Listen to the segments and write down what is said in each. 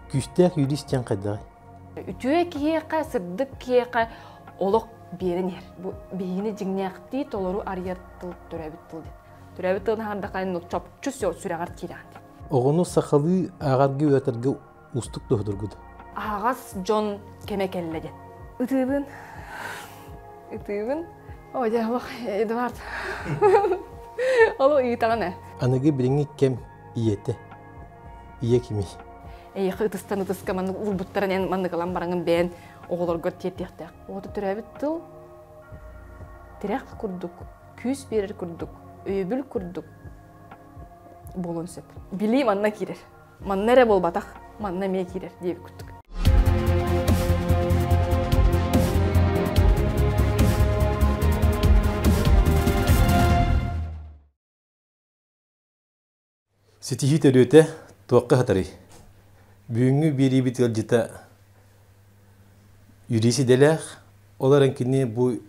Күүстээх юрист диэн хайдаҕый? Үтүө киһиэхэ, сырдык киһиэхэ олох биэрэн иһэр. Бу биһигини дьиҥнээхтии толору арыйар тыл төрөөбүт тыл диэн. Төрөөбүт тылын хаһан чопчу сүрэҕэр киирэҕин диэн. Оҕону сахалыы ааҕарга үөрэтэргэ уустук дуоһудургут. Аһаҕас дьон кэмэ кэллэ диэн. Ытыыбын. Ытыыбын. О, дьэ, олох Эдуард. Ол ыйытаҕын ээ. Аныгы билиҥҥи кэм ийэтэ. Ийэ кимий? Эйиэхэ ытыстан ытыска маннык уурбуттарын эн маннык ылан бараҥын бэйэн оҕолоргор тиэрдиэхтээх. Оҕото төрөөбүт тыл тирэх курдук, күүс биэрэр курдук, өйөбүл курдук буолуон сөп. Билии манна киирэр. Манна эрэ буолбатах, манна эмиэ киирэр диэбит курдук. Ситиһии төрүөтэ туохха сытарый? Бүгүҥҥү биэриибит ыалдьыта юрист идэлээх, ол эрэн кини бу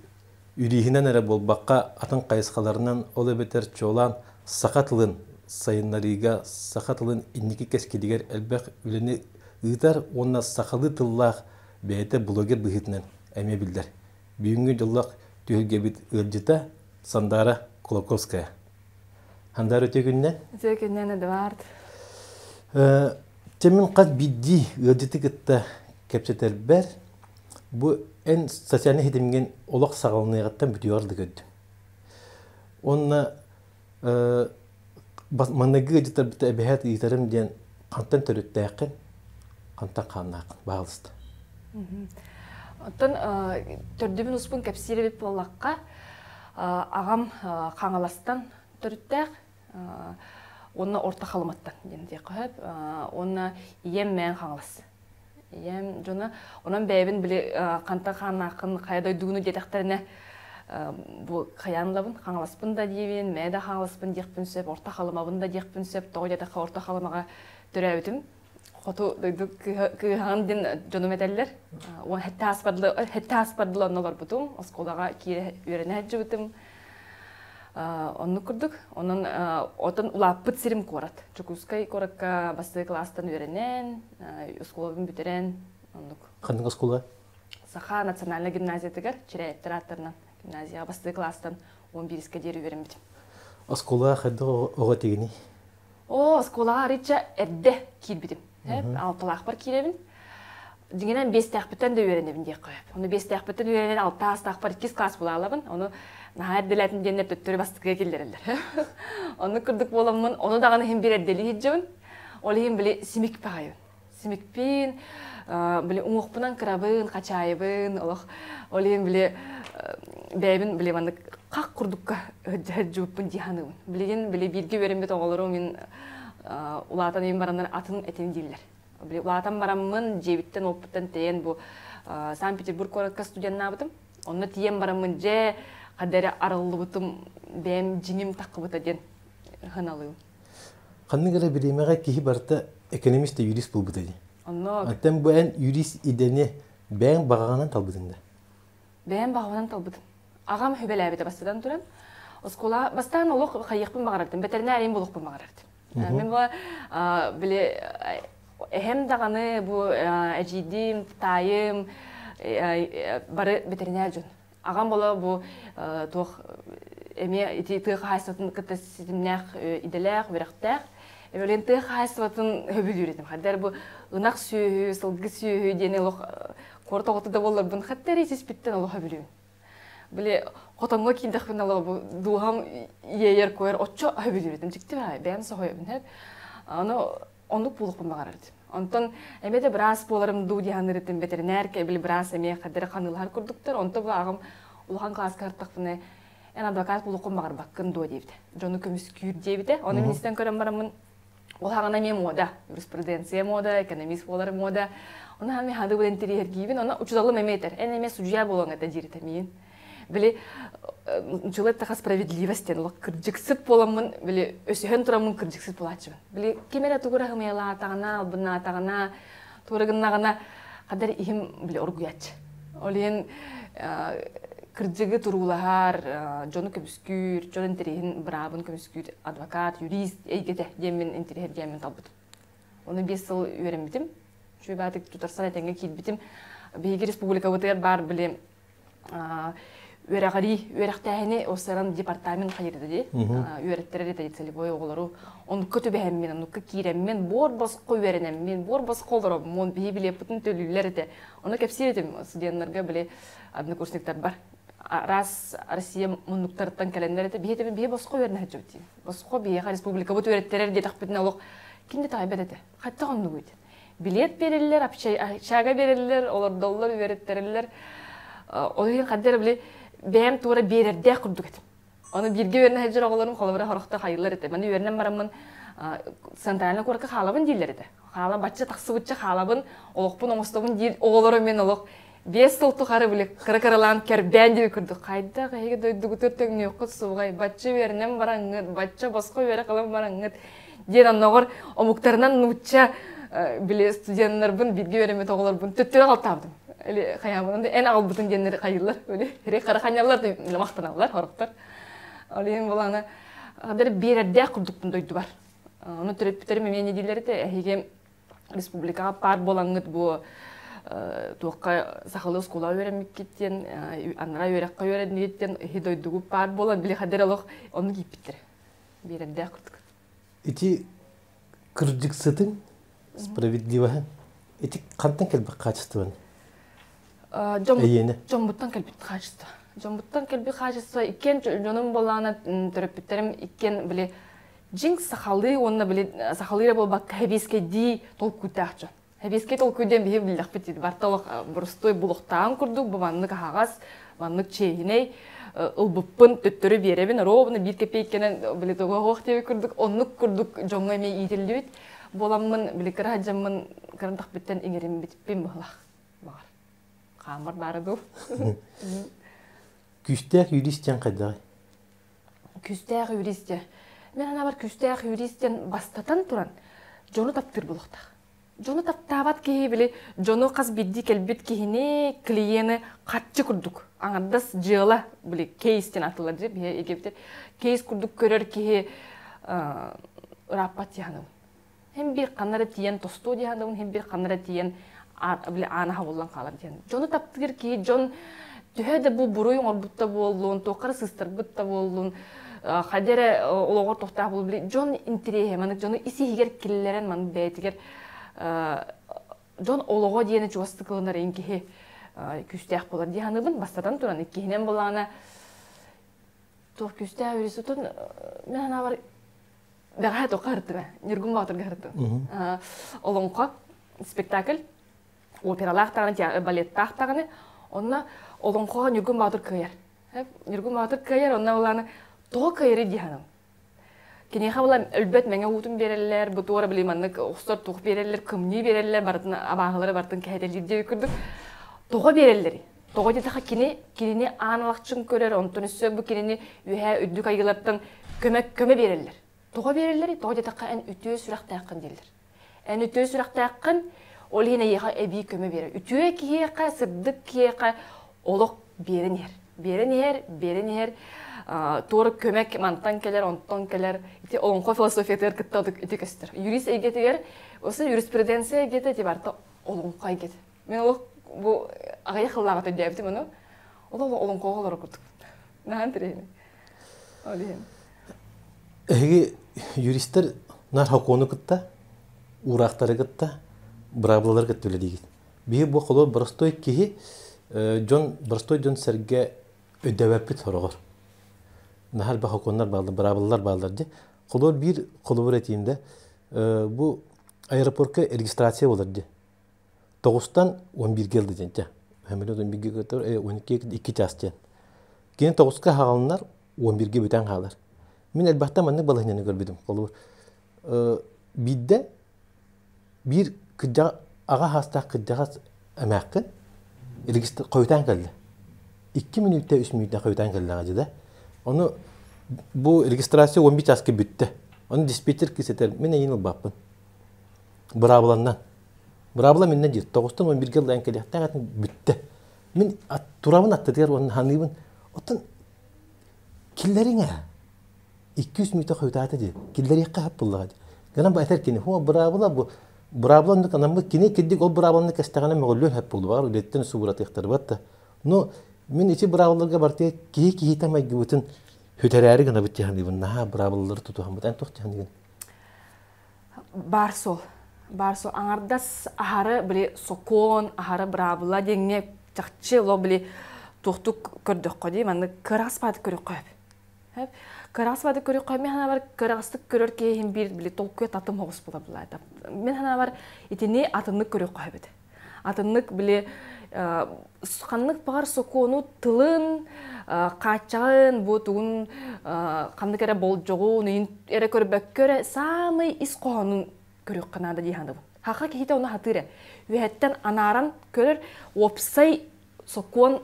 юриһинэн эрэ буолбакка, атын хайысхаларынан, ол эбэтэр чуолаан саха тылын сайыннарыыга, саха тылын инники кэскилигэр элбэх үлэни ыытар уонна сахалыы тыллаах бэйэтэ блогер быһыытынан эмиэ биллэр. Бүгүҥҥү дьоллоох түһүлгэбит ыалдьыта Сандаара Кулаковская. Хандар өтө күннэн? Өтө күннэн, Эдуард. Чэ мин хас биирдии ыалдьыты кытта кэпсэтэрбэр бу эн социальнай ситимҥин олох саҕаланыаҕыттан бүтүөҕэр да көрдүм. Уонна маҥнайгы ыалдьыттарбыт эбэһээт ыытарым диэн хантан төрүттээххин, хантан хааннааххын баҕалыста. Оттон төрдүбүн успун кэпсиир эбит буоллахха, аҕам Хаҥаластан төрүттээх уонна Орто Халыматтан диэн диэххэ сөп. Уонна ийэм Мээн Хаҥалас. Ийэм дьоно онон бэйэбин били хантан хааннааххын хайа дойдугуну диэтэхтэринэ бу хайаан ылабын Хаҥаласпын да диибин, Мээ да Хаҥаласпын диэхпин сөп, Орто Халымабын да диэхпин сөп. Тоҕо диэтэххэ Орто Халымаҕа төрөөбүтүм. Хоту дойду кыыһаҕын диэн дьонум этэллэр. Хэттэ ааспардылы онно олорбутум, оскуолаҕа киирэ үөрэнэ сылдьыбытым. Оннук курдук. Онон отон улааппыт сирим куорат. Дьокуускай куоракка бастакы кылаастан үөрэнэн, оскуолабын бүтэрэн, оннук. Ханнык оскуола? Саха национальнай гимназиятыгар Чирээттэр ааттарынан гимназияҕа бастакы кылаастан 11-ке диэри үөрэммитим. Оскуолаҕа хайдах оҕо этигиний? Оо, оскуолаҕа арыычча эрдэ киирбитим. Алталаахпар киирэбин. Дьиҥинэн биэстээхпиттэн да үөрэнэбин диэххэ сөп. Ону биэстээхпиттэн үөрэнэн алта аастаахпар иккис класс булаалабын. Ону наһаа эрдэлээтим диэннэр төттөрү бастакыга киллэрэллэр. Оннук курдук буоламмын, ону даҕаны иһин биир эрдэлии сылдьабын. Ол иһин били симик баҕайыбын. Симикпин, били уҥуохпунан кырабын, хачаайыбын, олох ол иһин били бэйэбин били маннык хах курдукка сылдьыбыппын дии саныыбын. Билигин били бииргэ үөрэммит оҕолорум мин улаатан иһин бараннар атын этин дииллэр. Били улаатан бараммын дьиэбиттэн уоппуттан тэйэн бу Санкт-Петербург куоракка студеннаабытым. Онно тиийэн бараммын дьэ ханна эрэ арыллыбытым бэйэм дьиҥим таххыбыта диэн сыаналыыбын. Ханнык эрэ бириэмэҕэ киһи барыта экономист да юрист буолбута дии. Онно Оттон бу эн юрист идэни бэйэҥ баҕаҕынан талбытыҥ да? Бэйэм баҕабынан талбытым. Аҕам сүбэлээбитэ бастатан туран. Оскуола бастаан олох хайыахпын баҕарардым, бэтэринээрийим буолуохпун баҕарардым. Мин бу били эһэм даҕаны бу эдьиийдиим, таайым бары бэтэринээр дьон. Аҕам бола бу туох эмиэ ити тыа хаһаайыстыбатын кытта ситимнээх идэлээх, үөрэхтээх. Эбэлин тыа хаһаайыстыбатын сөбүлүүр этим. Хаддар бу ынах сүөһү, сылгы сүөһү диэни олох куорат оҕото да буолларбын хатта эрэ сиспиттэн олох сөбүлүүбүн. Били хотоҥҥо киирдэхпинэ олох бу дууһам иэйэр куойар оччо сөбүлүүр этим. Дьикти баҕайы бэйэм соһуйабын һэп. Аны оннук буолуохпун баҕарар этим. Онтон эмиэ да быраас буоларым дуу дии саныыр этим. Бэтэринээр били быраас эмиэ хадары ханыылаһар курдуктар. Онто бу аҕам улахан кылааска сырыттахпына эн адвокат буолуоххун баҕарбаккын дуо диэбитэ. Дьону көмүскүүр диэбитэ. Ону мин истэн көрөн бараммын ол хаҕана эмиэ муода, юриспруденция муода, экономист буолар муода. Ону хами хады булан тириһэргиибин, ону учууталым эмиэ этэр. Эн эмиэ судьуйа буолуоҥ этэ диир этэ миин. Били учуутал эттэхэ справедливость диэн олох кырдьыксыт буоламмын, били өсөһөн тураммын кырдьыксыт буолааччыбын. Били ким эрэ тугу эрэ хымыйалаатаҕына, албыннаатаҕына, туора гыннаҕына, хадар иһим били оргуйааччы. Ол иһин кырдьыгы туруулаһар, дьону көмүскүүр, дьон интэриэһин, быраабын көмүскүүр адвокат, юрист эйгэтэ диэммин интэриэһиргээммин талбытым. Ону 5 сыл үөрэммитим. Үчүгэй баатык тутарсан этэҥҥэ киирбитим. Биһиги республикабытыгар баар били үөрэҕирии үөрэхтээһини осаран департамент хайырда дии үөрэттэрэр этэ целевой оҕолору онукка түбэһэммин онукка киирэммин буор босхо үөрэнэммин буор босхо олороммун биһи билиэппитин төлүүллэр этэ ону кэпсиир этим студеннарга били однокурсниктарбар араас Россия муннуктарыттан кэлэннэр этэ биһи этим биһи босхо үөрэнэ сылдьабыт дии босхо биһиэхэ республикабыт үөрэттэрэр диэтэхпитинэ олох ким да таайбат этэ хайдах оннугуй билиэт биэрэллэр, общага биэрэллэр, олордоллор, үөрэттэрэллэр. Ол иһин ханна эрэ били бэйэм туора биэрэрдээх курдук этим. Ону бииргэ үөрэнэ сылдьар оҕолорум холобура хорохто хайыллар этэ. Маны үөрэнэн бараммын центральный куоракка хаалабын дииллэр этэ. Хаала бачча тахсыбычча хаалабын, олохпун оҥостобун диир оҕолору мен олох 5 сыл тухары били кыра-кыралаан кэрбээн диэби курдук хайдах эһиги дойдугутугар төҥнүөххүт суоҕай, бачча үөрэнэн бараҥҥыт, бачча босхо үөрэх ылан бараҥҥыт диэн онноҕор омуктарынан нуучча били студеннарбын бииргэ үөрэммит оҕолорбун төттөрү аҕалтаабытым или хайаабын эн аҕалбытын диэннэр хайыыллар или хара ханньаллар махтаналлар хорохтор ол иһин булаана хадыр биэрэрдээх курдукпун дойдубар ону төрөппүттэрим эмиэ не дииллэр этэ эһиги республикаҕа паар буолаҥҥыт бу туохха сахалыы оскуолаҕа үөрэммиккит диэн анараа үөрэххэ үөрэннигит диэн иһи дойдугу паар буолан били хадыр олох оннук ииппиттэр биэрэрдээх курдук Ити кырдьыксытыҥ, справедливоһы ити хантан кэлбит хаачыстыбаны? Дьон, дьоммуттан кэлбит хаачыстыба. Дьоммуттан кэлбит хаачыстыба иккиэн дьонум буоллаҕына төрөппүттэрим иккиэн били дьиҥ сахалыы уонна били сахалыы эрэ буолбакка хэбиэскэйдии толкуйдаах дьон. Хэбиэскэй толкуй диэн биһи биллэхпит дии барыта олох боростуой булуохтааҕын курдук бу маннык аһаҕас маннык чиэһинэй ылбыппын төттөрү биэрэбин ровно биир кэпиэйкэнэн били тугу оһох диэбит курдук оннук курдук дьоҥҥо эмиэ иитиллибит буоламмын били кыра сылдьаммын кырантахпыттан иҥэриммитпин быһылах баҕар хаамар баара дуу. Күүстээх юрист диэн хайдаҕый? Күүстээх юрист диэн мин санаабар күүстээх юрист диэн бастатан туран дьону таптыыр буолуохтаах. Дьону таптаабат киһи били дьону хас биирдии кэлбит киһини, клиени харчы курдук аҥардас дьыала били кейс диэн атылар дии биһи египте кейс курдук көрөр киһи ырааппат дии саныыбын. Хим биир ханна эрэ тиийэн тостуо дии саныыбын, хим биир ханна эрэ тиийэн били аана хабыллан хаалар диэн. Дьону таптыыр киһи дьон төһө да бу буруй оҥорбут да буоллун, туохха эрэ сыстарбыт да буоллун, хайда эрэ олоҕор тохтоох буолу били дьон интэриэһэ маннык дьону ис иһигэр киллэрэн маннык бэйэтигэр дьон олоҕо диэни чугастык ылынар ин киһи күүстээх буолар дии саныыбын. Бастатан туран иккиһинэн буоллаҕына туох күүстээх үрүсүтүн мен санаабар бэҕэһээ туохха сырыттым Ньургун Боотурга сырыттым. Олоҥхо спектакль опералаах даҕаны, балеттаах даҕаны. Онно олоҥхоҕо Ньургун Боотур кыайар. Ньургун Боотур кыайар, онно улаана тоҕо кыайарый дии саныыбын. Киниэхэ була өлбөт мэҥэ уутун биэрэллэр, бу туора били маннык охсор туох биэрэллэр, кымньыы биэрэллэр, барытын абааһылары барытын кэһэтэлиир диэбит курдук. Тоҕо биэрэллэрий? Тоҕо диэтэххэ кини кинини аан алахчын көрөр, онтон өссө бу кинини үөһээ үрдүк айыылартан көмө көмө биэрэллэр. Тоҕо биэрэллэрий? Тоҕо диэтэххэ эн үтүө сүрэхтээххин дииллэр. Эн үтүө сүрэхтээххин, ол иһин эйиэхэ эбии көмө биэрэр. Үтүө киһиэхэ, сырдык киһиэхэ олох биэрэн иһэр. Биэрэн иһэр, биэрэн иһэр, туора көмө мантан кэлэр, онтон кэлэр. Ити олоҥхо философиятыгар кытта ити көстөр. Юрист эйгэтигэр, осы юриспруденция эйгэтэ ити барыта олоҥхо эйгэтэ. Мин олох бу аҕыйах сыллааҕыта өйдөөбүтүм ону. Ол олоҥхоҕо олорор курдук. Наһаа интэриэһинэй. Ол иһин. Эһиги юристар наар сокуону кытта, уураахтары кытта, быраабылалары кытта үлэлиигит. Биһи бу холобур боростуой киһи дьон боростуой дьон сэргэ өйдөөбөппүт сороҕор. Наһаа элбэх сокуоннар бааллар, быраабылалар бааллар дии. Холобур биир холобур этиим да, бу аэропортка регистрация буолар дии. Тоҕустан 11-гэ ылды диэн чэ. Самолет 11-гэ көтөр, 12 2 час диэн. Кини тоҕуска хаалынар, 11-гэ бүтэн хаалар. Мин элбэхтэ маннык балаһыанньаны көрбүтүм. Холобур, биирдэ биир кырдьаҕас аҕа саастаах кырдьаҕас эмээххин хойутаан кэллэ. 2 мүнүүтэ, 3 мүнүүтэ хойутаан кэллэҕэ дьэ да. Ону бу регистрация 11 чааска бүттэ. Ону диспетчер кыыс этэр, мин эйиин ылбаппын. Быраабыланнан. Быраабыла миннэ диир. Тоҕустан 11-гэ ыллаан кэлиэхтээх этин бүттэ. Мин турабын аттытыгар уонна ханыыбын. Оттон киллэриҥ ээ. 200 мүтэ хойутаата дии. Киллэриэххэ хап буллаҕа дии. Гынан этэр кини, хуа быраабыла бу. Быраабыла оннук анаммыт кини кирдик ол быраабыланы кэстэҕинэ мөҕүллүөн сөп буолуо үлэттэн субуратыахтарбат да. Но мин ити быраабыларга бартыга киһи киһитэ майгыбытын хүтэрээри гынабыт дьаһаныыбын наһаа быраабылалары тутуһаммыт эн туох дьаһаныгын? Бар сол. Бар сол. Аҥардас аһары били сокуон, аһары быраабыла диэҥҥэ чахчы ло били туохтук көрдөххө дии маннык кыраас бааты көрөххө сөп. Кыраас бааты көрөххө мин санаабар кыраҕастык көрөр киһи биир били толкуйа татым оҕус була булаата. Мин санаабар итини атыннык көрүөххө сөп. Атыннык били ханнык баҕар сокуону тылын, хааччаҕын, бу тугун ханнык эрэ болдьоҕун эрэ көрбөккө эрэ саамай ис хоһоонун көрүөххэ наада дии саныыбын. Хаха киһитэ ону хатыыр ээ. Үөһэттэн анааран көрөр уопсай сокуон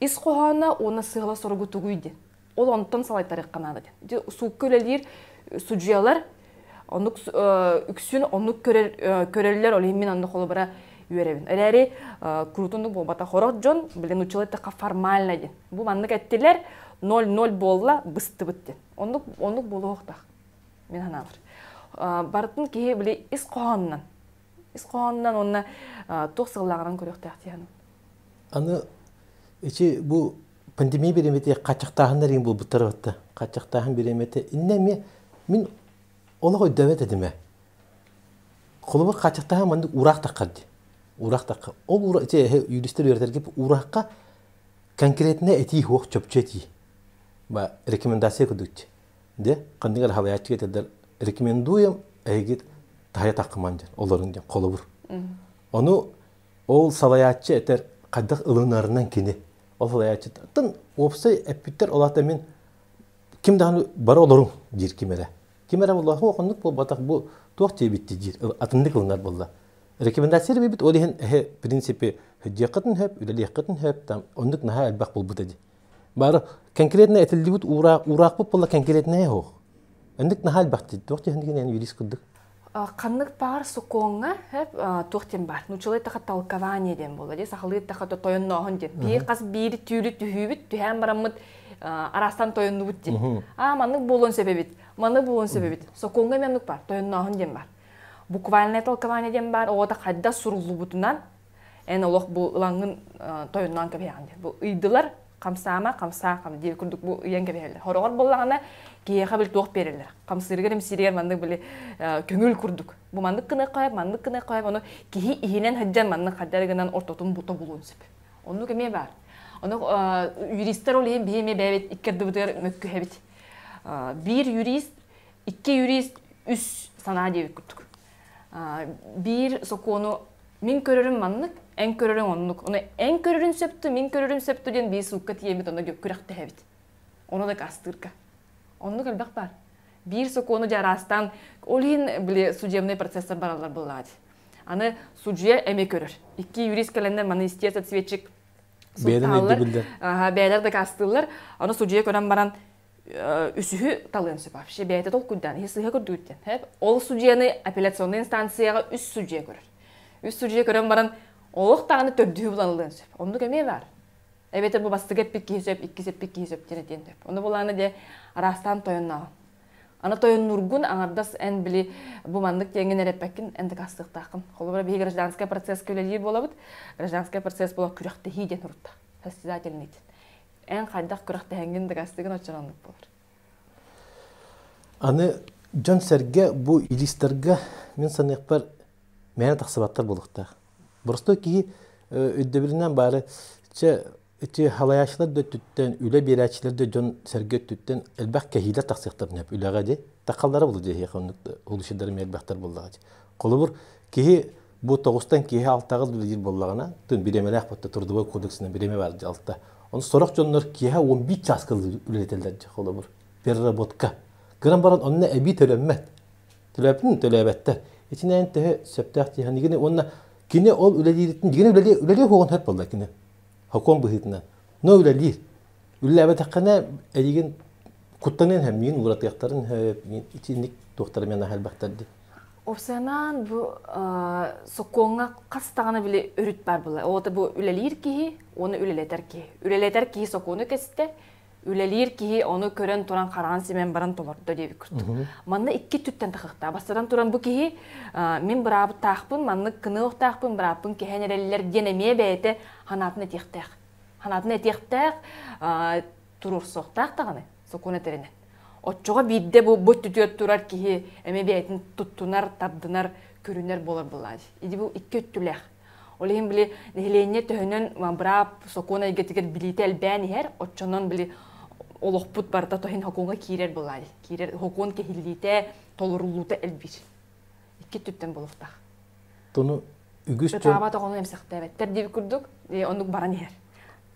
ис хоһооно уонна сыала соругу тугуй диэн. Ол онтон салайтарыахха наада диэн. Ити суукка үлэлиир судьуйалар оннук үксүн оннук көрөр көрөллөр, ол иһин мин онно холобура үөрэбин. Эрээри куруутуннук буолбатах хорох дьон, блин, учила эттэххэ формально диэн. Бу маннык эттилэр, 0-0 буолла, быстыбыт диэн. Оннук оннук буолуохтаах мин санаабар. Барытын киһи били ис хоһоонунан ис хоһоонунан уонна туох сыллааҕынан көрүөхтээх диэн. Аны ичи бу пандемия бириэмэтэ хааччахтааһыннар иин буолбуттар батта. Хааччахтааһын бириэмэтэ иннэ эмиэ мин олох өйдөөбөт этим ээ. Холобур хааччахтааһын маннык уураах таххар дии. Уураах тахха. Ол уура ити юристер үөрэтэргэ уураахха конкретно этии суох чопчу этии. Ба рекомендация курдук Де ханнык эрэ халайааччыга этэллэр рекомендуем эһиги таһайа таххыман диэн олорун диэн холобур. Ону ол салайааччы этэр хайдах ылынарынан кини ол салайааччыттан уопсай эппиттэр ол аата мин ким даҕаны бары олоруҥ диир ким эрэ. Ким эрэ буолла оннук буолбатах бу туох диэбитти диир атыннык ылынар буолла. Рекомендация бит ол иһин эһэ принципе дьиэххитин хөп үлэлиэххитин хөп там оннук наһаа элбэх буолбута дии. Бары конкретно этиллибит уураах уураахпыт буолла конкретнайа суох. Инник наһаа элбэх туох диэн эн юрист курдук. Ханнык баар сокуоҥҥа туох диэн баар. Нууччалыы таха толкование диэн буолла дии. Сахалыы таха тойоннооһун диэн. Биир хас биир түүлү түһүүбүт, түһээн бараммыт араастан тойоннубут диэн. Аа маннык буолуон сөп эбит, маннык буолуон сөп эбит. Сокуоҥҥа эмиэ оннук баар, тойоннооһун диэн баар. Буквальное толкование диэн баар, оҕото хайдах суруллубутунан эн олох бу ылаҥҥын тойонноон кэбиһэҕин диэн. Бу ыйдылар, хамсаама, хамсаа, хам диир курдук бу ыйан кэбиһэллэр. Хороҕор буоллаҕына киһиэхэ били туох биэрэллэр. Хамсыырыгар имсииригэр маннык били көҥүл курдук. Бу маннык гыныахха сөп, маннык гыныахха сөп, ону киһи иһинэн сылдьан маннык хайдах гынан ортотун тобулуон сөп. Оннук эмиэ баар. Ону юристар ол иһин биһи эмиэ бэйэбит икки ардыбытыгар мөккүһэбит. Биир юрист, икки юрист, үс санаа диэбит курдук. Биир сокуону мин көрөрүм маннык, эн көрөрүҥ оннук. Ону эн көрөрүн сөптү, мин көрөрүм сөптү диэн биир суукка тиийэммит онно күрэхтэһэбит. Ону да кастыырга. Оннук элбэх баар. Биир сокуону дьараастаан, ол иһин били судебный процесстар бараллар буоллаҕа дии. Аны судьуйа эмиэ көрөр. Икки юрист кэлэннэр маны истец ответчик суттааллар, бэйэлэр дакаастыыллар. Аны судьуйа көрөн баран үсүһү талыан сөп вообще бэйэтэ толкуйдаан иһи сыыһа көрдүгүттэн ол судьуйаны апелляционный инстанцияҕа үс судьуйа көрөр үс судьуйа көрөн баран олох даҕаны төрдүһү булан ылыан сөп оннук эмиэ баар эбэтэр бу бастакы эппит киһи сөп иккис эппит киһи сөп диэн этиэн сөп ону булааны дьэ араастаан тойоннооҕун аны тойоннуургун аҥардас эн били бу маннык диэҥҥин эрэппэккин эн дакаастыахтааххын холобура биһи гражданскай процесска үлэлиир буолабыт гражданскай процесс буола күрэхтэһии диэн урутта состязательный эн хайдах күрэхтэһэҥҥин дакаастыгын оччороннук буолар. Аны дьон-сэргэ бу юристарга мин саныахпар мээнэ тахсыбаттар буолуохтаах. Боростуой киһи өйдөбүлүнэн баары чэ ити халайааччылар да өттүттэн, үлэ биэрээччилэр да дьон-сэргэ өттүттэн элбэх кэһиилэр тахсыахтарын сөп үлэҕэ дии. Таххаллара буолуо диэхиэхэ оннук улусчайдар эмиэ элбэхтэр буоллаҕа дии. Холобур, киһи бу тоҕустан киһи алтаҕа үлэлиир буоллаҕына, тын бириэмэлээх батта трудовой кодексынан бириэмэ баар дьэ алта. Ону сорох дьоннор киэһэ 11 чааска үлэлэтэллэр дьэ холобур переработка. Гынан баран онно эбии төлөммөт. Төлөөпүн төлөөбөттөр. Итинэн төһө сөптөөх дии саныгын уонна кини ол үлэлииритин дигини үлэлиир үлэлиир хуоҕун хөп буолла кини. Хокуон быһыытынан. Но үлэлиир. Үлэлээбэтэххинэ эйигин куттаныан һэм миин уратыахтарын хөп итинник туохтара мен аһарбахтар дии. Опсыйанаан бу сокуоҥҥа хас даҕаны били өрүт баар буолар. Оҕото бу үлэлиир киһи уонна үлэлэтэр киһи. Үлэлэтэр киһи сокуону кэстэ, Үлэлиир киһи ону көрөн туран хараҕын симэн баран толордо диэбит курдук. Манна икки өттүттэн тахыахтаах. Бастатан туран бу киһи мин быраабыттаахпын, маннык кыныахтаахпын, бырааппын кэһэн эрэллэр диэн эмиэ бэйэтэ санаатын этиэхтээх. Санаатын этиэхтээх, туруорсуохтаах даҕаны сокуон этэринэн. Оччоҕо биирдэ бу бу өттүтүгэр турар киһи эмиэ бэйэтин туттунар, тардынар, көрүнэр буолар буолааччы. Ити бу икки өттүлээх. Ол иһин били нэһилиэнньэ төһөнөн быраап сокуон эйгэтигэр билиитэ элбээн иһэр, оччонон били олохпут барыта тоһин сокуоҥҥа киирэр буолааччы. Киирэр сокуон кэһиллиитэ, толоруллуута элбиир. Икки өттүттэн буолуохтаах. Тону үгүс дьон... Ытаабат оҕону эмсэхтээбэттэр диэбит курдук, оннук баран иһэр.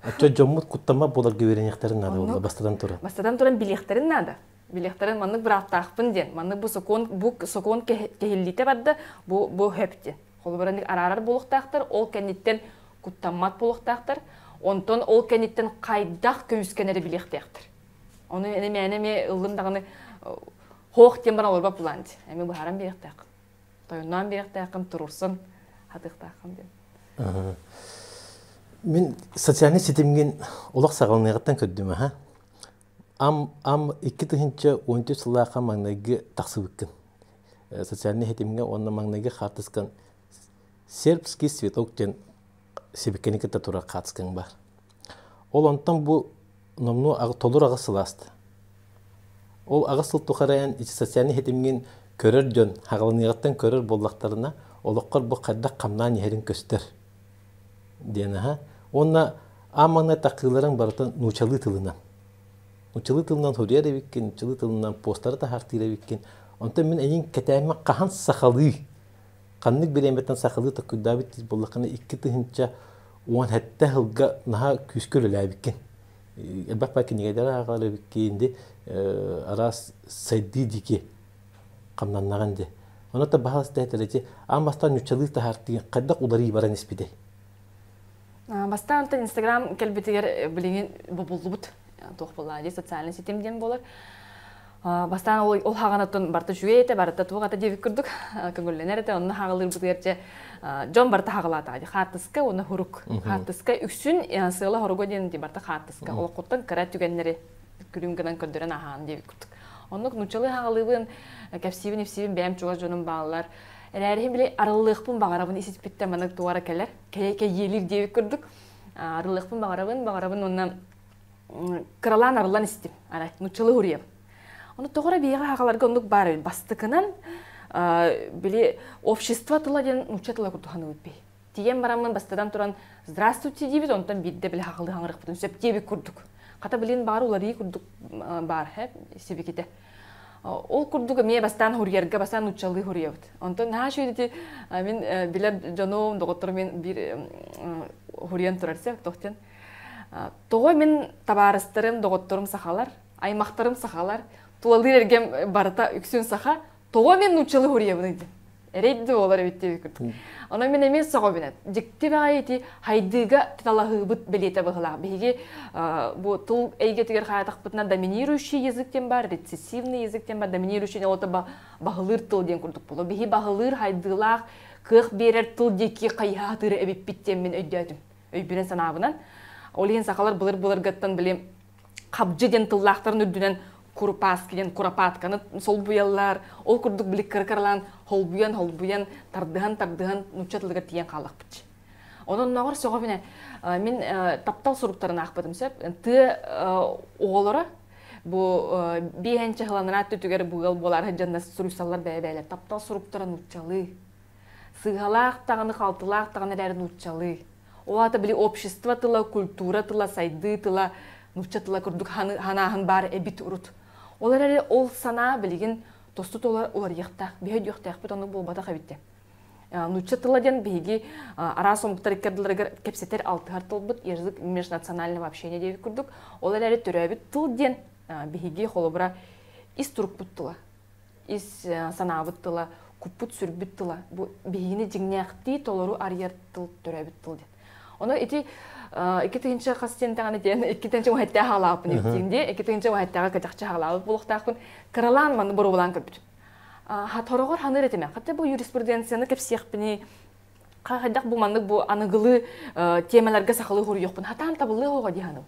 Оччо дьоммут куттаммат буоларга үөрэниэхтэрин наада буолла бастатан туран. Бастатан туран билиэхтэрин наада. Билиэхтэрин маннык бырааптаахпын диэн, маннык бу сокуон бу сокуон кэһиллиитэ барда, бу бу хөп диэн. Холобура араарар буолуохтаахтар, ол кэнниттэн куттаммат буолуохтаахтар, онтон ол кэнниттэн хайдах көмүскэнэри билиэхтээхтэр. Ону эмээнэ эмиэ ыллым даҕаны хоох диэн баран олорбот булаан дии. Эмиэ быһааран биэриэхтээххин. Тойонноон биэриэхтээххин, туруорсан хатыахтааххын диэн. Мин социальнай ситимҥин олох саҕаланыаҕыттан көрдүм аха. Ам ам 2013 сыллаахха маҥнайгы тахсыбыккын. Социальнай ситимҥэ уонна маҥнайгы хаартыскан сербский цветок диэн сибикини кытта турар хаартыскаҥ баар. Ол онтон бу номнуо толору аҕыс сылааста. Ол аҕыс сыл тухары эн ити социальнай ситимҥин көрөр дьон хаҕылыныаҕыттан көрөр буоллахтарына, олоххор бу хайдах хамнаан иһэрин көстөр диэн аһа. Уонна аан маҥнай такыыларыҥ барыта нуучалыы тылынан. Нуучалыы тылынан суруйар эбиккин, нуучалыы тылынан постары таһаартыыр эбиккин. Онтон мин эйигин кэтээммин хаһан сахалыы, ханнык бириэмэттэн сахалыы толкуйдаабыт диир буоллаххына, 2017 сылга наһаа күүскэ үлэлээбиккин. Элбэх баар кинигэлэри ааҕар эбиккин ди араас сайдыы диэки хамнаннаҕын ди. Ону та баһаласта этэр аан бастаан нууччалыы таһаартыгын хайдах уларыы баран испитэй? Бастаан онтон Инстаграм кэлбитигэр билигин бобуллубут туох буолла дии социальный ситим диэн буолар. Бастаан ол ол хаҕанаттан барыта үчүгэй этэ, барыта туох ата диэбит курдук көҥүллэнэр этэ. Онно хаҕалыырбытыгар дьэ дьон барыта хаҕалаатаҕа дии. Хаартыска уонна хурук. Хаартыска үксүн сыала хоруга диэн дии барыта хаартыска. Олоххуттан кыра түгэннэри күлүм гынан көрдөрөн аһаан диэбит курдук. Оннук нууччалыы хаҕалыыбын, кэпсиибин, ипсиибин бэйэм чугас дьонум бааллар. Эрээрихин били арыллыахпын баҕарабын исиспиттэн маннык туора кэлэр, кэйиэлиир диэбит курдук. Арыллыахпын баҕарабын, баҕарабын уонна кыралаан арыллан истим. Арай нууччалыы хуруйам. Ону тоҕо эрэ биһиэхэ сахаларга оннук баар эбит. Бастакынан били общество тыла диэн нуучча тыла курдук саныыбыт бии. Тиийэн бараммын бастатан туран здравствуйте диибит, онтон биирдэ били сахалыы хаҥырыахпытын сөп диэбит курдук. Хата билин баар уларыы курдук баар һэ сибикитэ. Ол курдук эмиэ бастаан хуруйарга бастаан нууччалыы хуруйабыт. Онтон наһаа үчүгэй мин билэр дьонум, доҕотторум мин биир хуруйан турар сөп тохтен. Тоҕо мин табаарыстарым, доҕотторум сахалар, аймахтарым сахалар, тулалыыр эргем барыта үксүн саха, тоҕо мин нууччалыы хуруйабыный диэн. Эрэй да буолар эбит диэбит курдук. Онон мин эмиэ соҕобун. Дьикти баҕайы ити хайдыыга талаһыыбыт бэлиэтэ быһылаах. Биһиги бу тыл эйгэтигэр хаайтахпытына доминирующий язык диэн баар, рецессивный язык диэн баар, доминирующий олото баһылыыр тыл диэн курдук буолуо. Биһи баһылыыр хайдыылаах кыах биэрэр тыл диэки хайыһа сатыыр эбиппит диэн мин өйдөөтүм. Өйбүнэн санаабынан. Ол иһин сахалар былыр-былыргаттан били хабдьы диэн тыллаахтарын үрдүнэн курупааски диэн куропатканы солбуйаллар. Ол курдук били кыракыралаан холбуйан холбуйан тардыһан тардыһан нуучча тылыгар тиийэн хааллахпыт. Онон ноҕор сөҕөбүнэ мин таптал суруктарын аахпытым сөп. Тыа оҕолоро бу биэһэнчэ сыланара түтүгэр бу ыал буолаары дьонно суруйсаллар бэйэ-бэйэлэр таптал суруктара нууччалыы. Сыыһалаах даҕаны халтылаах даҕаны эрээри нууччалыы. Ол аата били общество тыла, культура тыла, сайдыы тыла, нуучча тыла курдук ханааһын баар эбит урут. Ол эрээри ол санаа билигин тосту тула уларыйыахтаах, биһи өйдүөхтээхпит оннук буолбатах эбит диэн. Нуучча тыла диэн биһиги араас омуктар икки кэпсэтэр алтыһар тылбыт язык межнационального общения диэбит курдук. Ол эрээри төрөөбүт тыл диэн биһиги холобура ис турукпут тыла, ис санаабыт тыла, куппут-сүрбүт тыла. Бу биһигини дьиҥнээхтии толору арыйар тыл төрөөбүт тыл диэн. Ону ити 2 тыһыынча хас диэн диэн 2 тыһыынча уһэттээх хаалаабыппын эбиттиин дии 2 тыһыынча уһэттээҕи кэтэхчэ хаалаабыт буолуохтаахпын кыралаан манны боруобалаан көрбүтүм. Хороҕор ханыыр этим. Хотя бу юриспруденцияны кэпсиэхпини хайдах бу маннык бу аныгылыы темаларга сахалыы хоруйуохпун хатаан табыллыа оҕо дии ханым.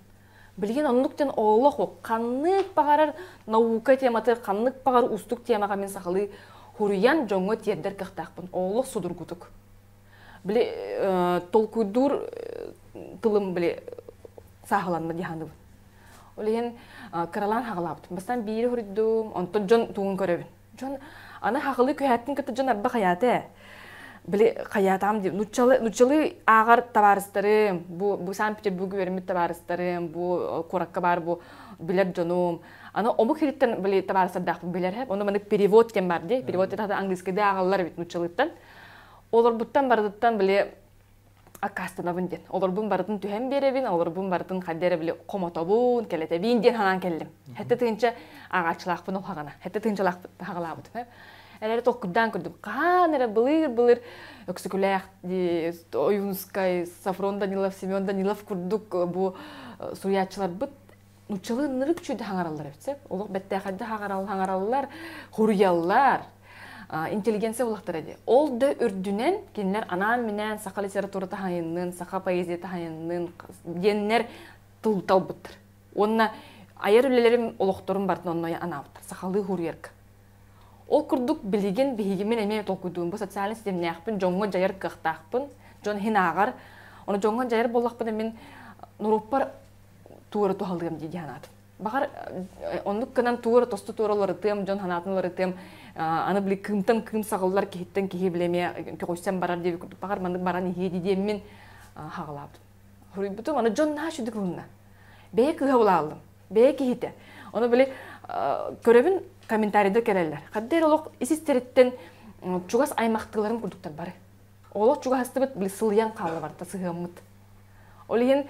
Билигин оннук диэн олох ханнык баҕарар наука тематы, ханнык баҕар уустук темаҕа мин сахалыы хуруйан дьоҥҥо тиэрдэр кыахтаахпын. Олох судургутук. Били толкуйдуур тылым били сааһыланна дии саныыбын. Ол иһин кыралаан хаҕалаабытым. Бастаан биири хоруйдум, онтон дьон тугун көрөбүн. Дьон аны хахылыы күһээттин кытта дьон арба хайаата ээ. Били хайаатаам дии нуччалы нуччалыы ааҕар табаарыстарым, бу Санкт-Петербурга үөрэммит табаарыстарым, бу куоракка баар бу билэр дьонум. Аны омук сириттэн били табаарыстардаахпын билэр һэп. Ону маннык перевод диэн бар дии. Перевод диэн английскайдыы ааҕаллар эбит нуччалыыттан. Олорбуттан барытыттан били аккаастанабын диэн. Олорбун барытын түһэн биэрэбин, олорбун барытын хайда эрэ били хомотобун, кэлэтэбин диэн санаан кэллим. Хэттэ тыынча ааҕааччылаахпын ол хаҕана. Хэттэ тыынчалаахпын хаҕалаабытым. Эрээри толкуйдаан көрдүм. Хаһан эрэ былыр-былыр Өксөкүлээх Ойуунускай, Софрон Данилов, Семен Данилов курдук бу суруйааччыларбыт нуччалыы ынырык үчүгэй хаҥараллар эбит сөп. Олох бэттээхэйдэ хаҥараллар, хуруйаллар. Интеллигенция булахтара дии. Ол да үрдүнэн кинилэр анаан-минээн саха литературата хайыннын, саха поэзията хайыннын диэннэр тыл талбыттар. Уонна айар үлэлэрим олохторун барытын онно анаабыттар. Сахалыы хуруйарга. Ол курдук билигин биһиги мин эмиэ толкуйдуум бу социальнай ситимнээхпин, дьоҥҥо дьайар кыахтаахпын, дьон иһин ааҕар. Ону дьоҥҥо дьайар буоллахпына мин норуоппар туора туһалыам дии санаатым. Баҕар оннук гынан туора тосту туора уларытыам, дьон санаатын уларытыам, аны били кыымтан кыым саҕыллар киһиттэн киһи били эмиэ көҕүйсэн барар диэбит курдук баҕар маннык баран иһиэ дии диэммин хаҕалаабытым. Хоруйбутум, аны дьон наһаа үчүгдүк ылынна. Бэйэ кыыһа булааллым, бэйэ киһитэ. Ону били көрөбүн комментарийдар кэлэллэр. Хадда эрэ олох ис истэриттэн чугас аймахтыыларым курдуктар бары. Олох чугаһастыбыт били сылыйан хаалла барыта сыһыаммыт. Ол иһин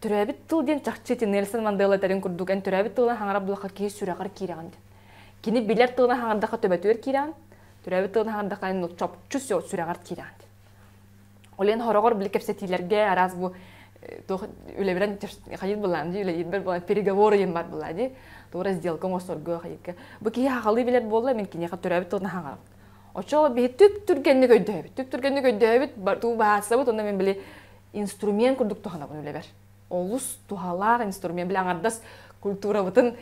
төрөөбүт тыл диэн чахчы ити Нельсон Мандела этэрин курдук эн төрөөбүт тылынан хаҥарар булахха киһи сүрэҕэр киирэҕин диэн. Кини билэр тылынан хаҥардахха төбөтүгэр киирэҕин, төрөөбүт тылынан хаҥардахха эн чопчу сүрэҕэр киирэҕин диэн. Ол иһин хороҕор били кэпсэтиилэргэ араас бу туох үлэбирэн хайыт булаам дии үлэлиирбэр буолан переговоры диэн бар буолаа дии туора сделка оҥосторго хайыкка бу киһи хахалыы билэр буолла мин киниэхэ төрөөбүт тылынан хаҥарабын оччоҕо биһи түп түргэнник өйдөөбүт түп түргэнник өйдөөбүт туу баһаасабыт онно мин били инструмент курдук туһанабын үлэбэр. Олус туһалаах инструмент. Били аҥардас культурабытын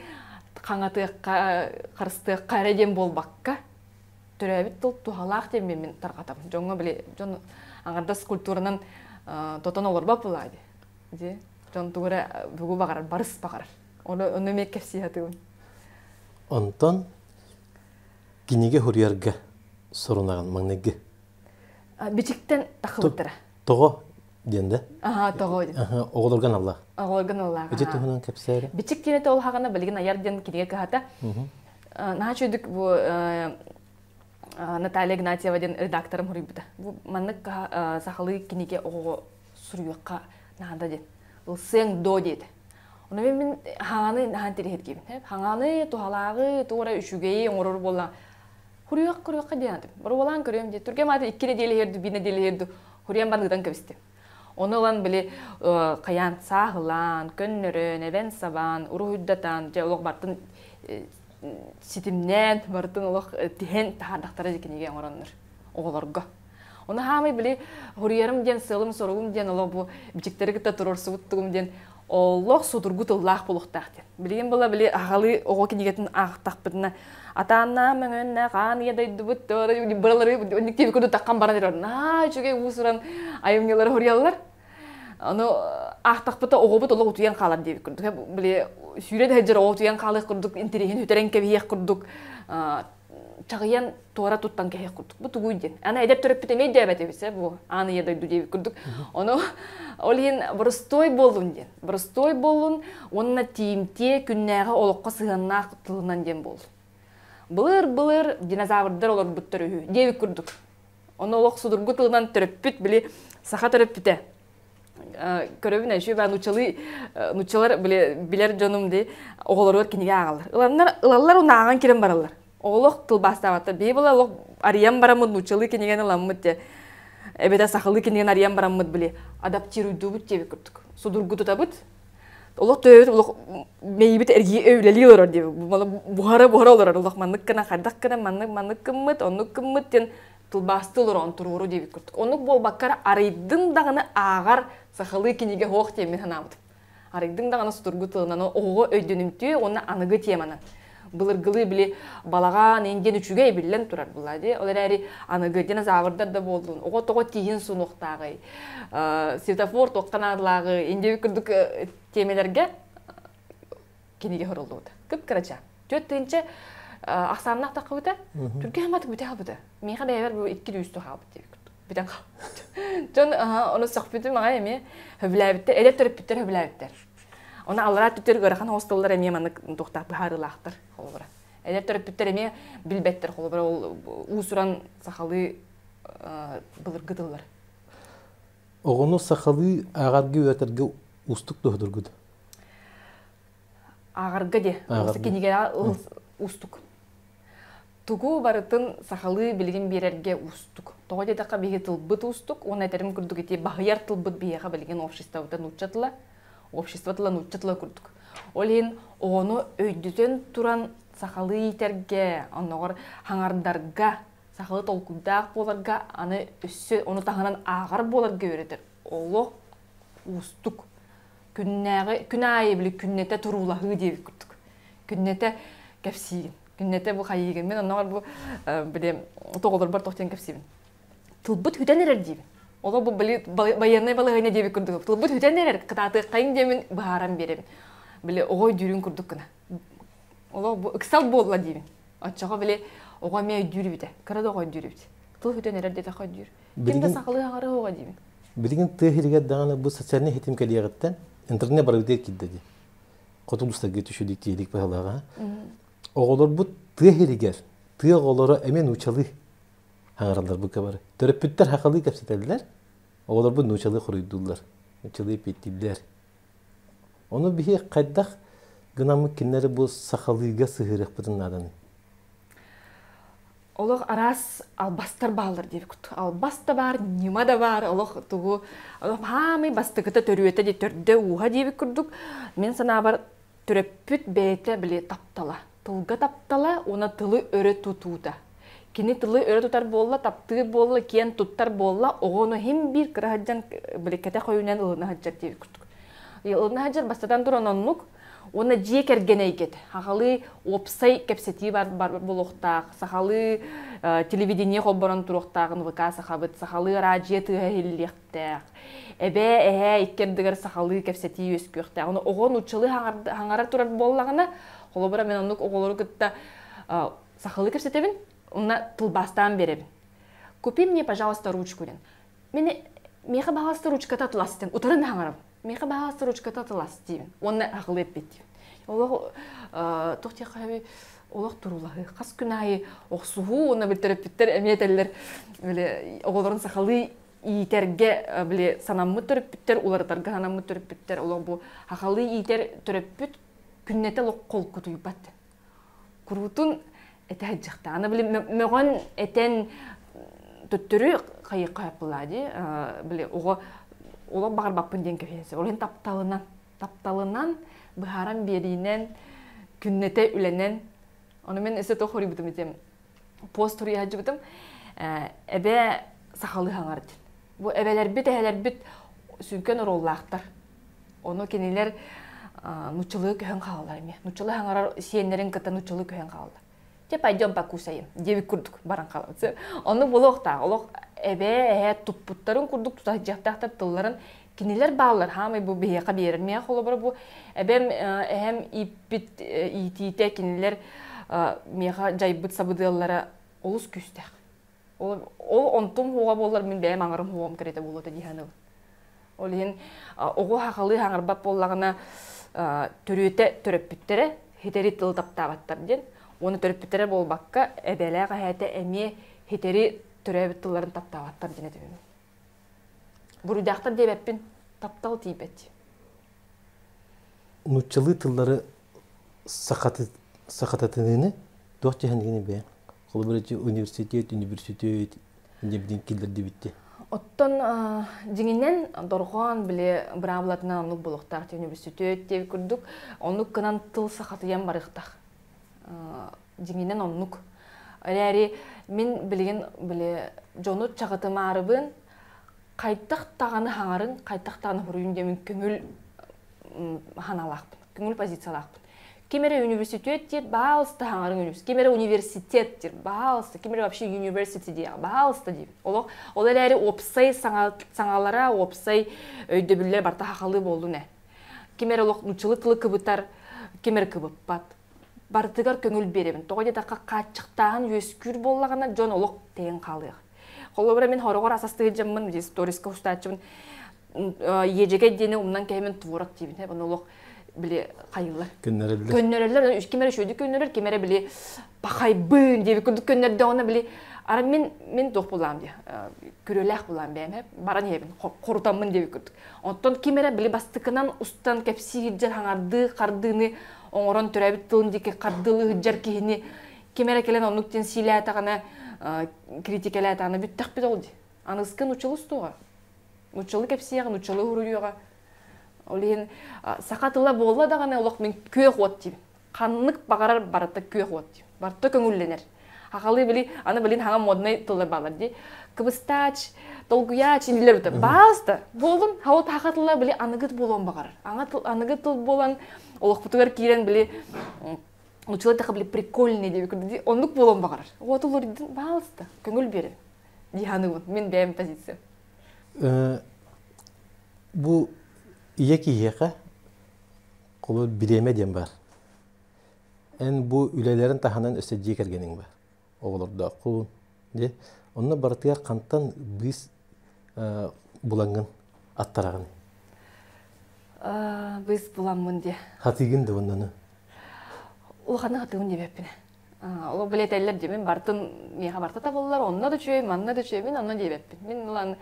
хаҥатыахха, харыстыахха эрэ диэн буолбакка, төрөөбүт тыл туһалаах диэн мин тарҕатабын. Дьоҥҥо били дьон аҥардас культуранан тотон олорбот буолаа дии. Дии. Дьон тугу эрэ тугу баҕарар, барыс баҕарар. Ону ону эмиэ кэпсии сатыыбын. Онтон кинигэ суруйарга сорунаҕын маҥнайгы. Бичиктэн тахыбыттара. Тоҕо диэн да? Аха, тоҕо диэн. Оҕолорго аналлаах. Оҕолорго аналлаах. Ити туһунан кэпсээри. Бичик диэн этэ ол хаҕана билигин айар диэн кинигэ кыһата. Наһаа үчүгдүк бу Наталья Игнатьева диэн редакторым суруйбута. Бу маннык сахалыы кинигэ оҕоҕо суруйуохха наада диэн. Ылсыаҥ до диэтэ. Ону мин хаҥаны наһаа интэриэһиргиибин. Хаҥаны, туһалааҕы, туора үчүгэйи оҥорор буолла. Хуруйах көрүөххэ диэн атым. Боруобалаан көрүөм дии. Түргэн мааты икки нэдиэлэ иһэрдүү, биир нэдиэлэ иһэрдүү хуруйан баран ыытан кэбистим. Ону ылан били хайаан сааһылаан, көннөрөн, эбэн-сабаан, уруһуйдатан, дьэ олох бартын ситимнээн, барытын олох тиһэн таһаардахтара дьэ кинигэ оҥороннор оҕолорго. Ону хаамай били хуруйарым диэн сыалым-соругум диэн олох бу бичиктэри кытта туруорсубуттугум диэн олох судургу тыллаах буолуохтаах диэн. Билигин була били аҕалыы оҕо кинигэтин аахтахпытына атааннаа мөҥөннө хаан ийэ дойдубут быралары диэби курдук таххан баран эрэр наһаа үчүгэй уус-уран айымньылары суруйаллар. Ону аахтахпыта оҕобут олох утуйан хаалар диэбит курдук. Били сүүрэ да сылдьар оҕо утуйан хаалыах курдук интэриэһин сүтэрэн кэбиһиэх курдук чаҕыйан туора туттан кэһиэх курдук. Бу тугуй диэн. Аны эдэр төрөппүт эмиэ өйдөөбөт эбит бу аан ийэ дойду диэбит курдук. Ону ол иһин боростуой буоллун диэн. Боростуой буоллун уонна тиимтиэ күннээҕи олоххо сыһыаннаах тылынан диэн буоллун. Былыр-былыр динозаврдар олорбуттар үһү диэбит курдук. Ону олох судургу тылынан төрөппүт били саха төрөппүтэ көрөбүн еще нуччалыы нуччалар билэр дьонум ди оҕолоругар кинигэ ааҕаллар. Ыланнар ылаллар уонна ааҕан кирэн бараллар. Олох тылбаастаабаттар. Биһи была олох арыйан бараммыт нууччалыы кинигэни ыламмыт де эбэтэ сахалыы кинигэни арыйан бараммыт били адаптируйдуубут диэбит курдук. Судургутутабыт. Олох төбөбүт олох мэйиибит эргии үлэлии олорор диэбит. Буһара-буһара олорор. Олох маннык гынан хайдах гынан маннык маннык гыммыт, оннук гыммыт диэн тылбаастыы олорон туруору диэбит курдук. Оннук буолбакка арыйдын даҕаны ааҕар сахалыы кинигэ суох диэммин санаабытым. Арыйдыҥ даҕаны судургу тылынан оҕоҕо өйдөнүмтүө уонна аныгы теманан. Былыргылыы били балаҕан индиэн үчүгэй биллэн турар була дии. Ол эрээри аныгы динозаврдар да буоллун, оҕо тоҕо тииһин сунуохтааҕый, светофор туохха наадалааҕый, индия курдук тиэмэлэргэ кинигэ хоруллубута. Кып-кырача. 4 тыһыынча ахсааннаах таххыбыта. Түргэн хаматык бүтэ хаалбыта. Миэхэ бэйэбэр бу 2 сүүс хаалбыт диэбит курдук. Бүтэн хаалбыт. Дьон ону сөхпүтүм аҕай эмиэ хөбүлээбиттэр, эдэр төрөппүттэр хөбүлээбиттэр. Оны аллараа түттэр ыарахан хостоллар эмиэ маннык туохтаах быһаарыылаахтар холобура. Эдэр төрөппүттэр эмиэ билбэттэр холобура ол уусуран сахалыы былыргы тыллар. Оҕону сахалыы ааҕарга үөрэтэргэ уустук туһудургут? Ааҕарга де. Кинигэҕэ уустук. Тугу барытын сахалыы билигин биэрэргэ уустук. Тоҕо диэтэххэ биһиги тылбыт уустук, уонна этэрим курдук ити баһыйар тылбыт биһиэхэ билигин обществобыта нуучча тыла, общество тыла нуучча тыла курдук. Ол иһин оҕону өйдөтөн туран сахалыы иитэргэ, онноҕор хаҥардарга, сахалыы толкуйдаах буоларга, аны өссө ону таһынан ааҕар буоларга үөрэтэр олох уустук. Күннээҕи күн аайы били күннэтэ туруулаһыы диэбит курдук. Күннэтэ кэпсиигин. Күннэтэ бу хайыыгын. Мин онноҕор бу били тоҕолорбор тох диэн кэпсиибин. Тылбыт хүтэн эрэр диибин. Оло бу били байыаннай балаһыанньа диэбит курдук. Тылбыт хүтэн эрэр, кытаатыаххайын диэмин быһааран биэрэбин. Били оҕо өйдүүрүн курдук гына. Оло бу ыксал буолла диибин. Оччоҕо били оҕо эмиэ өйдүүр эбитэ. Кыра да оҕо өйдүүр эбит. Тыл хүтэн эрэр диэтэххэ өйдүүр. Ким да сахалыы хаҥарыы оҕо диибин. Билигин тыа сиригэр даҕаны бу социальнай ситим кэлиэҕиттэн интернет барыбытыгар киирдэ дии. Хоту улуустарга түшүлүк тиэлик быһалааҕа. Оҕолорбут тыа сиригэр тыа оҕолоро эмиэ нуучалыы хаҥараллар бу бары. Төрөппүттэр хахалыы кэпсэтэллэр, оҕолорбут нуучалыы хоруйдууллар, нуучалыы эпиэттииллэр. Ону биһи хайдах гынаммыт кинилэри бу сахалыыга сыһыарыахпытын нааданый? Олох араас албастар бааллар диэбит. Албас да баар, ньыма да баар, олох тугу олох хаамый бастакыта төрүөтэ дии төрдө ууһа диэбит курдук мин санаабар төрөппүт бэйэтэ били таптала. Тылга таптала уонна тылы өрө тутуута. Кини тылы өрө тутар буолла, таптыыр буолла, киэн туттар буолла, оҕону хим биир кыра сылдьан били кэтэх өйүнэн ылына сылдьар диэбит курдук. Ылына сылдьар бастатан туран оннук уонна дьиэ кэргэн эйгэтэ. Сахалыы уопсай кэпсэтии бар, бар буолуохтаах, сахалыы телевидение холбонон туруохтааҕын ВК сахабыт, сахалыы араадьыйа тыаһа иһиллиэхтээх. Эбээ, эһээ икки ардыгар сахалыы кэпсэтии үөскүөхтээх. Ону оҕо нууччалыы хаҥара турар буоллаҕына, холобура мен оннук оҕолору кытта сахалыы кэпсэтэбин, уонна тылбаастаан биэрэбин. Купи мне, пожалуйста, ручку диэн. Мин миэхэ баҕаласта ручката атылас диэн утарын хаҥарабын. Миэхэ баҕаласта ручката атылас диибин. Уонна аҕылы эппит диибин. Олох туох диэххэ олох туруулаһыы. Хас күн аайы охсуһуу уонна били төрөппүттэр эмиэ этэллэр били оҕолорун сахалыы иитэргэ били санаммыт төрөппүттэр, уларытарга санаммыт төрөппүттэр олох бу сахалыы иитэр төрөппүт күннэтэ олох холкутуйбат. Куруутун этэ сылдьахта. Аны били мөҕөн этэн төттөрү хайыахха буоллаа дии. Били оҕо олох баҕарбаппын диэн кэпсээн. Ол иһин тапталынан, тапталынан быһааран биэриинэн, күннэтэ үлэнэн. Ону мен өссө туох хоруйбутум этим. Пост суруйа сылдьыбытым. Эбээ сахалыы хаҥар диэн. Бу эбэлэрбит, эһэлэрбит сүҥкэн оруоллаахтар. Ону кинилэр нуччалыы көһөн хаалаллар эмиэ. Нуччалыы хаҥарар сиэннэрин кытта нуччалыы көһөн хаалаллар. Те пойдем покушаем диэбит курдук баран хаалабыт. Онну буолуохтаах. Олох эбээ, эһээ туппуттарын курдук тута сылдьыахтаахтар тылларын кинилэр бааллар. Хаамай бу биһиэхэ биэрэр. Миэхэ холобура бу эбэм, эһэм ииппит иитиитэ кинилэр миэхэ дьайбыт сабыдыаллара олус күүстээх. Ол, ол онтум хуоҕа буоллар мин бэйэм аҥарым хуоҕум кэриэтэ буолуо этэ дии саныыбын. Ол иһин оҕо сахалыы хаҥарбат буоллаҕына төрүөтэ төрөппүттэрэ хитэри тылы таптаабаттар диэн. Уонна төрөппүттэрэ буолбакка эбээлээх эһээтэ эмиэ хитэри төрөөбүт тылларын таптаабаттар диэн этэбин. Буруйдаахтар диэбэппин, таптал тиийбэт. Нууччалыы тыллары сахатытыныыны туох дьэһэн бэйэҥ? Холобур, университет, университет диэбитин киллэрдибит Оттон дьиҥинэн дорҕоон били быраабылатынан оннук буолуохтаах университет диэбит курдук оннук гынан тыл сахатыйан барыахтаах. Дьиҥинэн оннук. Эрээри мин билигин били дьону чаҕытымаарыбын хайдах даҕаны хаҥарын, хайдах даҕаны хоруйун диэмин көҥүл ханаалаахпын, көҥүл позициялаахпын. Ким эрэ университет диир, баалыста хаҥарыҥ университет. Ким эрэ университет диир, баалыста. Ким эрэ вообще university диэҕэ, баалыста диибит. Олох ол эрээри уопсай саҥалара, уопсай өйдөбүллэр барыта хахалыы буоллун ээ. Ким эрэ олох нууччалыы тылы кыбытар, ким эрэ кыбыппат. Барытыгар көҥүл биэрэбин. Тоҕо диэтэххэ, хааччахтааһын үөскүүр буоллаҕына, дьон олох тэйэн хаалыах. Холобура, мин хороҕор ас астыыр дьоммун, историска устааччыбын, иэдьэгэй диэни умнан кэһэмин творог диибин. Ону олох били хайыллар. Көннөрөллөр. Көннөрөллөр. Ким эрэ үчүгэйдик көннөрөр, ким эрэ били пахайбын диэбит курдук көннөрдөҕүнэ били ара мин мин туох булаам диye күрүөлээх булаам бэйэм баран иһэбин хорутаммын диэбит курдук. Оттон ким эрэ били бастыкынан устан кэпсии сылдьар хаҥардыы хардыыны оҥорон төрөөбүт тылын диэки хардыылыы сылдьар киһини ким эрэ кэлэн оннук диэн сиилээтэҕинэ критикэлээтэҕинэ бүттэхпит ол дии. Аныгыскы нууччалыы устуоҕа. Нууччалыы кэпсиэҕэ, нууччалыы уруйуоҕа. Ол иһин саха тыла буолла даҕаны олох мин күөх уот диибин. Ханнык баҕарар барыта күөх уот диибин. Барыта көҥүллэнэр. Хахалыы били, аны билин хаҥа моднай тыллар баалар дии. Кыбыстаач, долгуйаач инилэр быта. Баалыста. Буолун, ол саха тыла били аныгы буолуон баҕарар. Аныгы тыл буолан олохпутугар киирэн били учула таха били прикольный диэбит курдук оннук буолуон баҕарар. Уот олордун баалыста. Көҥүл биэрэр. Дии саныыбын. Мин бэйэм позициям. Бу ийэ киһиэхэ холобур бириэмэ диэн баар. Эн бу үлэлэрин таһынан өссө дьиэ кэргэниҥ бар. Оҕолордооххун. Дьэ, онно барытыгар хантан быыс булаҥҥын аттараҕын? Быыс буламмын диэ. Хатыыгын да оннону? Улаханнык хатыыбын диэбэппин. Ол билэтэллэр дии, мин бартын миэхэ барта табыллар, онно да үчүгэй, манна да үчүгэй, мин онно диэбэппин. Мин ылан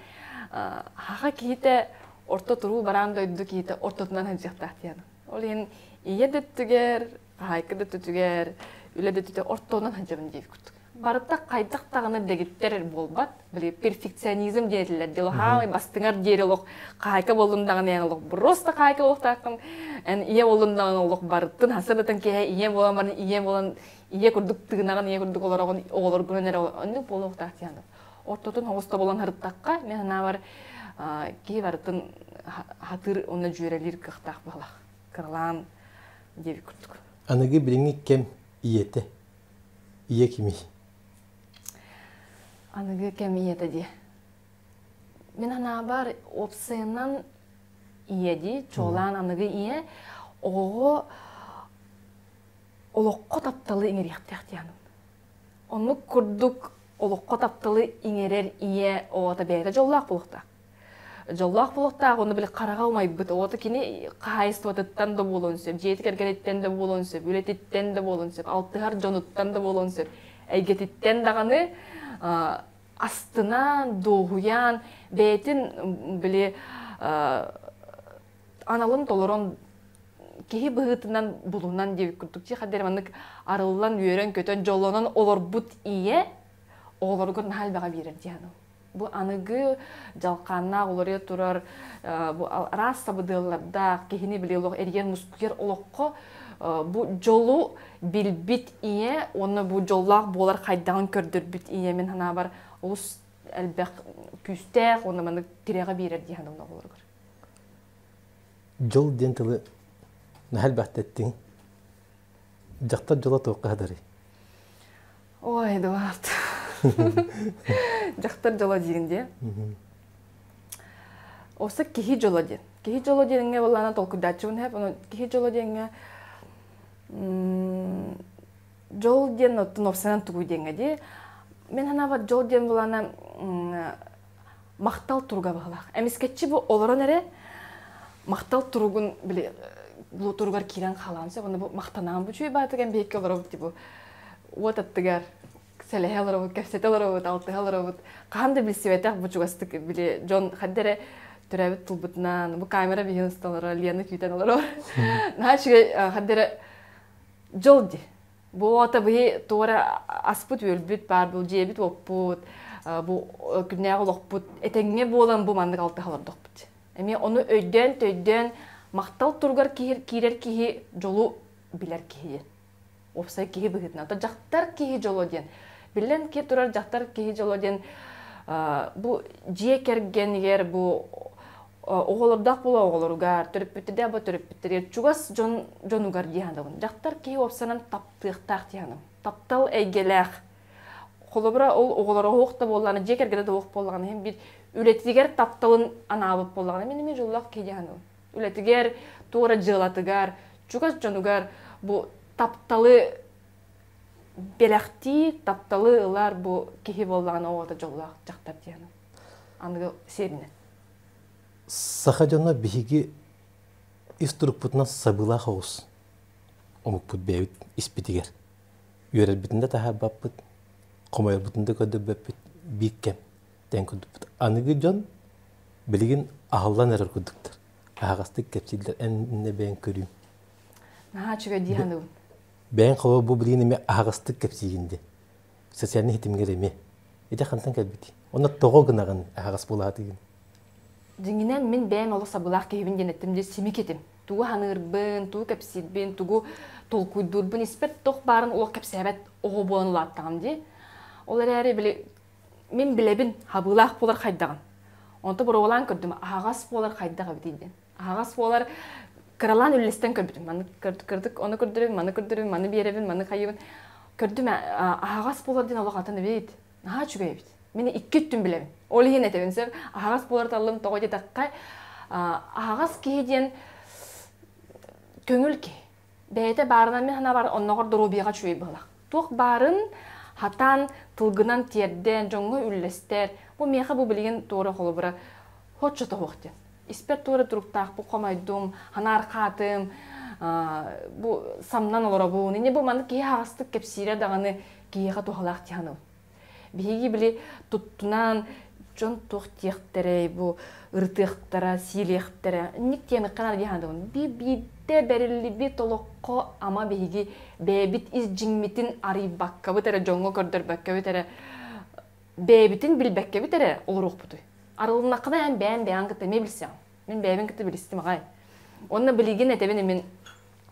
хаха киһитэ орто туруу бараан дойду киһитэ ортотунан сылдьыахтаах диэн. Ол иһин ийэ да өттүгэр, хаһаайка да өттүгэр, үлэ да өттүгэр ортонон сылдьабын диэбит курдук. Барыта хайдах даҕаны дэгиттэр буолбат. Били перфекционизм диэтилэр дии. Хаамай бастыҥар диэри олох хаһаайка буоллун даҕаны эн олох просто хаһаайка буолуохтааххын. Эн ийэ буоллун даҕаны олох барыттын хасырдатан киһи ийэ буолан баран ийэ буолан ийэ курдук тыынаҕын, ийэ курдук олороҕун, оҕолоргунан эрэ оннук буолуохтаах диэн. Ортотун оҕус тобулан һырыттахха, мен санаабар киһи барытын хатыыр уонна дьүөрэлиир кыахтаах буолах. Кыралаан диэбит курдук. Аныгы билиҥҥи кэм ийэтэ. Ийэ кимий? Аныгы кэм ийэтэ дии. Мин санаабар, уопсайынан ийэ дии, чуолаан аныгы ийэ оҕоҕо олоххо тапталы иҥэриэхтээх диэн. Оннук курдук олоххо тапталы иҥэрэр ийэ оҕото бэйэтэ дьоллоох буолуохтаах. Дьоллоох буолуохтаах, уонна били хараҕа умайбыт оҕото кини хаһаайыстыбатыттан да буолуон сөп, дьиэтэ кэргэниттэн да буолуон сөп, үлэтиттэн да буолуон сөп, алтыһар дьонуттан да буолуон сөп, эйгэтиттэн даҕаны астынан, дуоһуйан, бэйэтин били аналын толорон киһи быһыытынан булунан диэбит курдук дии хаддер маннык арыллан үөрэн-көтөн дьоллонон олорбут ийэ оҕолоругар наһаа элбэҕи биэрэр дии саныыбын. Бу аныгы дьалхааннаах уларыйа турар бу араас сабыдыаллардаах киһини били олох эрийэр мускуйар олоххо бу дьолу билбит ийэ уонна бу дьоллоох буолар хайдаҕын көрдөрбүт ийэ мин санаабар олус элбэх күүстээх уонна маннык тирэҕи биэрэр дии саныыбын оҕолоругар. Дьол диэн тылы наһаа элбэхтэ эттиҥ. Дьахтар дьоло туохха сытарый? Ой, Эдуард. Дьахтар дьоло диигин дии. Оса киһи дьоло диэн. Киһи дьоло диэҥҥэ буоллаҕына толкуйдааччыбын хэп, ону киһи дьоло диэҥҥэ дьол диэн оттон уопсайынан тугуй диэҥҥэ дии. Мин санаабар дьол диэн буоллаҕына махтал туруга быһыылаах. Эмискэччи бу олорон эрэ махтал туругун били туругар киирэн хаалаан сөп. Онно бу махтанаан бу үчүгэй баатык эн биһикки олоробут типу уот аттыгар сэлэһэ олоробут, кэпсэтэ олоробут, алтыһа олоробут. Хаһан да билсибэтэх бу чугастык били дьон ханна эрэ төрөөбүт тылбытынан бу камера биһин уста олорор, Лена күүтэн олорор. Наһаа үчүгэй ханна эрэ дьол дии. Бу ота быһи туора аспыт-үөлбүт баар, бу дьиэбит-уоппут, бу күннээҕи олохпут этэҥҥэ буолан бу маннык алтыһа олордохпут. Эмиэ ону өйдөөн-төйдөөн махтал туругар киирэр киһи дьолу билэр киһи диэн. Уопсай киһи быһыытынан. То дьахтар киһи дьоло диэн. Биллэн ки турар дьахтар киһи дьоло диэн бу дьиэ кэргэнигэр бу Оҕолордоох буола оҕолоругар, төрөппүттэрдээх буола төрөппүттэригэр, чугас дьон дьонугар дии саныыбын. Дьахтар киһи уопсанан таптыахтаах дии саныыбын. Таптал эйгэлээх. Холобура, ол оҕолоро оһох да буоллаҕына, дьиэ кэргэнэ да оһох буоллаҕына, иһин биир үлэтигэр тапталын анаабыт буоллаҕына, мин эмиэ дьоллоох киһи дии саныыбын. Үлэтигэр, туора дьыалатыгар, чугас дьонугар бу тапталы бэлэхтиир, тапталы ылар бу киһи буоллаҕына, оҕото дьоллоох дьахтар дии саныыбын. Аныгы сиэринэн. Саха дьоно биһиги ис турукпутунан сабыылаах оҕус омукпут бэйэбит испитигэр. Үөрэрбитин да таһаарбаппыт, хомойорбутун да көрдөрбөппүт биир кэм тэҥ курдукпут. Аныгы дьон билигин аһыллан эрэр курдуктар. Аһаҕастык кэпсииллэр эн иннэ бэйэҥ көрүүҥ. Наһаа үчүгэй дии саныыбын. Бэйэҥ холобур бу билигин эмиэ аһаҕастык кэпсиигин дии. Социальнай ситимҥэр эмиэ. Ити хантан кэлбитий? Онно тоҕо гынаҕын аһаҕас буолаатыгын? Дьиҥинэн, мин бэйэм олох сабыылаах киһибин диэн эттим дии, симик этим. Тугу саныырбын, тугу кэпсиирбин, тугу толкуйдуурбун испэр туох баарын олох кэпсээбэт оҕо буолан улааттаҕым дии. Ол эрээри били мин билэбин хабыылаах буолар хайдаҕын. Онто боруобалаан көрдүм, аһаҕас буолар хайдах эбитий диэн. Аһаҕас буолар кыралаан үллэстэн көрбүтүм. Маны кырдык ону көрдөрөбүн, маны көрдөрөбүн, маны биэрэбин, маны хайыбын. Көрдүм аһаҕас буолар диэн олох атын эбит. Наһаа үчүгэй эбит. Мин икки өттүн билэбин. Ол иһин этэбин сөп. Аһаҕас буолар таллым тоҕо диэтэххэ, аһаҕас киһи диэн көҥүл киһи. Бэйэтэ баарынан мин санаабар онноҕор доруобуйаҕа үчүгэй быһыылаах. Туох баарын хатаан тылгынан тиэрдэн, дьоҥҥо үллэстэр. Бу миэхэ бу билигин туора холобура хоччо тоһуох диэн. Испэр туора туруктаахпын хомойдум, ханаархаатым, бу самнан олоробун. Инньэ бу маннык киһи аһаҕастык кэпсиирэ даҕаны киһиэхэ туһалаах дии саныыбын. Биһиги били туттунан дьон туох диэхтэрэй, бу ырытыахтара, сиилиэхтэрэ. Инник диэмэххэ наада дии саныыбын. Биирдэ бэриллибит олоххо ама биһиги бэйэбит ис дьиҥмитин арыйбаккабыт эрэ, дьоҥҥо көрдөрбөккөбүт эрэ, бэйэбитин билбэккэбит эрэ олоруохпутуй. Арылыннаххына эн бэйэҥ бэйэҥ кытта эмиэ билсэҕин. Мин бэйэбин кытта билистим аҕай. Уонна билигин этэбин мин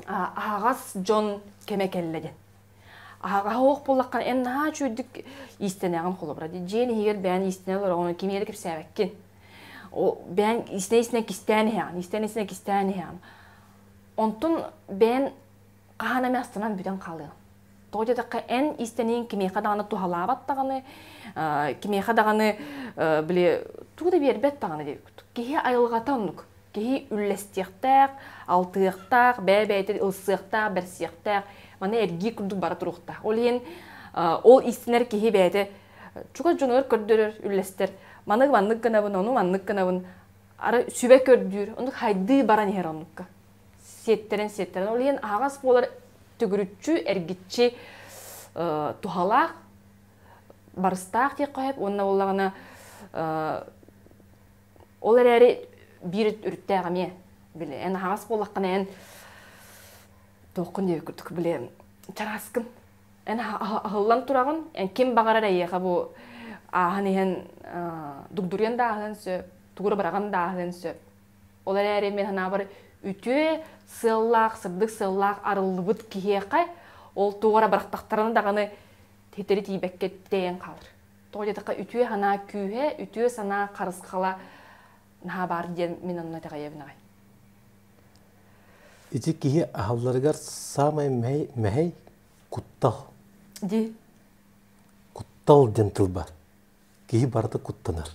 аһаҕас дьон кэмэ кэллэ диэн. Аһаҕаһа оһох буоллаххына эн наһаа үчүгэйдик иистэнэҕин холобура. Дьиэн иһигэр бэйэн иистэнэ олороҕун кимиэхэ да кэпсээбэккин. Бэйэн иистэнэ-иистэнэ кистээн иһэҕин, иистэнэ-иистэнэ кистээн иһэҕин. Онтун бэйэн хаһан эмэ астынан бүтэн хаалыаҥ. Тоҕо диэтэххэ, эн иистэнииҥ кимиэхэ даҕаны туһалаабат даҕаны, кимиэхэ даҕаны били тугу да биэрбэт даҕаны диэбит. Киһи айылҕата оннук. Киһи үллэстиэхтээх, алтыахтаах, бэйэ-бэйэтин ылсыахтаах, бэрсиэхтээх, маны эргии курдук бара туруохтаах. Ол иһин ол иистэнэр киһи бэйэтэ чугас дьонугар көрдөрөр, үллэстэр. Маны маннык гынабын, ону маннык гынабын. Ары сүбэ көрдүүр, оннук хайдыы баран иһэр оннукка. Сиэттэрэн-сиэттэрэн. Ол иһин аһаҕас буолар төгүрүччү, эргиччи туһалаах, барыстаах диэххэ сөп. Уонна буоллаҕына Ол эрээри биир өрүттээх эмиэ били эн аһаҕас буоллаххына эн туоххун диэбит курдук били чарааскын эн аһыллан тураҕын эн ким баҕарар эйиэхэ бу ааһан иһэн дугдуруйан да ааһыан сөп тугу быраҕан да ааһыан сөп ол эрээри мин санаабар үтүө сыаллаах сырдык сыаллаах арыллыбыт киһиэхэ ол тугу эрэ бырахтахтарына даҕаны титэри тиийбэккэ тэйэн хаалар Тоҕо диэтэххэ, үтүө санаа күүһэ, үтүө санаа харысхала наһаа баар диэн мин онно итэҕэйэбин аҕай. Ити киһи аһалларыгар саамай мэһэй, мэһэй куттал. Ди. Куттал диэн тыл бар. Киһи барыта куттанар.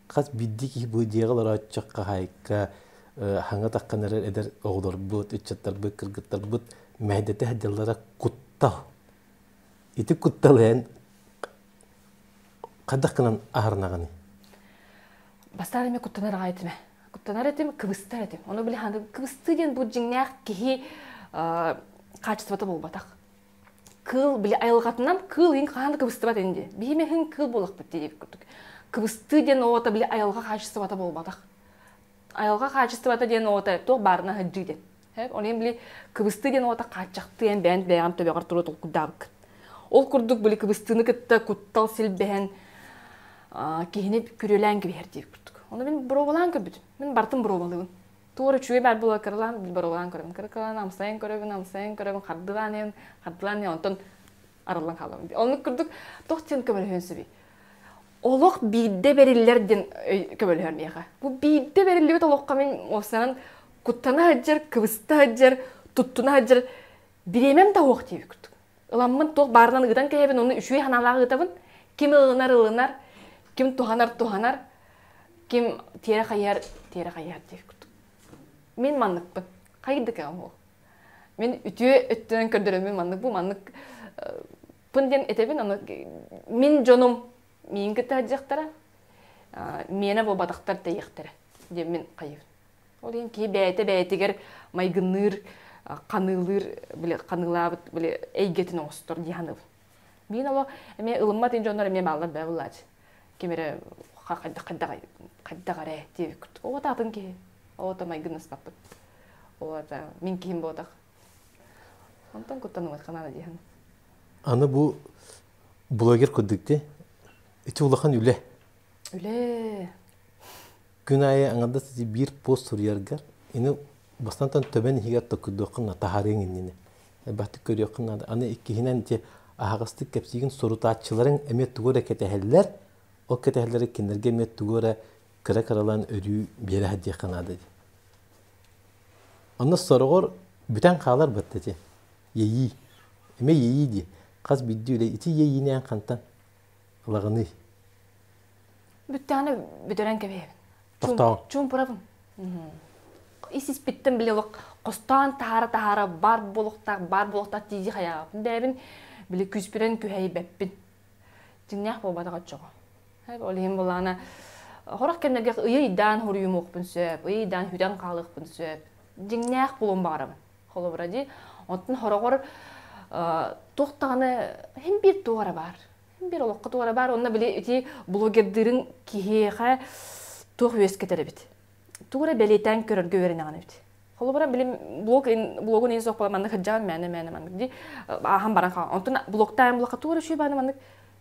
Хас биирдии киһи бу дьиэҕэ олорооччу хаһаайка хаҥа таххан эрэр эдэр оҕолорбут, ыччаттарбыт, кыргыттарбыт мэһэйдэтэ сылдьаллара куттал. Ити куттал эн хайдах гынан аһарынаҕыный? Бастаан эмиэ куттанар аҕай этим. Куттанар этим, кыбыстар этим. Ону били кыбыстыы диэн бу дьиҥнээх киһи хаачыстыбата буолбатах. Кыыл били айылҕатынан кыыл иһин хаһан да кыбыстыбат ини дии. Биһи мехин кыыл буолахпыт дии курдук. Кыбыстыы диэн оҕото били айылҕа хаачыстыбата буолбатах. Айылҕа хаачыстыбата диэн оҕото туох баарына сылдьыы диэн. Ол иһин били кыбыстыы диэн оҕото хааччахтыы эн бэйэн бэйэҕин төбөҕөр туруо толкуйдаабыккын. Ол курдук били кыбыстыыны кытта куттал силбэһэн киһини күрүөлээн кэбиһэр диир курдук. Ону мин боруобалаан көрбүтүм. Мин барытын боруобалыыбын. Туора үчүгэй баар буола кыралаан боруобалаан көрөбүн. Кыралаан амсайан көрөбүн, амсайан көрөбүн, хардылаан иһэн, хардылаан иһэн, онтон арыллан хаалабын. Оннук курдук туох диэн көмөлөһүөн сөбүй? Олох биирдэ бэриллэр диэн көмөлөһөр миэхэ. Бу биирдэ бэриллибит олоххо мин уопсайынан куттана сылдьар, кыбыста сылдьар, туттуна сылдьар бириэмэм да суох диэбит курдук. Ыламмын туох баарынан ыытан кэһэбин, ону үчүгэй санаалаах ыытабын. Ким ылынар ылынар, ким туһанар туһанар, ким тиэрэ хайыһар тиэрэ хайыһар диэбит курдук. Мин манныкпын. Хайдык ол. Мин үтүө өттүнэн көрдөрөммүн маннык бу маннык пын диэн этэбин, ону мин дьонум миин кытта сылдьыахтара, миэнэ буолбатахтар тэйиэхтэрэ диэн мин хайыбын. Ол иһин киһи бэйэтэ бэйэтигэр майгынныыр, ханыылыыр, били ханыылаабыт били эйгэтин оҥостор дии саныыбын. Миин олох эмиэ ылыммат ин дьоннор эмиэ бааллар бээ буллаачы. Ким эрэ хайдах хайдах хайдах эрэ диэбит. Оҕото атын киһи. Оҕото майгыннаспаппыт. Оҕото мин киһим буотах. Онтон куттанымыт ханаана диэһэн. Аны бу блогер курдук ти ити улахан үлэ. Үлэ. Күн аайы аҥардас ити биир пост суруйаргар ини бастантан төбөн иһигэр токкуйдуоххун таһаарыаҥ иннинэ. Элбэхтик көрүөххүн наада. Аны иккиһинэн ити аһаҕастык кэпсиигин сурутааччыларыҥ эмиэ тугу эрэ кэтэһэллэр. Ол кэтэһэллэри кинилэргэ эмиэ тугу эрэ кыра-кыралаан өрүү биэрэ сылдьыахха наада дии. Онно сороҕор бүтэн хаалар батта ити. Иэйии. Эмиэ иэйии дии. Хас биирдии үлэ ити иэйиинээн хантан ылаҕыный? Бүттэҕинэ бүтэрэн кэбиһэбин. Тохтооҥ. Чуумпурабын. Ис испиттэн били олох хостоон таһаара-таһаара баар буолуохтаах, баар буолуохтаах тиийи хайаабын. Бэйэбин били күүспүнэн күһэйбэппин. Дьиҥнээх буолбатах оччоҕо. Ол иһин булаана хорох кэмнэргэ ыйы-ыйдаан хоруйумуохпун сөп, ыйы-ыйдаан сүтэн хаалыахпын сөп. Дьиҥнээх буолуон баҕарабын. Холобура дии, оттон хороҕор туох даҕаны иһин биир туох эрэ баар. Иһин биир олоххо туох эрэ баар. Онно били ити блогердыырыҥ киһиэхэ туох үөскэтэр эбит. Тугу эрэ бэлиэтээн көрөргө үөрэнэҕин эбит. Холобура, били блог блогун иһин суох буолан маннык сылдьаҕын мээнэ-мээнэ маннык дии ааһан баран хаалан. Онтон блогтаан булахха тугу эрэ үчүгэй бааны маннык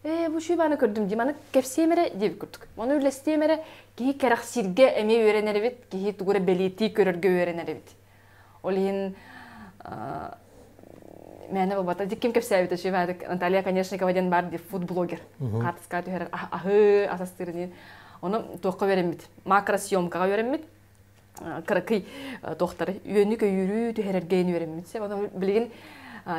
ээ бу үчүгэй бааны көрдүм дии маннык кэпсиэм эрэ диэбит курдук. Ону үллэстиэм эрэ киһи кэрэхсииргэ эмиэ үөрэнэр эбит, киһи тугу эрэ бэлиэтии көрөргө үөрэнэр эбит. Ол иһин мээнэ буолбата. Ким кэпсээбитэ үчүгэй Наталья Конечникова диэн баар дии фудблогер. Хаартыскаҕа түһэрэр аһы ас астыырын. Ону туохха үөрэммит? Макросъемкаҕа үөрэммит. Кыракый туохтары үөнү-көйүүрү түһэрэргэ үөрэммит. Ону билигин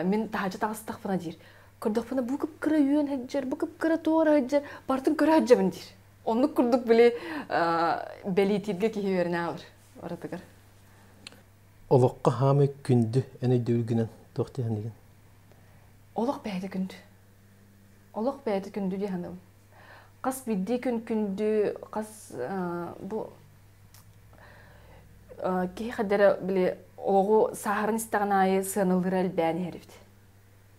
мин таһырдьа таҕыстахпына диир. Көрдөхпүнэ бу кып-кыра үөн сылдьар, бу кып-кыра туора сылдьар, барытын көрө сылдьабын диир. Оннук курдук били бэлиэтииргэ киһи үөрэнэ аалар барытыгар. Олоххо хаамай күндү эн өйдөбүлгүнэн туох дии саныыгын? Олох бэйэтэ күндү. Олох бэйэтэ күндү дии саныыбын. Хас биирдии күн күндү, хас бу киһи хадара били олоҕу сааһыран истэҕин аайы сыаналыыра элбээн иһэр эбит.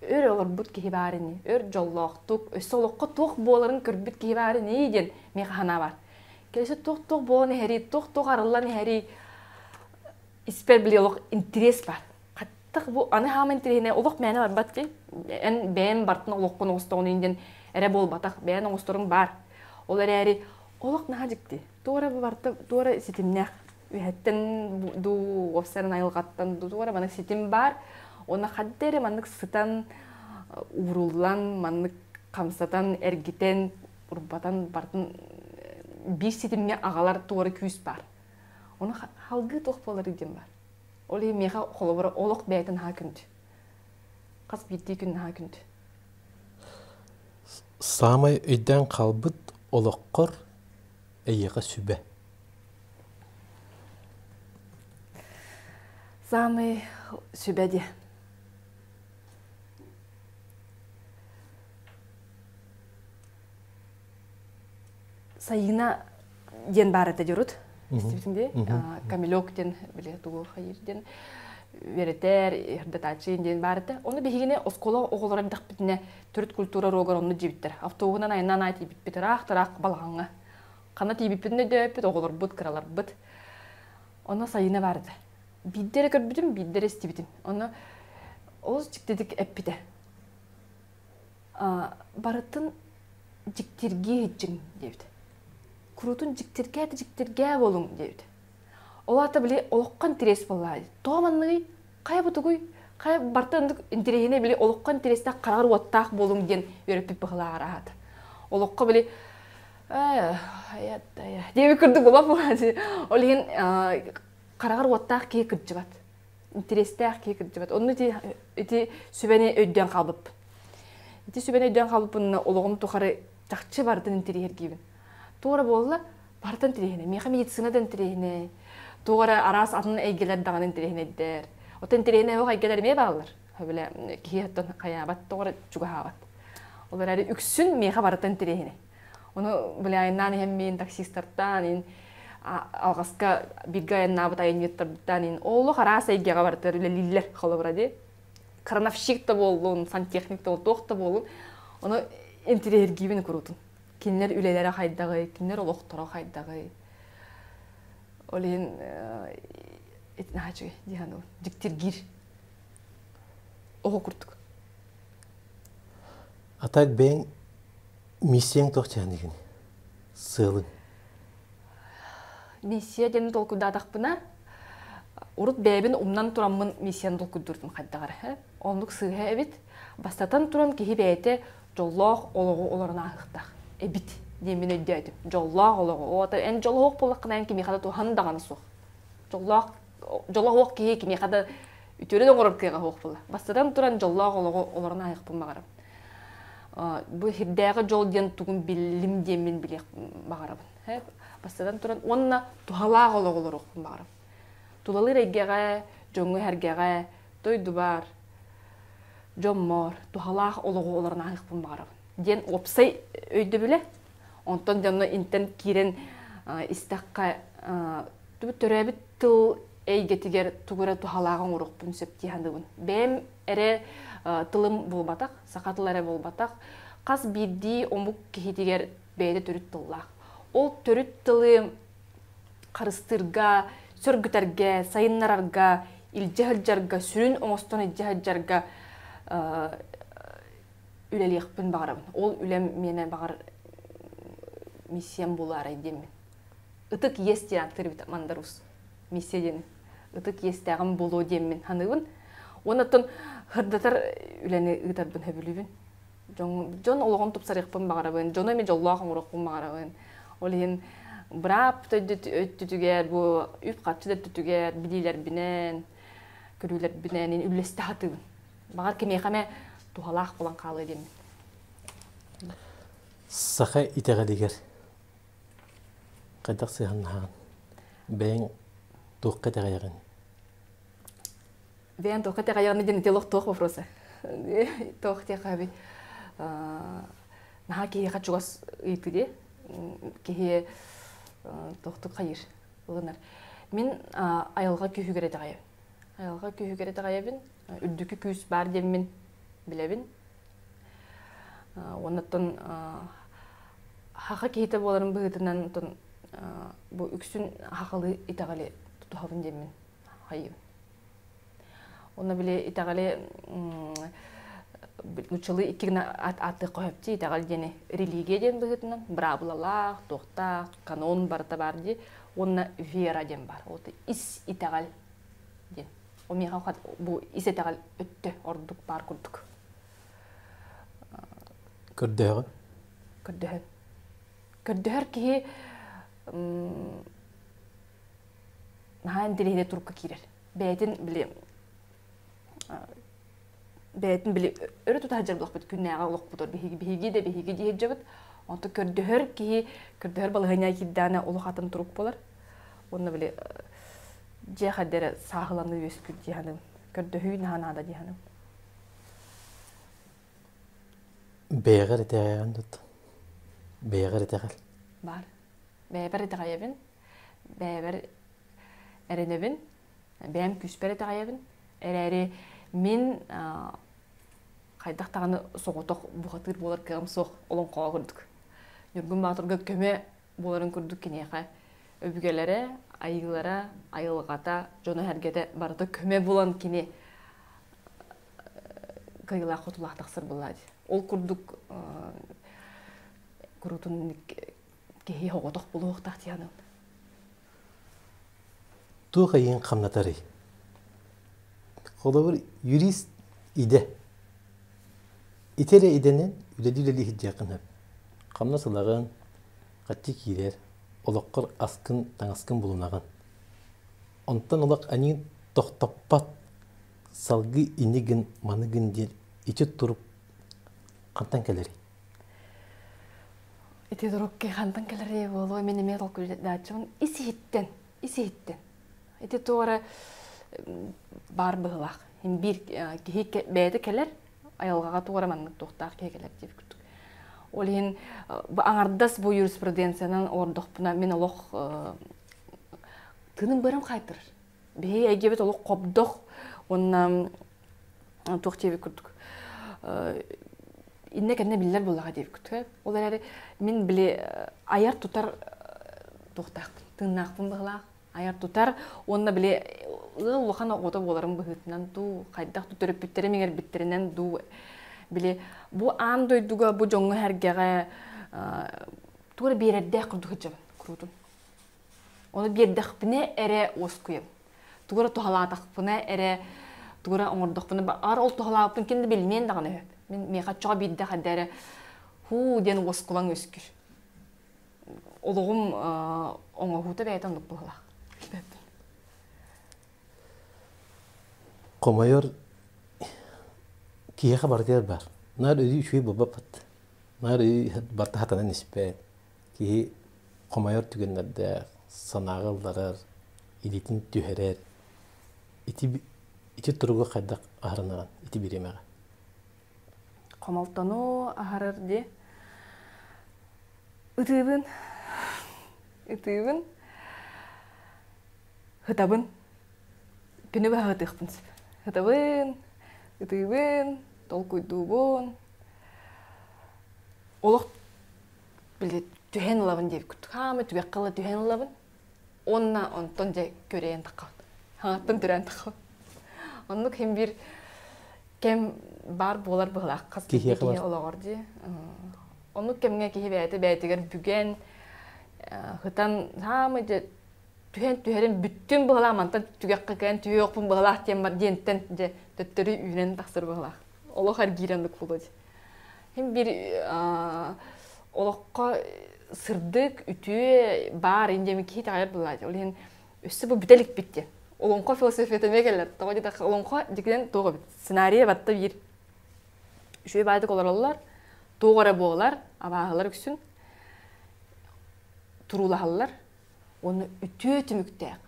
Өр олорбут киһи баар ини, өр дьоллоохтук, өссө олоххо туох буоларын көрбүт киһи баар ини диэн миэхэ санаа баар. Кэлэсэ туох-туох буолан иһэрий, туох-туох арыллан иһэрий, испэр били олох интерес баар. Хаттах бу аны хаама интэриэһинэй олох мээнэ барбат дии. Эн бэйэн бартын олоххун оҥостоҕун диэн эрэ буолбатах, бэйэн оҥосторуҥ баар. Ол эрээри олох наһаа дьикти. Туора барыта туора ситимнээх. Үһэттэн дуу, уопсайынан айылҕаттан дуу туора маннык ситим баар. Уонна ханна эрэ маннык сытан, ууруллан, маннык хамсатан, эргитэн, урбатан барытын биир ситимҥэ аҕалар туора күүс баар. Ону халгыы туох буолар диэн баар. Ол иһин миэхэ холобура олох бэйэтин наһаа күндү. Хас биирдии күн наһаа күндү. Саамай өйдөөн хаалбыт олоххор эйиэхэ сүбэ. Саамай сүбэ диэ. Сайына диэн баар этэ дьорут. Истибитиҥ дии? Камелек диэн били тугу хайыр диэн үөрэтэр, ирдатааччы диэн баар этэ. Ону биһигини оскуола оҕолоро эрдэхпитинэ төрүт культура уруогар онну дьиэбиттэр. Автобуһунан айаннаан аай тиийбиппит ыраах-ыраах балаҕаҥҥа. Ханна тиийбиппитин өйдөөбүппүт, оҕолорбут, кыраларбыт. Онно Сайына баар этэ. Биирдэ эрэ көрбүтүм, биирдэ эрэ истибитим. Онно олус дьиктитик эппитэ. Барытын дьиктиргии иһитчиҥ диэбит. Куруутун дьиктиргээ да дьиктиргээ буолуҥ диэбит. Ол аата били олоххо интэриэс буоллаҕа дии. Тоҕо манныгый? Хайа бу тугуй? Хайа барыта оннук интэриэһинэй били олоххо интэриэстээх хараҕар уоттаах буолуҥ диэн үөрэппит быһылааҕар аата. Олоххо били Диэби курдук була Ол иһин хараҕар уоттаах киһи кырдьыбат. Интэриэстээх киһи кырдьыбат. Онно ити ити сүбэни өйдөөн хаалбыппын. Ити сүбэни өйдөөн хаалбыппын олоҕум тухары чахчы барытын интэриэһиргиибин. Туора буолла, барытын интэриэһинэй. Миэхэ медицина да интэриэһинэй. Туох эрэ араас атын эйгэлэр даҕаны интэриэһинэйдэр. Оттон интэриэһинэй оһох эйгэлэр эмиэ бааллар. Бile киһи оттон хайаабат, тоҕо эрэ чугаһаабат. Ол эрээри үксүн миэхэ барыта интэриэһинэй. Ону бile айаннаан иһэммин таксистартан ин алҕаска бииргэ айаннаабыт айанньыттарбыттан ин олох араас эйгэҕэ барытыгар үлэлииллэр холобура дии. Крановщик да буоллун, сантехник да буоллун, туох да буоллун. Ону интэриэһиргиибин куруутун. Кинилэр үлэлэрэ хайдаҕый, кинилэр олохторо хайдаҕый. Ол иһин наһаа үчүгэй дии саныыбын. Дьиктиргиир. Оҕо курдук. А так бэйэҥ миссияҥ туох дьаһаныгын? Сыалыҥ? Миссия диэн толкуйдаатахпына, урут бэйэбин умнан тураммын миссияны толкуйдуурдум хайдах эрэ. Оннук сыыһа эбит. Бастатан туран киһи бэйэтэ дьоллоох олоҕу олорон ааһыахтаах эбит диэммин өйдөөтүм. Дьоллоох олоҕу. Оҕото эн дьоллоох буоллаххына эн кимиэхэ да туһан даҕаны суох. Дьоллоох дьолоһуох киһи кимиэхэ да үтүөрэн оҥорор кыаҕа суох буолла. Бастатан туран дьоллоох олоҕу олорон ааһыахпын баҕарабын. Бу сирдээҕи дьол диэн тугун биллим диэммин билиэх баҕарабын. Бастатан туран уонна туһалаах олоҕу олоруохпун баҕарабын. Тулалыыр эйгэҕэ, дьоҥҥо-сэргэҕэ, дойдубар, дьоммор туһалаах олоҕу олорон ааһыахпын баҕарабын диэн уопсай өйдөбүлэ. Онтон дьонно интэн киирэн истэххэ төрөөбүт тыл эйгэтигэр тугу эрэ туһалааҕы оҥоруохпун сөп дии саныыбын. Бэйэм эрэ тылым буолбатах, саха тыла эрэ буолбатах, хас биирдии омук киһитигэр бэйэтэ төрүт тыллаах. Ол төрүт тылы харыстыырга, сөргүтэргэ, сайыннарарга, илдьэ сылдьарга, сүрүн оҥостон илдьэ сылдьарга үлэлиэхпин баҕарабын. Ол үлэм миэнэ баҕар миссиям буолаарай диэммин. Ытык иэс диэн ааттыыр Мандарус миссия диэн ытык иэстээҕим буолуо диэммин саныыбын. Уонна оттон сырдатар үлэни ыытарбын сөбүлүүбүн. Дьон, дьон олоҕун тупсарыахпын баҕарабын, дьону эмиэ дьоллоох оҥоруохпун баҕарабын. Ол иһин быраап өттүтүгэр, бу үп-харчы да өттүтүгэр билиилэрбинэн, көрүүлэрбинэн үллэстэ сатыыбын. Баҕар кимиэхэ эмэ туһалаах буолан хаалыа диэммин. Саха итэҕэлигэр хайдах сыһыаннаһаҕын? Бэйэҥ туохха итэҕэйэҕин? Бэйэҥ туохха итэҕэйэҕин диэн ити олох туох вопроса? Туох диэххэ наһаа киһиэхэ чугас ыйытыы дии. Киһи туохтук хайыыр ылынар. Мин айылҕа күүһүгэр итэҕэйэбин. Айылҕа күүһүгэр итэҕэйэбин. Үрдүкү күүс баар диэммин билэбин. Уоннаттан хаха киһитэ буоларын быһыытынан оттон бу үксүн хахалыы итэҕэли тутуһабын диэммин хайыыбын. Уонна били итэҕэли нууччалыы икки гына ааттыахха сөп дии итэҕэл диэни религия диэн быһыытынан быраабылалаах, туохтаах, канон барыта баар дии уонна вера диэн баар. Вот ис итэҕэл диэн. Ол миэхэ бу ис итэҕэл өттө ордук баар курдук. Көрдөһөҕүн? Көрдөһөн. Көрдөһөр киһи наһаа интэриэһинэй турукка киирэр. Бэйэтин били бэйэтин били өрө тута сылдьар буоллахпыт күннээҕи олохпутугар биһиги биһиги да биһиги дии сылдьабыт. Онтон көрдөһөр киһи көрдөһөр балаһыанньаҕа киирдэҕинэ олох атын турук буолар. Уонна били дьиэ хайда эрэ сааһыланыы үөскүүр дии саныыбын. Көрдөһүү наһаа наада дии саныыбын. Бэйэҕэр итэҕэйэҕин дут. Бэйэҕэр итэҕэл. Баар. Бэйэбэр итэҕэйэбин. Бэйэбэр эрэнэбин. Бэйэм күүспэр итэҕэйэбин. Эрээри мин хайдах даҕаны соҕотох бухатыыр буолар кыаҕым суох олоҥхоҕо курдук. Ньургун Баатырга көмө буоларын курдук киниэхэ өбүгэлэрэ, айыылара, айылҕата, дьоно-сэргэтэ барыта көмө булан кини кыайыылаах хотулаах тахсар буоллаа дии. Ол курдук куруутун киһи оҕотох буолуохтаах дии саныыбын. Туох эйигин хамнатарый? Холобур, юрист идэ. Ити эрэ идэнэн үлэлии-үлэлии сылдьыаххын сөп. Хамнас ылаҕын, Хаччы киирэр, олоххор аскын, таҥаскын булунаҕын. Онтон олох аньыын тохтоппот, салгыы ини гын, маны гын диэн ити турук хантан кэлэрий? Ити турук хантан кэлэрий буолуо мин эмиэ толкуйдааччыбын ис иһиттэн, ис иһиттэн. Ити туора баар быһыылаах. Биир киһи бэйэтэ кэлэр, айылҕаҕа туора маннык туохтаах киһи кэлэр диэбит курдук. Ол иһин аҥардас бу юриспруденциянан олордохпуна мин олох тыыным быарым хаайтарар. Биһиги эйгэбит олох хобдох уонна туох диэбит курдук иннэ кэннэ биллэр буоллаҕа диэбит курдук. Ол эрээри мин били айар тутар туохтаахпын, тыыннаахпын быһылаах айар тутар уонна били ыал улахан оҕото буоларым быһыытынан дуу, хайдах да төрөппүттэрим иҥэрбиттэринэн дуу били бу аан дойдуга бу дьоҥҥо-сэргэҕэ тугу эрэ биэрэрдээх курдук сылдьабын куруутун. Ону биэрдэхпинэ эрэ уоскуйабын. Тугу эрэ туһалаатахпына эрэ тугу эрэ оҥордохпуна баҕар ол туһалаабыппын ким да билимиэн даҕаны сөп. Мин миэхэ оччоҕо биирдэ хайда эрэ һуу диэн уоскулаҥ үөскүүр. Олоҕум оҥоһуута бэйэтэ оннук быһыылаах. Билбэппин. Хомойор киһиэхэ барытыгар баар. Наар өрүү үчүгэй буолбаппыт. Наар өрүү барыта хатанан испэт. Киһи хомойор түгэннэрдээх, санааҕа ылларар, илиитин түһэрэр. Ити ити туругу хайдах аһарынаҕын ити бириэмэҕэ? Хомолтону аһарар дии. Ытыыбын. Ытыыбын. Ытабын. Күнү быһа ытыахпын сөп. Ытабын, ытыыбын, толкуйдуубун. Олох били түһэн ылабын диэбит курдук. Хаамай түгэххэ ыла түһэн ылабын. Уонна онтон дьэ көрөйөн таххабын. Хаҥаттан төрөөн таххабын. Оннук иһин биир кэм баар буолар быһылаах хас биирдии киһи олоҕор дии. Оннук кэмҥэ киһи бэйэтэ бэйэтигэр бүгэн, ытан саамай дьэ түһэн түһэрин бүттүн быһылаах мантан түгэххэ кэлэн түһүөхпүн быһылаах диэн бар диэнтэн дьэ төттөрү үүнэн тахсар быһылаах. Олох эргиирэн оннук буолуо дии. Иһин биир олоххо сырдык, үтүө баар индиэми киһи итэҕэйэр быһылаах. Ол иһин өссө бу бүтэ иликпит диэн. Олоҥхо философията эмиэ кэллэр. Тоҕо диэтэххэ, олоҥхо дьикинэн туох эбит? Сценарийа батта биир. Үчүгэй баайдык олороллор, туох эрэ буолар, абааһылар үксүн туруулаһаллар уонна үтүө түмүктээх.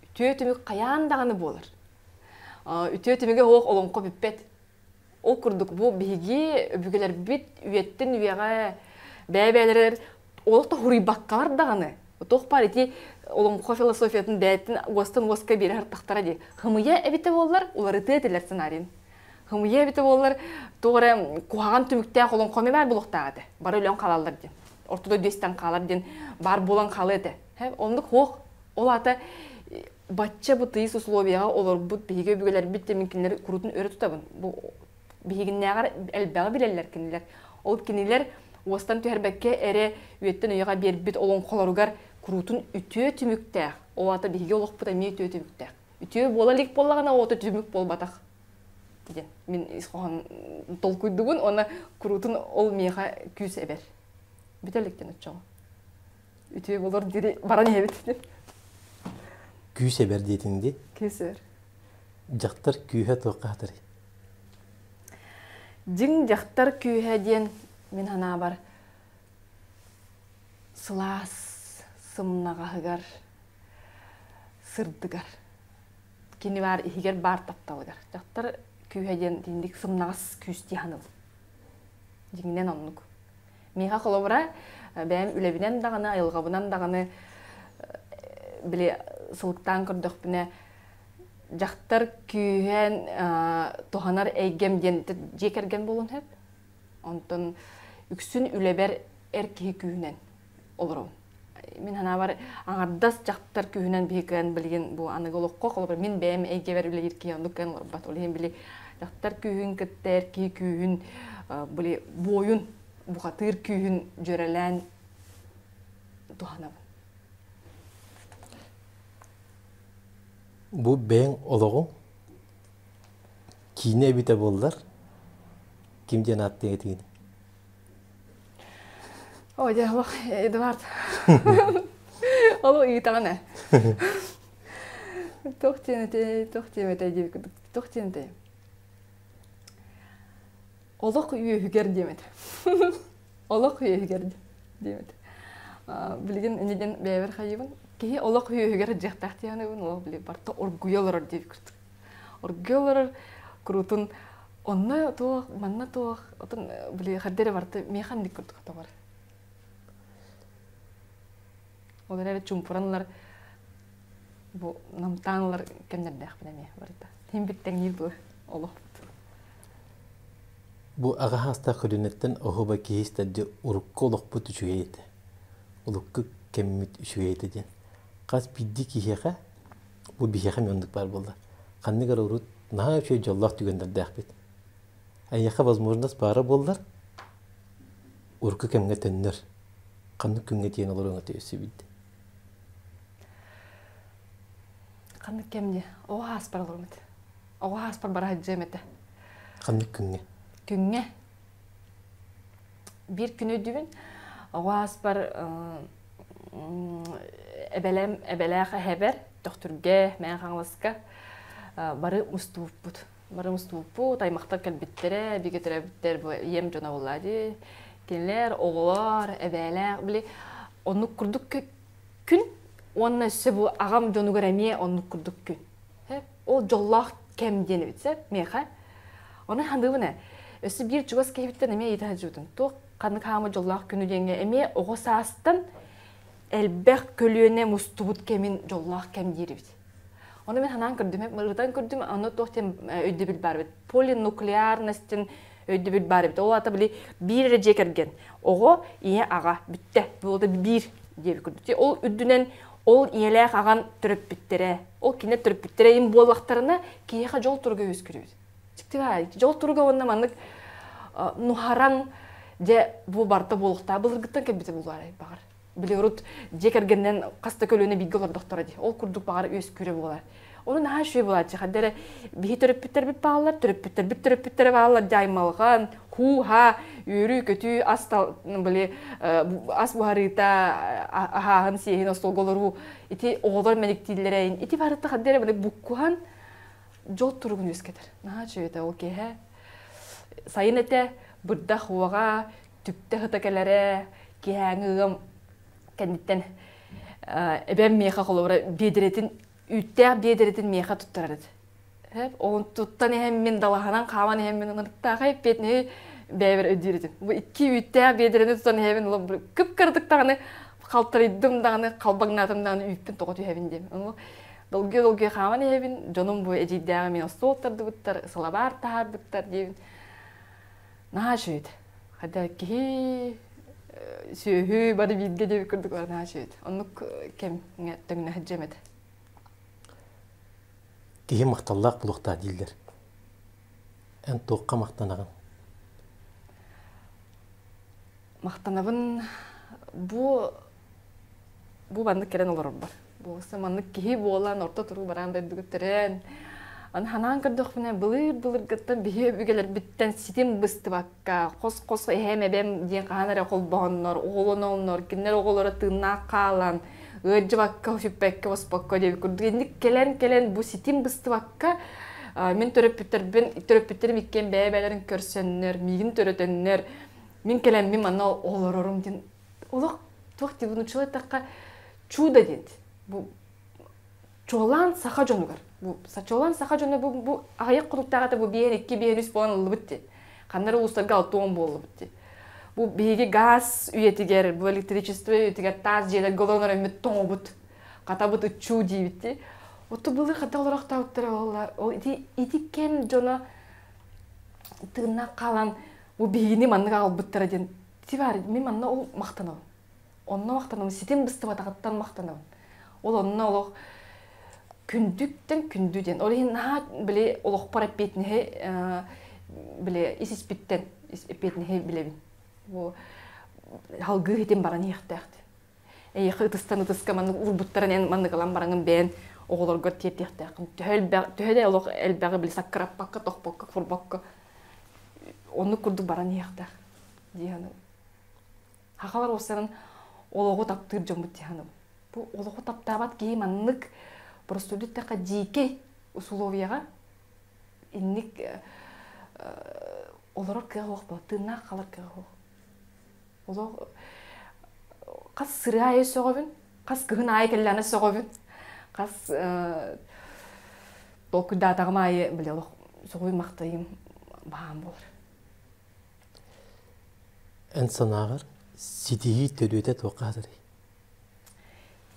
Үтүө түмүк хайаан даҕаны буолар. Үтүө түмүгэ суох олоҥхо бүппэт. Ол курдук бу биһиги өбүгэлэрбит үйэттэн үйэҕэ бэйэ-бэйэлэригэр олох да хуруйбаккалар даҕаны туох баар ити олоҥхо философиятын бэйэтин уостан уоска биэрэ сыртахтара дии. Хымыйа эбитэ буоллар уларытыа этилэр сценарийын. Хымыйа эбитэ буоллар туох эрэ куһаҕан түмүктээх олоҥхо эмиэ баар буолуохтаах этэ. Бары өлөн хаалаллар диэн. Ортодо үөстэн хаалар диэн баар буолан хаалыа этэ. Оннук суох. Ол аата бачча бу тыйыс условияҕа олорбут биһиги өбүгэлэрбит да мин кинилэри куруутун өрө тутабын. Бу биһигиннээҕэр элбэҕи билэллэр кинилэр. Ол кинилэр уостан түһэрбэккэ эрэ үйэттэн үйэҕэ биэрбит олоҥхолоругар куруутун үтүө түмүктээх. Ол аата биһиги олохпут эмиэ үтүө түмүктээх. Үтүө буола илик буоллаҕына, ол түмүк буолбатах диэн мин ис хоһоон толкуйдубун уонна куруутун ол миэхэ күүс эбэр. Бүтэ илик диэн оччоҕо. Үтүө болор дири баран иһэбит. Күүс эбэр диэтиҥ дии. Күүс эбэр. Дьахтар күүһэ туохха хатарый? Дьиҥ дьахтар күүһэ диэн мин санаабар сылаас сымнаҕаһыгар, сырдыгар. Кини баар иһигэр баар тапталыгар. Дьахтар күүһэ диэн итинник сымнаҕас күүс дии саныыбын. Дьиҥинэн оннук. Миэхэ холобура, бэйэм үлэбинэн даҕаны, айылҕабынан даҕаны били сылыктаан көрдөхпүнэ, дьахтар күүһүн туһанар эйгэм диэн дьиэ кэргэн буолуон сөп. Онтон үксүн үлэбэр эр киһи күүһүнэн олоробун. Мин санаабар аҥардас дьахтар күүһүнэн биһи кыайан билигин бу аныгы олоххо холобура мин бэйэм эйгэбэр үлэлиир киһи оннук кыайан олорбот. Ол иһин били дьахтар күүһүн кытта эр киһи күүһүн били буойун бухатыыр күүһүн дьүөрэлээн туһанабын. Бу бэйэҥ олоҕуҥ киинэ эбитэ буоллар ким диэн ааттыаҥ этигиний? О, дьэ, олох Эдуард. Олох ыйытаҕын ээ. Туох диэн этэй, туох диэм этэй диэбит курдук. Туох диэн этэй? Олох үөһүгэр диэм этэ. Олох үөһүгэр диэм этэ. Билигин инниден бэйэбэр хайыбын. Киһи олох үөһүгэр дьиэхтээх диэханыбын, олох били барта оргуйа олорор диэбит курдук. Оргуйа олорор куруутун онно туох, манна туох, отон били хардere барта миэхэ инник курдук хатабар. Ол эрээри чумпуранлар бу намтаанлар кэмнэрдээхпин эмиэ барыта. Тим бит тэҥниир бу олохпут. Бу аҕа саастаах көлүөнэттэн оһуоба киһи истэрдэ урукку олохпут үчүгэй этэ. Урукку кэммит үчүгэй этэ диэн. Хас биирдии киһиэхэ бу биһиэхэ эмиэ оннук баар буолла. Ханнык эрэ урут наһаа үчүгэй дьоллоох түгэннэрдээхпит. Эйиэхэ возможность баара буоллар, урукку кэмҥэ төннөр. Ханнык күҥҥэ тиийэн олоруоҥ этэ өссө биирдэ? Ханнык кэмҥэ? Оҕо ааспар олоруом этэ. Оҕо ааспар бара сылдьыам этэ. Ханнык күҥҥэ? Күҥҥэ. Биир күн өйдүүбүн. Оҕо ааспар эбэлэм эбэлээх эһэбэр Төхтүргэ, Мэҥэ Хаҥаласка бары мустубуппут. Бары мустубуппут, аймахтар кэлбиттэрэ, бигэ төрөөбүттэр бу ийэм дьоно буолла дии. Кинилэр, оҕолор, эбээлээх, били оннук курдук күн уонна өссө бу аҕам дьонугар эмиэ оннук курдук күн. Ол дьоллоох кэм диэн эбит сөп миэхэ. Ону саныыбын ээ. Өссө биир чугас киһибиттэн эмиэ ыйыта сылдьыбытым. Туох ханнык хаама дьоллоох күнү диэҥҥэ эмиэ оҕо саастан элбэх көлүөнэ мустубут кэмин дьоллоох кэм диир эбит. Ону мин санаан көрдүм, ырытан көрдүм, ону туох диэн өйдөбүл баар эбит. Полинуклеарностин өйдөбүл баар эбит. Ол аата били биир эрэ дьиэ кэргэн. Оҕо, ийэ, аҕа бүттэ. Бұл биир диэбит курдук. Ол үрдүнэн ол ийэлээх аҕан төрөппүттэрэ, ол кинилэр төрөппүттэрэ им буоллахтарына, киһиэхэ дьол туруга үөскүүр. Дьиктибай, дьол туруга уонна маннык нуһаран дьэ бу барыта буолуохтаах былыргыттан кэлбитэ буолуорай баҕар. Били урут дьиэ кэргэнинэн хас да көлүөнэ бииргэ олордохторо дии. Ол курдук баҕар үөскүүрэ буолар. Ону наһаа үчүгэй буолааччы. Ханна эрэ биһи төрөппүттэрбит бааллар, төрөппүттэрбит төрөппүттэрэ бааллар дьэ аймалҕан, һуу-һаа, үөрүү-көтүү, ас били ас буһарыыта, аһааһын, сиэһин остуолга олоруу ити оҕолор мэниктииллэрэ ити барыта ханна эрэ били буккуһан дьол туругун үөскэтэр. Наһаа үчүгэй этэ ол киэһэ. Сайын этэ, бырдах уоҕа, түптэ сыта кэлэрэ, киэһээҥи ыам кэнниттэн эбэм миэхэ холобура биэдэрэтин үүттээх биэдэрэтин миэхэ туттарар этэ. Ол туттан иһэммин далаһанан хааман иһэммин ынырыктаахай эппиэтинэһи бэйэбэр өйдүүр этим. Бу икки үүттээх биэдэрэни тутан иһэбин кып-кыратык даҕаны халтарыйдым даҕаны халбаҥнаатым даҕаны үүппүн тоҕо түһэбин диэм. Ону долгуйа-долгуйа хааман иһэбин, дьонум бу эдьиийдээҕи мин остуол тардыбыттар, сылабаар таһаарбыттар диэбин. Наһаа үчүгэй Хотя киһи сүөһү бары бииргэ диэбит курдук наһаа үчүгэй Оннук кэмҥэ тэҥнэ сылдьыам этэ. Киһи махталлаах буолуохтаах дииллэр. Эн туохха махтанаҕын? Махтанабын бу бу маннык кэлэн олорорбор. Бу маннык киһи буолан орто туруу бараан дойдуга төрөөн аны ханаан көрдөхпүнэ былыр-былыргыттан биһи өбүгэлэрбиттэн ситим быстыбакка хос-хос эһэм эбэм диэн хаһан эрэ холбоһоннор оҕолононнор кинилэр оҕолоро тыыннаах хаалан ыалдьыбакка сүппэккэ оспокко диэбит курдук инник кэлэн-кэлэн бу ситим быстыбакка мин төрөппүттэрбин төрөппүттэрим иккиэн бэйэ-бэйэлэрин көрсөннөр миигин төрөтөннөр мин кэлэммин манна олорорум диэн олох туох диибин нууччалыы эттэххэ чудо диэн бу чуолаан саха дьонугар бу чуолаан саха дьоно бу бу аҕыйах хонуктааҕыта бу биэһин икки биэһин үс буолан ыллыбыт дии ханна эрэ улуустарга алтуон буоллубут дии бу биһиги газ үйэтигэр бу электричество үйэтигэр таас дьиэлэргэ олорон эрэммит тоҥобут хатабыт ыччуу диибит дии оту былыр хата олорохтообуттара буолла ол ити ити кэм дьоно тыыннаах хаалан бу биһигини маннык аҕалбыттара диэн ити баар мин манна ол махтанабын онно махтанабын ситим быстыбатаҕыттан махтанабын ол онно олох күндүттэн күндү диэн ол иһин наһаа били олохпор эппиэтинэһи били ис испиттэн эппиэтинэһи билэбин бу салгыы иһитин баран иһиэхтээх эйиэхэ ытыстан ытыска маннык уурбуттарын эн маннык ылан бараҥын бэйэн оҕолоргор тиэрдиэхтээххин төһө элбэх төһө да олох элбэҕи били саккыраппакка тохпокко курбакка оннук курдук баран иһиэхтээх дии саныыбын. Хахалар уостарын олоҕу таптыыр дьоммут дии саныыбын. Бу олоҕу таптаабат киһи маннык простой эттэххэ дьиикэй усулуобуйаҕа инник олорор кыаҕа суох буолар, тыыннаах хаалар кыаҕа суох. Олох хас сырыы аайы сөҕөбүн, хас кыһын аайы кэллэҕинэ сөҕөбүн, хас толкуйдаатаҕым аайы били олох сөҕүү-махтайым баһаам буолар. Эн санааҕар ситиһии төрүөтэ туохха хатарый?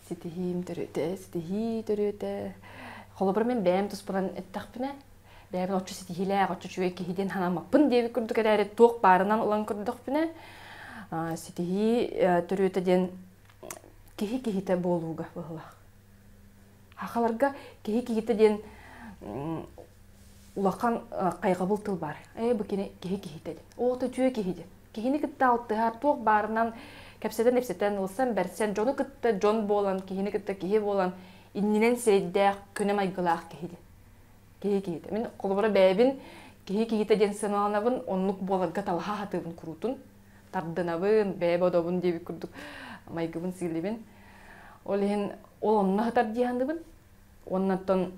Ситиһиим төрүөтэ, ситиһии төрүөтэ. Холобур, мин бэйэм туспунан эттэхпинэ, бэйэбин оччо ситиһиилээх, оччо үчүгэй киһи диэн санааммаппын диэбит курдук эрээри туох баарынан ылан көрдөхпүнэ, ситиһии төрүөтэ диэн киһи киһитэ буолууга быһыылаах. Сахаларга киһи киһитэ диэн улахан хайҕабыл тыл баар. Ээ бу кини киһи киһитэ диэн. Оҕото үчүгэй киһи диэн. Киһини кытта алтыһар, туох баарынан кэпсэтэн-ипсэтэн, ылсан-бэрсэн, дьону кытта дьон буолан, киһини кытта киһи буолан, иннинэн сирэйдээх, көнө майгылаах киһи диэн. Киһи киһитэ. Мин холобура бэйэбин киһи киһитэ диэн сыаналанабын, оннук буоларга талаһа сатыыбын куруутун. Тардынабын, бэйэ бодобун диэбит курдук майгыбын сиилибин. Ол иһин ол онно сытар дии саныыбын. Уонна оттон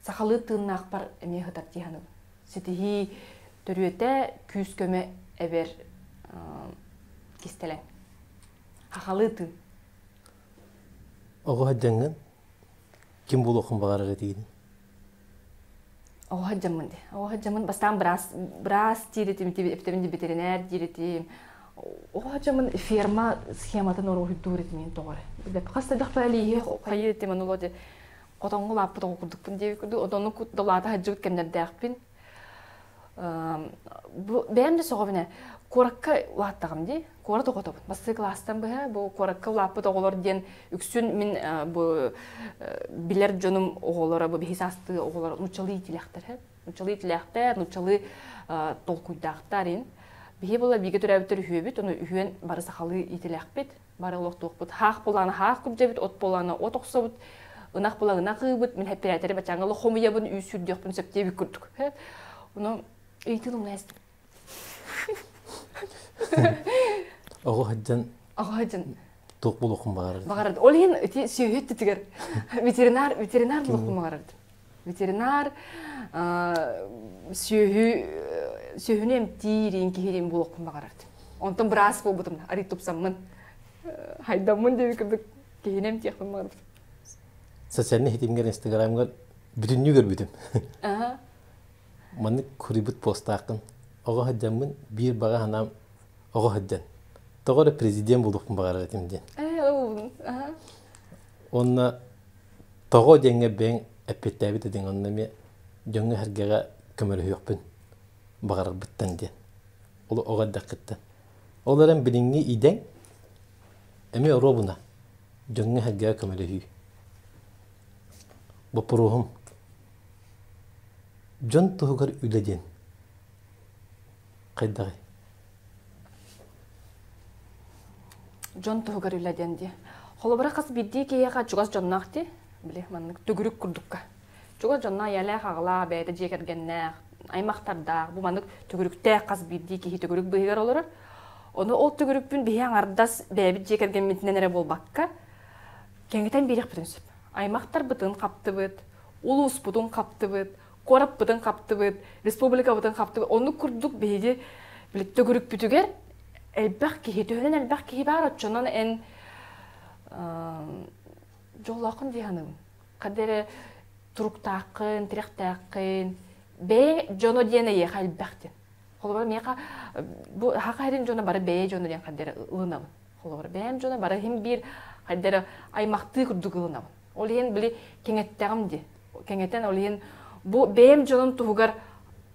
сахалыы тыыннаахпар эмиэ сытар дии саныыбын. Ситиһии төрүөтэ күүс-көмө эбэр кистэлэҥ. Хахалыы тыын. Оҕо сылдьаҥҥын ким буолуоххун баҕарар этигиний? Оҕо сылдьаммын дии. Оҕо сылдьаммын бастаан быраас, быраас диир этим, эптэбин ветеринар диир этим. Оҕо сылдьаммын ферма схематын уруһуйдуур этим мин тоҕо эрэ. Хас да дьахтар илииһи хайыы этим, ону хотоҥҥо улааппыт оҕо курдукпун диэбит курдук, отону кутталаата сылдьыбыт кэмнэрдээхпин. Бу бэйэм да сөҕөбүн ээ. Куоракка улааттаҕым дии. Куорат оҕотобун. Бастакы кылаастан быһа бу куоракка улааппыт оҕолор диэн үксүн мин бу билэр дьонум оҕолоро бу биһи саастыы оҕолор нууччалыы иитилээхтэр. Нууччалыы иитилээхтэр, нууччалыы толкуйдаахтар ин. Биһи була бииргэ төрөөбүттэр үһүөбүт, ону үһүөн бары сахалыы иитилээхпит. Бары олохтуохпут. Хаах булааны хаах күрдьэбит, от булааны от охсобут, ынах була ынах ыыбыт, мин хэппирээтэри бачаҥҥа хомуйабын, үүс сүүрдүөхпүн сөп диэбит курдук. Ону ыйтын умнайастым. Оҕо сылдьан Оҕо сылдьан туох буолуоххун баҕарар? Баҕарар. Ол иһин ити сүөһү өттүтүгэр ветеринар ветеринар буолуохпун баҕарардым. Ветеринар сүөһү сүөһүнү эмтиир киһи буолуохпун баҕарардым. Онтон быраас буолбутум, арый тупсаммын, хайдаммын диэбит курдук киһини эмтиэхпин баҕарбытым. Социальнай ситимҥэр Инстаграмҥар бүтүннүү көрбүтүм. Маннык курийбут постааххын. Оҕо сылдьаммын биир баҕа санаам оҕо сылдьан. Тоҕо эрэ президент буолуохпун баҕарар этим диэн. Уонна тоҕо диэҥҥэ бэйэҥ эппиэттээбит этиҥ онно эмиэ дьоҥҥо-сэргэҕэ көмөлөһүөхпүн баҕарарбыттан диэн. Ол оҕо эрдэххиттэн. Ол эрэн билиҥҥи идэҥ эмиэ оруобуна дьоҥҥо-сэргэҕэ көмөлөһүү. Боппуруоһум дьон туһугар үлэ диэн хайдаҕый? Дьон туһугар үлэ диэн дии. Холобура хас биирдии киһиэхэ чугас дьонноох дии. Били маннык төгүрүк курдукка. Чугас дьонноох ийэлээх аҕалаах, бэйэтэ дьиэ кэргэннээх, аймахтардаах, бу маннык төгүрүктээх хас биирдии киһи төгүрүк быыһыгар олорор. Ону ол төгүрүкпүн биһи аҥардас бэйэбит дьиэ кэргэммитинэн эрэ буолбакка, кэҥэтэн биэриэхпитин сөп. Аймахтарбытын хаптыбыт, улууспутун хаптыбыт, куораппытын хаптыбыт, республикабытын хаптыбыт. Оннук курдук биһиги били төгүрүкпүтүгэр элбэх киһи, төһөнөн элбэх киһи баар, оччонон эн дьоллооххун дии саныыбын. Ханна эрэ туруктааххын, тирэхтээххин, бэйэ дьоно диэн эйиэхэ элбэх диэн. Холобура, миэхэ бу саха сирин дьоно бары бэйэ дьоно диэн ханна эрэ ылынабын. Холобура, бэйэм дьоно бары иһин биир ханна эрэ аймахтыы курдук ылынабын. Ол иһин били кэҥэттэҕим дии. Кэҥэтэн ол иһин бу бэйэм дьонум туһугар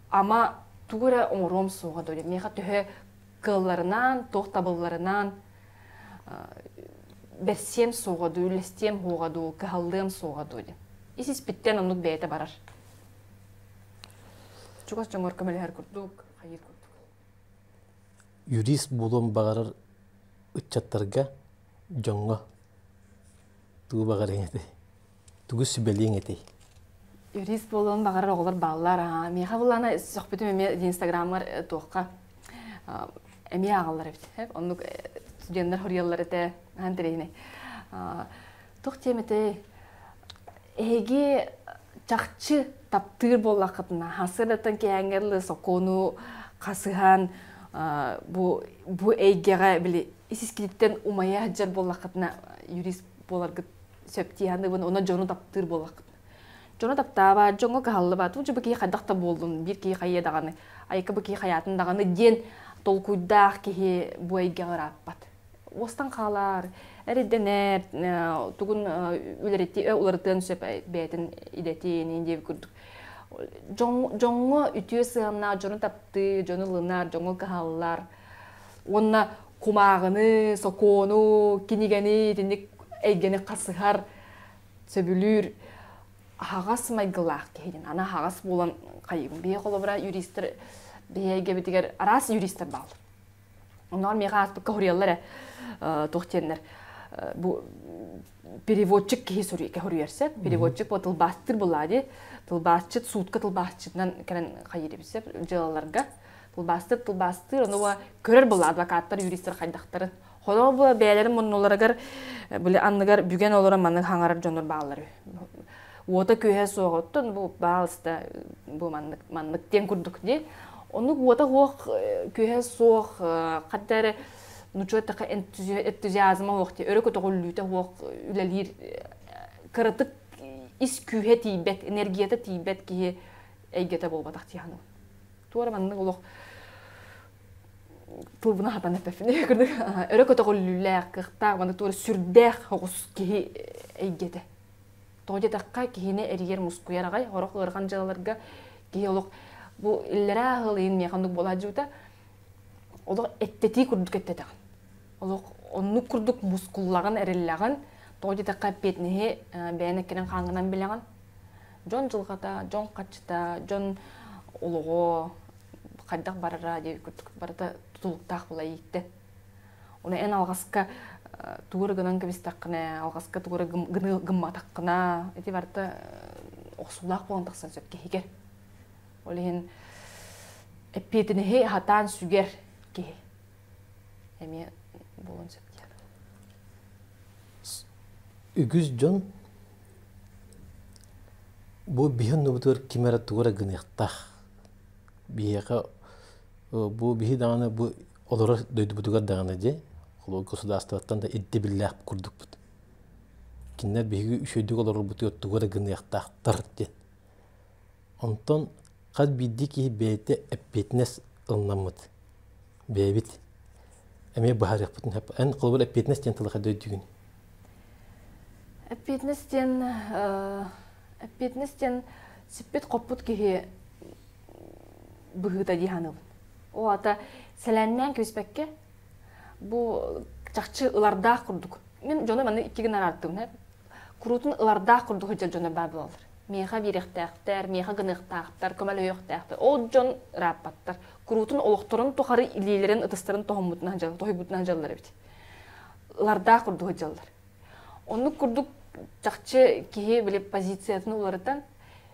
ама тугу эрэ оҥоруом суоҕа дуо диэн. Миэхэ төһө кыалларынан, туох табылларынан бэрсиэм суоҕа дуу, үллэстиэм суоҕа дуу, кыһаллыам суоҕа дуу диэн. Ис-испиттэн оннук бэйэтэ барар. Чугас дьоҥҥор көмөлөһөр курдук, хайыыр курдук. Юрист буолуон баҕарар ыччаттарга, дьоҥҥо тугу баҕарыаҥ этэй? Тугу сүбэлиэҥ этэй? Юрист буолуон баҕарар оҕолор бааллар. Миэхэ буллаана сөхпүтүм эмиэ Инстаграммар туохха. Эмиэ ааҕаллар эбит. Оннук студеннар хоруйаллар этэ. Ахан тэрийинэй. Туох диэм этэй? Эһиги чахчы таптыыр буоллаххытына, хасыадаттан киһээҥҥэ сокуону хасыһан бу бу эйгэҕэ били ис-искититтэн умайа сылдьар буоллаххытына юрист буоларгыт сөп дии саныыбын уонна дьону таптыыр буоллаххытына. Дьону таптаабат, дьоҥҥо кыһаллыбат, бу киһи хайдах да буоллун, биир киһи хайыа даҕаны, айка бу киһи хайаатын даҕаны диэн толкуйдаах киһи бу эйгэҕэ ырааппат. Уостан хаалар, эрэйдэнэр, тугун үлэрэти уларытыан сөп бэйэтин идэтин диэбит курдук. Дьоҥҥо үтүө сыһыаннаах, дьону таптыыр, дьону ылынар, дьоҥҥо кыһаллар уонна кумааҕыны, сокуону, кинигэни итинник эйгэни хасыһар, сөбүлүүр аһаҕас майгылаах киһи Аны аһаҕас буолан хайыыбын. Биһи холобура юристар биһи эйгэбитигэр араас юристар бааллар. Оннооҕор миэхэ ааспыкка хоруйаллар ээ туох диэннэр бу переводчик киһи хоруйар сөп. Переводчик бу тылбаастыыр буоллаа дии. Тылбаасчыт суутка тылбаасчытынан кэлэн хайыыр эбит сөп дьыалаларга. Тылбаастыыр тылбаастыыр ону көрөр буолла адвокаттар, юристар хайдахтарын. Холоо бу бэйэлэрин муннуларыгар били анныгар бүгэн олорон маннык хаҥарар дьоннор бааллар үһү. Уота күөһэ суох оттон бу баалыста бу маннык маннык диэн курдук дии. Оннук уота суох күөһэ суох ханна эрэ нучча эттэххэ энтузиазма суох дии өрө көтөҕүллүүтэ суох үлэлиир кыратык ис күүһэ тиийбэт энергията тиийбэт киһи эйгэтэ буолбатах дии саныыбын. Туора маннык олох тылбына хатан эппэппин курдук өрө көтөҕүллүүлээх кыахтаах маннык туора сүрдээх оҕус киһи эйгэтэ тоҕо диэтэххэ киһини эрийэр мускуйар аҕай сорох ыарахан дьыалаларга киһи олох бу иллэрээ аһыл иһин миэхэ оннук буолаадьыбыта олох эттэтии курдук эттэтэҕин олох оннук курдук мускуллаҕын эриллэҕин тоҕо диэтэххэ эппиэтинэһи бэйэн эккинэн хааҥҥынан билэҕин дьон дьылҕата дьон хаччыта дьон олоҕо хайдах барара диэбит курдук барыта тутулуктаах була ииттэ. Ону эн алҕаска тугу эрэ гынан кэбистэххинэ, алҕаска тугу эрэ гымматаххына, ити барыта охсуулаах буолан тахсан сөп киһигэр. Ол иһин эппиэтинэһи хатаан сүгэр киһи эмиэ буолуон сөп диэн. Үгүс дьон бу биһи оннубутугар ким эрэ тугу эрэ гыныахтаах. Биһиэхэ бу биһи даҕаны бу олорор дойдубутугар даҕаны дьэ холобур государствоттан да ирдэбиллээх курдукпут. Кинилэр биһиги үчүгэйдик олорорбутугар тугу эрэ гыныахтаахтар диэн. Онтон хас биирдии киһи бэйэтэ эппиэтинэс ылынаммыт. Бэйэбит эмиэ быһаарыахпытын сөп. Эн холобур эппиэтинэс диэн тылы хайда өйдүүгүн? Эппиэтинэс диэн эппиэтинэс диэн сиппит-хоппут киһи быһыыта дии саныыбын. Ол аата сэлээннээн кэбиспэккэ бу чахчы ылардаах курдук. Мин дьону манна икки гына араартыыбын. Куруутун ылардаах курдук сылдьар дьоно баар буолаллар. Миэхэ биэриэхтээхтэр, миэхэ гыныахтаахтар, көмөлөһүөхтээхтэр. Ол дьон ырааппаттар. Куруутун олохторун тухары илиилэрин, ытыстарын тоһуммутунан сылдьаллар, тоһуйбутунан сылдьаллар эбит. Ылардаах курдук сылдьаллар. Оннук курдук чахчы киһи били позициятын уларытан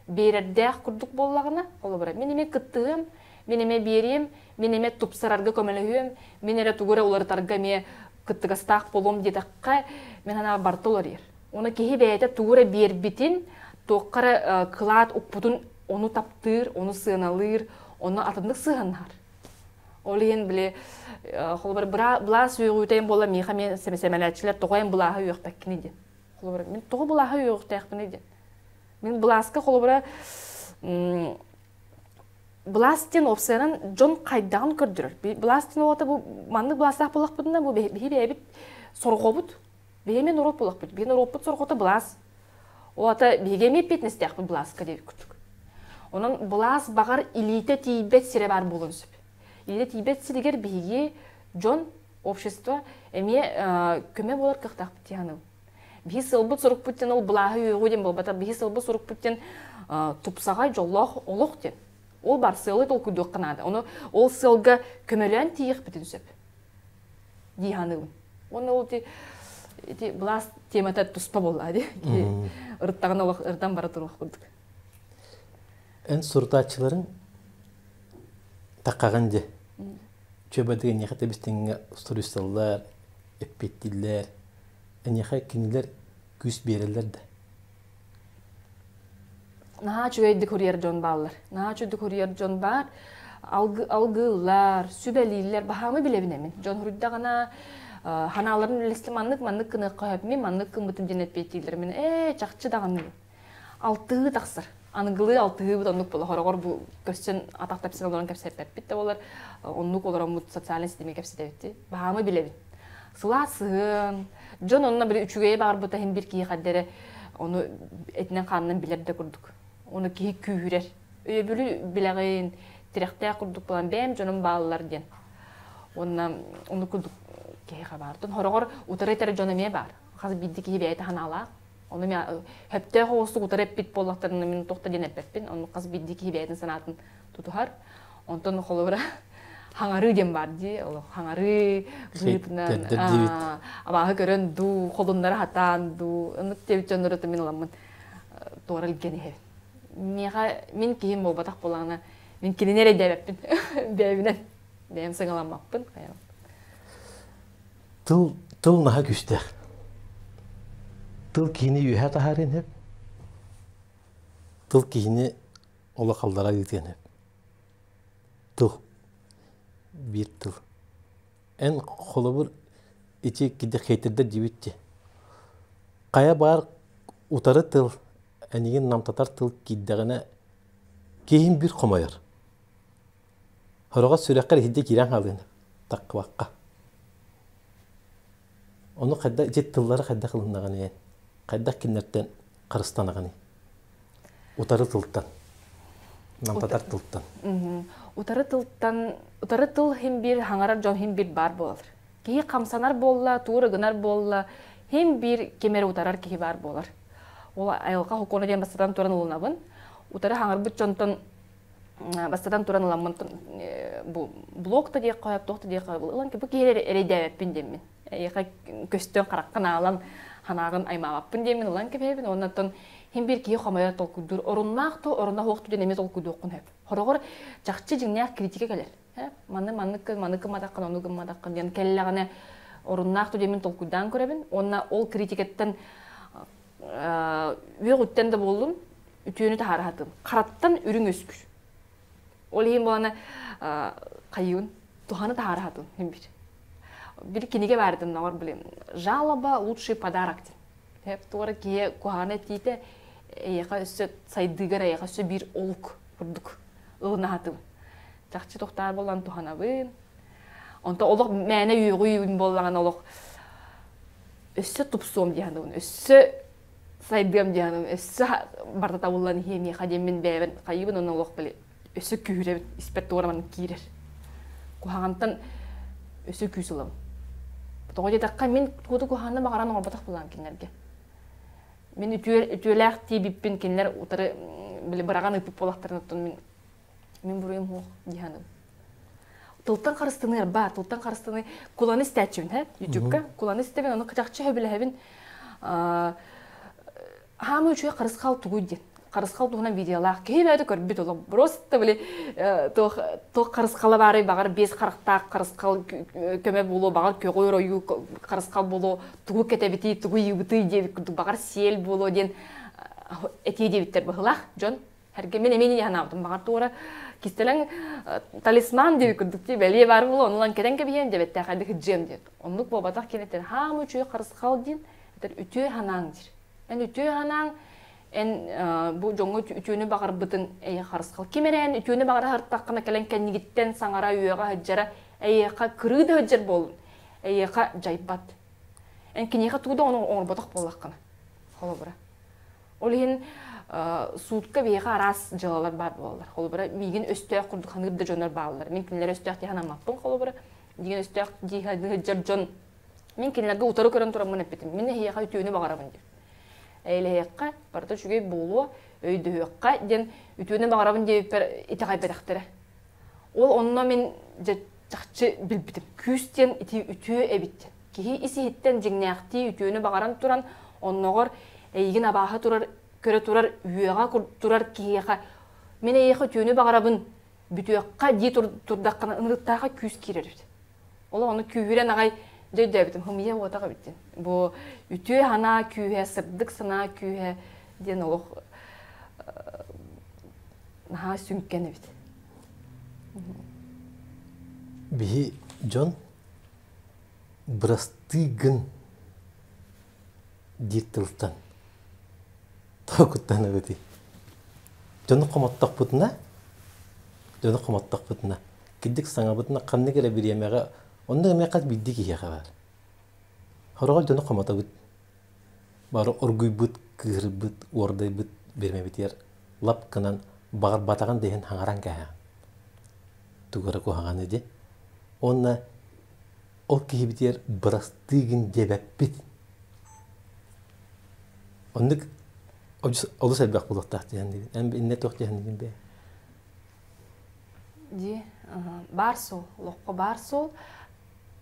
биэрэрдээх курдук буоллаҕына, холобура, мин эмиэ кыттыһыам, мин эмиэ биэриэм, мин эмиэ тупсарарга көмөлөһүөм, мин эрэ тугу эрэ уларытарга эмиэ кыттыгастаах буолуом диэтэххэ, мин санаабар барыта уларыйар. Уонна киһи бэйэтэ тугу эрэ биэрбитин, туохха эрэ кылаат укпутун ону таптыыр, ону сыаналыыр, ону атыннык сыһыаннаһар. Ол иһин били холобур былаас үөҕүүтэ буола миэхэ эмиэ сэмэлээччилэр тоҕо эн былааһы үөхпэккиний диэн. Холобура мин тоҕо былааһы үөҕүөхтээхпиний диэн. Мин былааска холобура былаас диэн уопсайынан дьон хайдаҕын көрдөрөр. Былаас диэн оҕото бу маннык былаастаах буоллахпытына бу биһи бэйэбит сорҕобут. Биһи эмиэ норуот буоллахпыт. Биһи норуоппут сорҕото былаас. Ол ата биһиги эмиэ эппиэтинэстээхпит былааска диэбит курдук. Онон былаас баҕар илиитэ тиийбэт сирэ баар буолуон сөп. Илиитэ тиийбэт сиригэр биһиги дьон, общество эмиэ көмө буолар кыахтаахпыт дии саныыбын. Биһи сыалбыт-сорукпут диэн ол былааһы үөҕүү диэн буолбатах. Биһи сыалбыт-сорукпут диэн тупсаҕай, дьоллоох олох диэн. Ол бар сыалы толкуйдуохха наада. Ону ол сыалга көмөлөөн тиийиэхпитин сөп дии саныыбын. Уонна ол ити ити былаас темата туспа буолла дии. Ырыттаҕына олох ырытан бара туруох курдук. Эн сурутааччыларыҥ таххаҕын дии. Чүөбэдигэ эйиэхэ тэбис-тэҥҥэ суруйсаллар, эппиэттииллэр. Эйиэхэ кинилэр күүс биэрэллэр да? Наһаа үчүгэйдик суруйар дьон бааллар. Наһаа үчүгэйдик суруйар дьон баар. Алгыыллар, сүбэлииллэр. Баһаамы билэбин эмин. Дьон суруйдаҕына ханааларын үллэстэ маннык маннык гыныахха сөп мин маннык гыммытым диэн эппиэттииллэр. Мин ээ чахчы даҕаны алтыһыы тахсар. Аныгылыы алтыһыыбыт оннук буолар. Хороҕор бу көссөн атах тэпсэн олорон кэпсэппэппит да буолар. Оннук олороммут социальнай ситимҥэ кэпсэтэбит. Баһаамы билэбин. Сылаас сыһыан, дьон онно били үчүгэйи баҕарбыта иһин бир киһи хаддэрэ ону этинэн-хаанынан билэр да курдук. Ону киһи күүһүрэр. Өйөбүлү билэҕин, тирэхтээх курдук буолан бэйэм дьонум бааллар диэн. Уонна ону курдук киһиэхэ баар. Хороҕор утары этэр дьон эмиэ баар. Хас биирдии киһи бэйэтэ санаалаах. Ону мен хөптөөх оҕустук утары эппит буоллахтарына мин туох да диэн эппэппин. Ону хас биирдии киһи бэйэтин санаатын тутуһар. Онтон холобура хаҥарыы диэн баар дии. Олох хаҥарыы быһыытынан абааһы көрөн дуу, холуннара хатаан дуу, оннук диэбит дьоннору мин ыламмын туора илгэн иһэбин. Миэхэ мин киһим буолбатах буолаҕына мин кинини эрэйдээбэппин бэйэбинэн бэйэм сыҥаламмаппын. Тыл тыл наһаа күүстээх. Тыл киһини үөһэ таһаарыан сөп. Тыл киһини олох аллара ыытыан сөп. Тыл. Биир тыл. Эн холобур ити киди хейтердер диэбит дии. Хайа баар утары тыл, эйигин намтатар тыл киирдэҕинэ киһим биир хомойор. Сороҕор сүрэххэр иһирдьэ киирэн хаалыан таххыбакка. Ону хайдах ити тыллары хайдах ылыннаҕыный эн? Хайдах кинилэртэн харыстанаҕыный? Утары тылтан. Намтатар тылтан. Утары тылтан, утары тыл хим биир хаҥарар дьон хим биир баар буолар. Киһи хамсанар буолла, тугу гынар буолла, хим биир ким эрэ утарар киһи баар буолар. Ол айылҕа сокуона диэн бастатан туран ылынабын. Утары хаҥарбыт дьонтон бастатан туран ыламмын бу блог да диэххэ сөп, туох да диэххэ сөп ылан бу киһи эрэйдээбэппин диэммин. Эйиэхэ көстөн хараххын аалан ханаағын аймаабаппын диэммин ылан кэбиһэбин. Оннуттан хим биир киһи хомойор толкуйдуур оруннаах то оруна суох диэн эмиэ толкуйдуоххун сөп. Хороҕор чахчы дьиҥнээх критика кэлэр. Маны маннык маны гымматаххын, ону гымматаххын диэн кэллэҕинэ оруннаах диэммин толкуйдаан көрөбүн. Уонна ол критикаттан үөҕүттэн да буоллун үтүөнү таһаара сатыым. Хараттан үрүҥ өскүр. Ол иһин буолана хайыын туһаны таһаара сатыым хин бир. Бир кинигэ баардын наҕар блин жалоба лучший подарок диэн. Хеп туора киһи куһаҕаны этиитэ эйиэхэ өссө сайдыыгар эйиэхэ өссө биир олук курдук ылына сатыым. Чахчы тохтаар буолан туһанабын. Онто олох мээнэ үөҕүй буоллаҕына олох өссө тупсуом дии саныыбын, өссө сайдыам дии саныыбын, өссө барыта табыллан иһиэ миэхэ диэммин бэйэбин хайыыбын уонна олох били өссө күүһүрэбин, испэр туора киирэр. Куһаҕантан өссө күүс ылабын. Тоҕо диэтэххэ мин тугу да куһаҕаны баҕаран оҥорботох буолаам кинилэргэ. Мин үтүөлээх тиийбиппин кинилэр утары били быраҕан ыыппыт буолахтарын оттон мин Мин буруйум суох дии саныыбын. Тылтан харыстаныар баар, тылтан харыстаныы куланы истээччибин, һэ, ютубка куланы истэбин, ону чахчы сөбүлэһэбин. Хаамыы үчүгэй харысхал тугуй диэн. Харысхал туһунан видеолаах киһи бэйэтэ көрбүт олох. Просто били туох туох харысхала баарый баҕар биэс харахтаах харысхал көмө буолуо, баҕар көҕүөр ойуу харысхал буолуо, тугу кэтэбитий, тугу ыйыыбытый диэбит курдук, баҕар сиэл буолуо диэн этии диэбиттэр быһылаах дьон. Эргэ мин эмиэ санаабытым баҕар туора кистэлэҥ талисман диэбит курдук дии бэлиэ баар буолуо ону ылан кэтэн кэбиһиэм диэбэттээхайдык сылдьыам диэн оннук буолбатах кини этэр хаам үчүгэй харысхал диэн этэр үтүө санааҥ диир эн үтүө санааҥ эн бу дьоҥҥо үтүөнү баҕарбытыҥ эйэ харысхал ким эрэ эн үтүөнү баҕара сырыттаххына кэлэн кэннигиттэн саҥара үөҕэ сылдьара эйиэхэ кырыы да сылдьар буоллун эйиэхэ дьайбат эн киниэхэ тугу да оҥорботох буоллаххына холобура Ол иһин суутка биһиэхэ араас дьыалалар баар буолаллар. Холобура, миигин өстөөх курдук саныыр да дьоннор бааллар. Мин кинилэри өстөөх дии санаммаппын холобура. Миигин өстөөх дии сылдьар дьон мин кинилэргэ утары көрөн тураммын эппитим. Мин эһиэхэ үтүөнү баҕарабын диир. Эйэлэһиэххэ, барыта үчүгэй буолуо, өйдөһүөххэ диэн үтүөнү баҕарабын диэбиппэр итэҕэйбэтэхтэрэ. Ол онно мин дьэ чахчы билбитим. Күүс диэн ити үтүө эбит. Киһи ис-иһиттэн дьиҥнээхтии үтүөнү баҕаран туран, онноҕор эйигин абааһы турар, көрө турар, үөҕэ турар киһиэхэ мин эйиэхэ үтүөнү баҕарабын. Бүтүөххэ дии турдаххына ынырыктаахха күүс киирэр эбит. Ол ону күүһүрэн аҕай дьэ өйдөөбүтүм хымыйа уотах эбит диэн. Бу үтүө санаа күүһэ, сырдык санаа күүһэ диэн олох наһаа сүҥкэн эбит. Биһи дьон бырастыы гын диир тылтан тоҕо эбитий? Дьону хомоттохпутуна, дьону хомоттохпутуна, кырдьык саҥабытына ханнык эрэ бириэмэҕэ онно эмиэ хас биирдии киһиэхэ баар. Хороҕор дьону хомотобут. Бары оргуйбут, кыыһырбыт, уордайбыт бириэмэбитигэр лап гынан баҕарбатаҕын да иһин хаҥаран кээһэҕин. Тугу эрэ куһаҕаны дии. Уонна ол киһибитигэр бырастыы гын диэбэппит. Оннук олус элбэх буолуохтаах диэн диибин. Эн иннэ туох диэн бэйэ? Дии, баар суол, олоххо баар суол.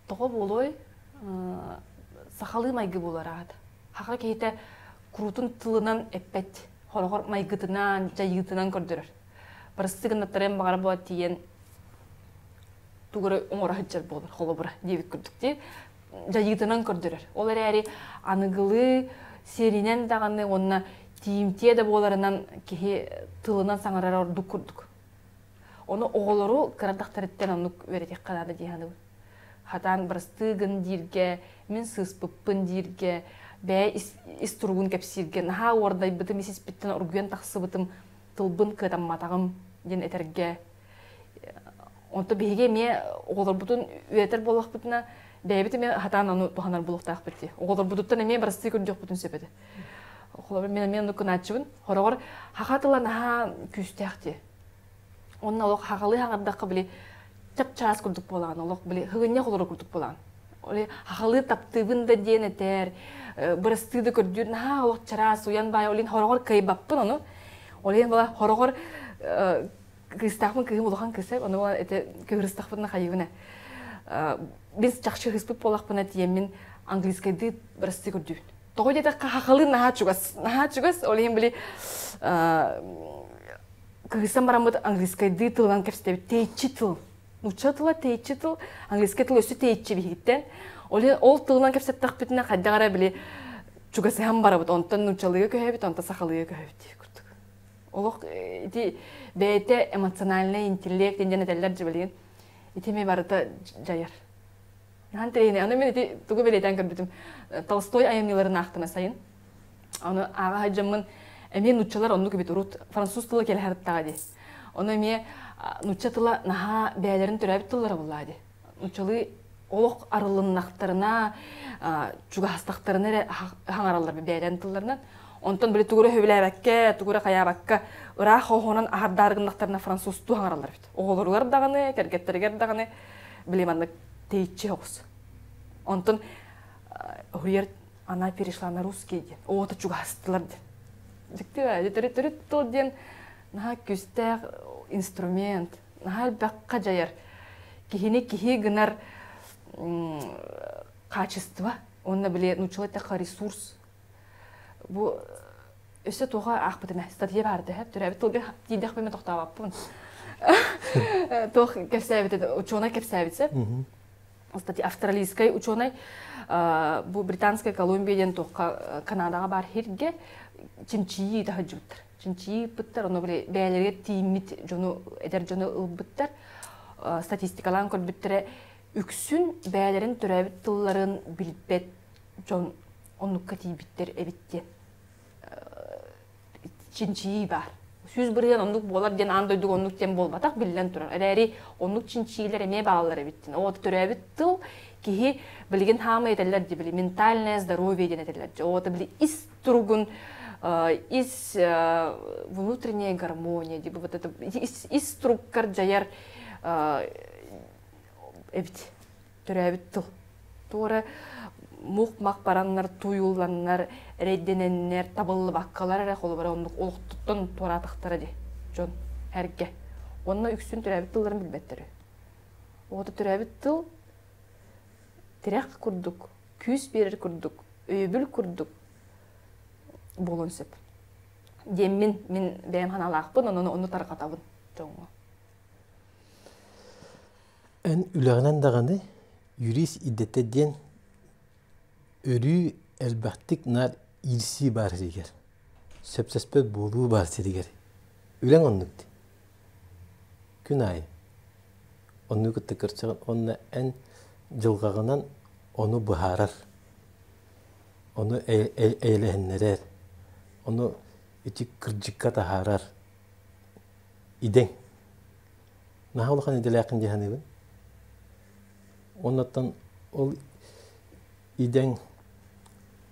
Тоҕо буолуой? Сахалыы майгы буолар аата. Хаха киһитэ куруутун тылынан эппэт, хороҕор майгытынан, дьайыытынан көрдөрөр. Барысы гыннаттарыан баҕара буола тиийэн тугу эрэ оҥоро сылдьар буолар, холобура диэбит курдук дии. Дьайыытынан көрдөрөр. Ол эрээри аныгылыы сиэринэн даҕаны уонна тиийимтиэ да буоларынан киһи тылынан саҥарара ордук курдук. Ону оҕолору кыра дахтарыттан оннук үөрэтиэххэ наада дии саныыбын. Хатаан бырастыы гын дииргэ, мин сыыспыппын дииргэ, бэйэ ис, ис туругун кэпсииргэ, наһаа уордайбытым, ис испиттэн оргуйан тахсыбытым, тылбын кыатамматаҕым диэн этэргэ. Онто биһиги эмиэ оҕолорбутун үөрэтэр буоллахпытына, бэйэбит эмиэ хатаан ону туһанар буолуохтаахпыт дии. Оҕолорбутуттан эмиэ бырастыы көрдүөхпүтүн сөп этэ. Холобур, мин эмиэ оннук гынааччыбын. Хороҕор хаха тыла наһаа күүстээх дии. Онно олох хаҕалыы хаҥардахха били чап-чаас курдук буолаҕын, олох били һыгынньах олорор курдук буолаҕын. Оли хахалыы таптыыбын да диэн этэр, бырастыы да көрдүүр, наһаа олох чараас, уйан баай, олин хороҕор кыайбаппын ону. Олин була хороҕор кыыстаахпын кыыһым улахан кыыс ону була эти кыһырыстахпытына хайыбын Біз чахчы хыспыт буолахпына тиэммин английскайдыы бырастыы көрдүүбүн. Тоҕо диэтэххэ хахалыы наһаа чугас, наһаа чугас, ол иһин били кыһысан бараммыт английскайдыы тылынан кэпсэтэбит тэйиччи тыл нуучча тыла тэйиччи тыл английскай тыл өссө тэйиччи биһигиттэн ол иһин ол тылынан кэпсэттэхпитинэ хайдах эрэ били чугасыһан барабыт онтон нууччалыыга көһөбүт онтон сахалыыга көһөбүт диир курдук олох ити бэйэтэ эмоциональный интеллект диэн этэллэр дьэ билигин ити эмиэ барыта дьайар Наһан тренер. Аны мин ити тугу бэлиэтээн көрбүтүм. Толстой айымньыларын аахтым сайын. Ону ааҕа сылдьаммын эмиэ нууччалар оннук эбит урут француз тыла кэлэ сырыттаҕа дии. Ону эмиэ нуучча тыла наһаа бэйэлэрин төрөөбүт тыллара буоллаҕа дии. Нууччалыы олох арылыннахтарына, чугаһастахтарына эрэ хаҥараллар бэйэлэрин тылларынан. Онтон били тугу эрэ сөбүлээбэккэ, тугу эрэ хайаабакка ыраах хоһоонун аһардаары гыннахтарына французтуу хаҥараллар эбит. Оҕолоругар даҕаны, кэргэттэригэр даҕаны били маннык тэйиччи соҕус. Онтон уһуйар она перешла на русский диэн оҕото чугаһастылар диэн. Дьикти төрүт төрүт тыл диэн наһаа күүстээх инструмент, наһаа элбэххэ дьайар, киһини киһи гынар качество уонна били нууччалыы эттэххэ ресурс. Бу өссө туоха аахпытым ээ, статья баар дэһэ, төрөөбүт тылга тиийдэхпинэ тохтообоппун. Туох кэпсээбит учуонай кэпсээбитсэ. Статья австралийскай учуонай бу Британская Колумбия диэн туохха Канадаҕа баар сиргэ чинчийии таһыдьыбыттар. Чинчийии ыыппыттар, ону били бэйэлэригэр тиийиммит дьону, эдэр дьону ылбыттар. Статистикалаан көрбүттэрэ үксүн бэйэлэрин төрөөбүт тылларын билбэт дьон оннукка тиийбиттэр эбит диэн чинчийии баар. 100% оннук буолар диэн аан дойдуга оннук диэн буолбатах биллэн турар. Эрээри оннук чинчийиилэр эмиэ бааллар эбит диэн. Оо төрөөбүт тыл киһи билигин хаамай этэллэр дии били ментальное здоровье диэн этэллэр дии. Оо били ис туругун ис внутренняя гармония дии вот это ис, ис туруккар дьайар эбит төрөөбүт тыл. Туора мух-мах бараннар, туйулланнар, эрэйдэнэннэр, табыллыбаккалар эрэ холобура оннук олохтуттан туораатахтара дии дьон эргэ. Уонна үксүн төрөөбүт тылларын билбэттэр. Оҕото төрөөбүт тыл тирэх курдук, күүс биэрэр курдук, өйөбүл курдук буолуон сөп. Диэммин мин бэйэм санаалаахпын, онон ону тарҕатабын дьоҥҥо. Эн үлэҕинэн даҕаны юрист идэтэ диэн өрүү элбэхтик наар иирсии баар сиригэр, сөпсөспөт буолуу баар сиригэр. Үлэҥ оннук дии. Күн аайы оннук кытта көрсөҕүн уонна эн дьылҕаҕынан ону быһаарар, ону эйэлэһиннэрэр, ону ити кырдьыкка таһаарар идэҥ. Наһаа улахан идэлээххин дии саныыбын. Оннуттан ол идэҥ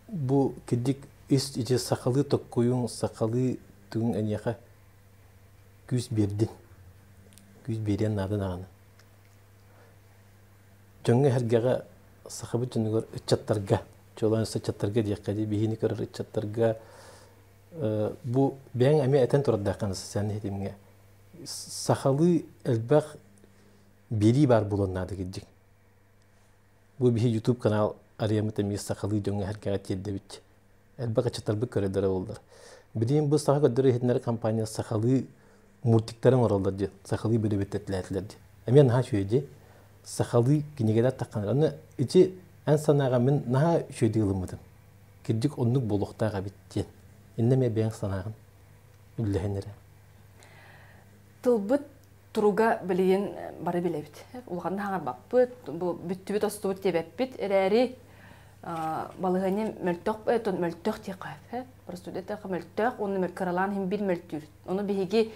бу кирдик ис ити сахалыы токкуйуҥ, сахалыы түгүҥ эйиэхэ күүс биэрдин. Күүс биэриэн наада даҕаны. Дьоҥҥо-сэргэҕэ сахабыт дьонугар ыччаттарга, чуолаан ыччаттарга диэххэ дии, биһини көрөр ыччаттарга бу бэйэҥ эмиэ этэн турардааххын социальнай ситимҥэ сахалыы элбэх биэрии баар буолуон наада кирдьик. Бу биһи YouTube канал арыйаммыт эмиэ сахалыы дьоҥҥо сэргэҕэ тиэрдэбит. Элбэх ыччаттарбыт көрөллөрө буоллар. Билигин бу саха көрдөрөр иһитиннэрэр компания сахалыы мультиктары оҥороллор диэн, сахалыы бөрөбүттэтилээтилэр диэн. Эмиэ наһаа үчүгэй дии. Сахалыы кинигэлэр тахханар. Аны ити эн санааҕа мин наһаа үчүгэйдик ылыммытым. Кирдик оннук буолуохтаах эбит диэн. Иннэ эмиэ бэйэҥ санааҕын үллэһин эрэ. Тылбыт туруга билигин бары билэбит. Улаханнык хаҥарбаппыт, бу бүттүбүт-остубут диэбэппит эрээри балаһыанньа мөлтөх мөлтөх диэххэ сөп. Простуда эттэххэ мөлтөх уонна кыралаан иһин бир мөлтүүр. Ону биһиги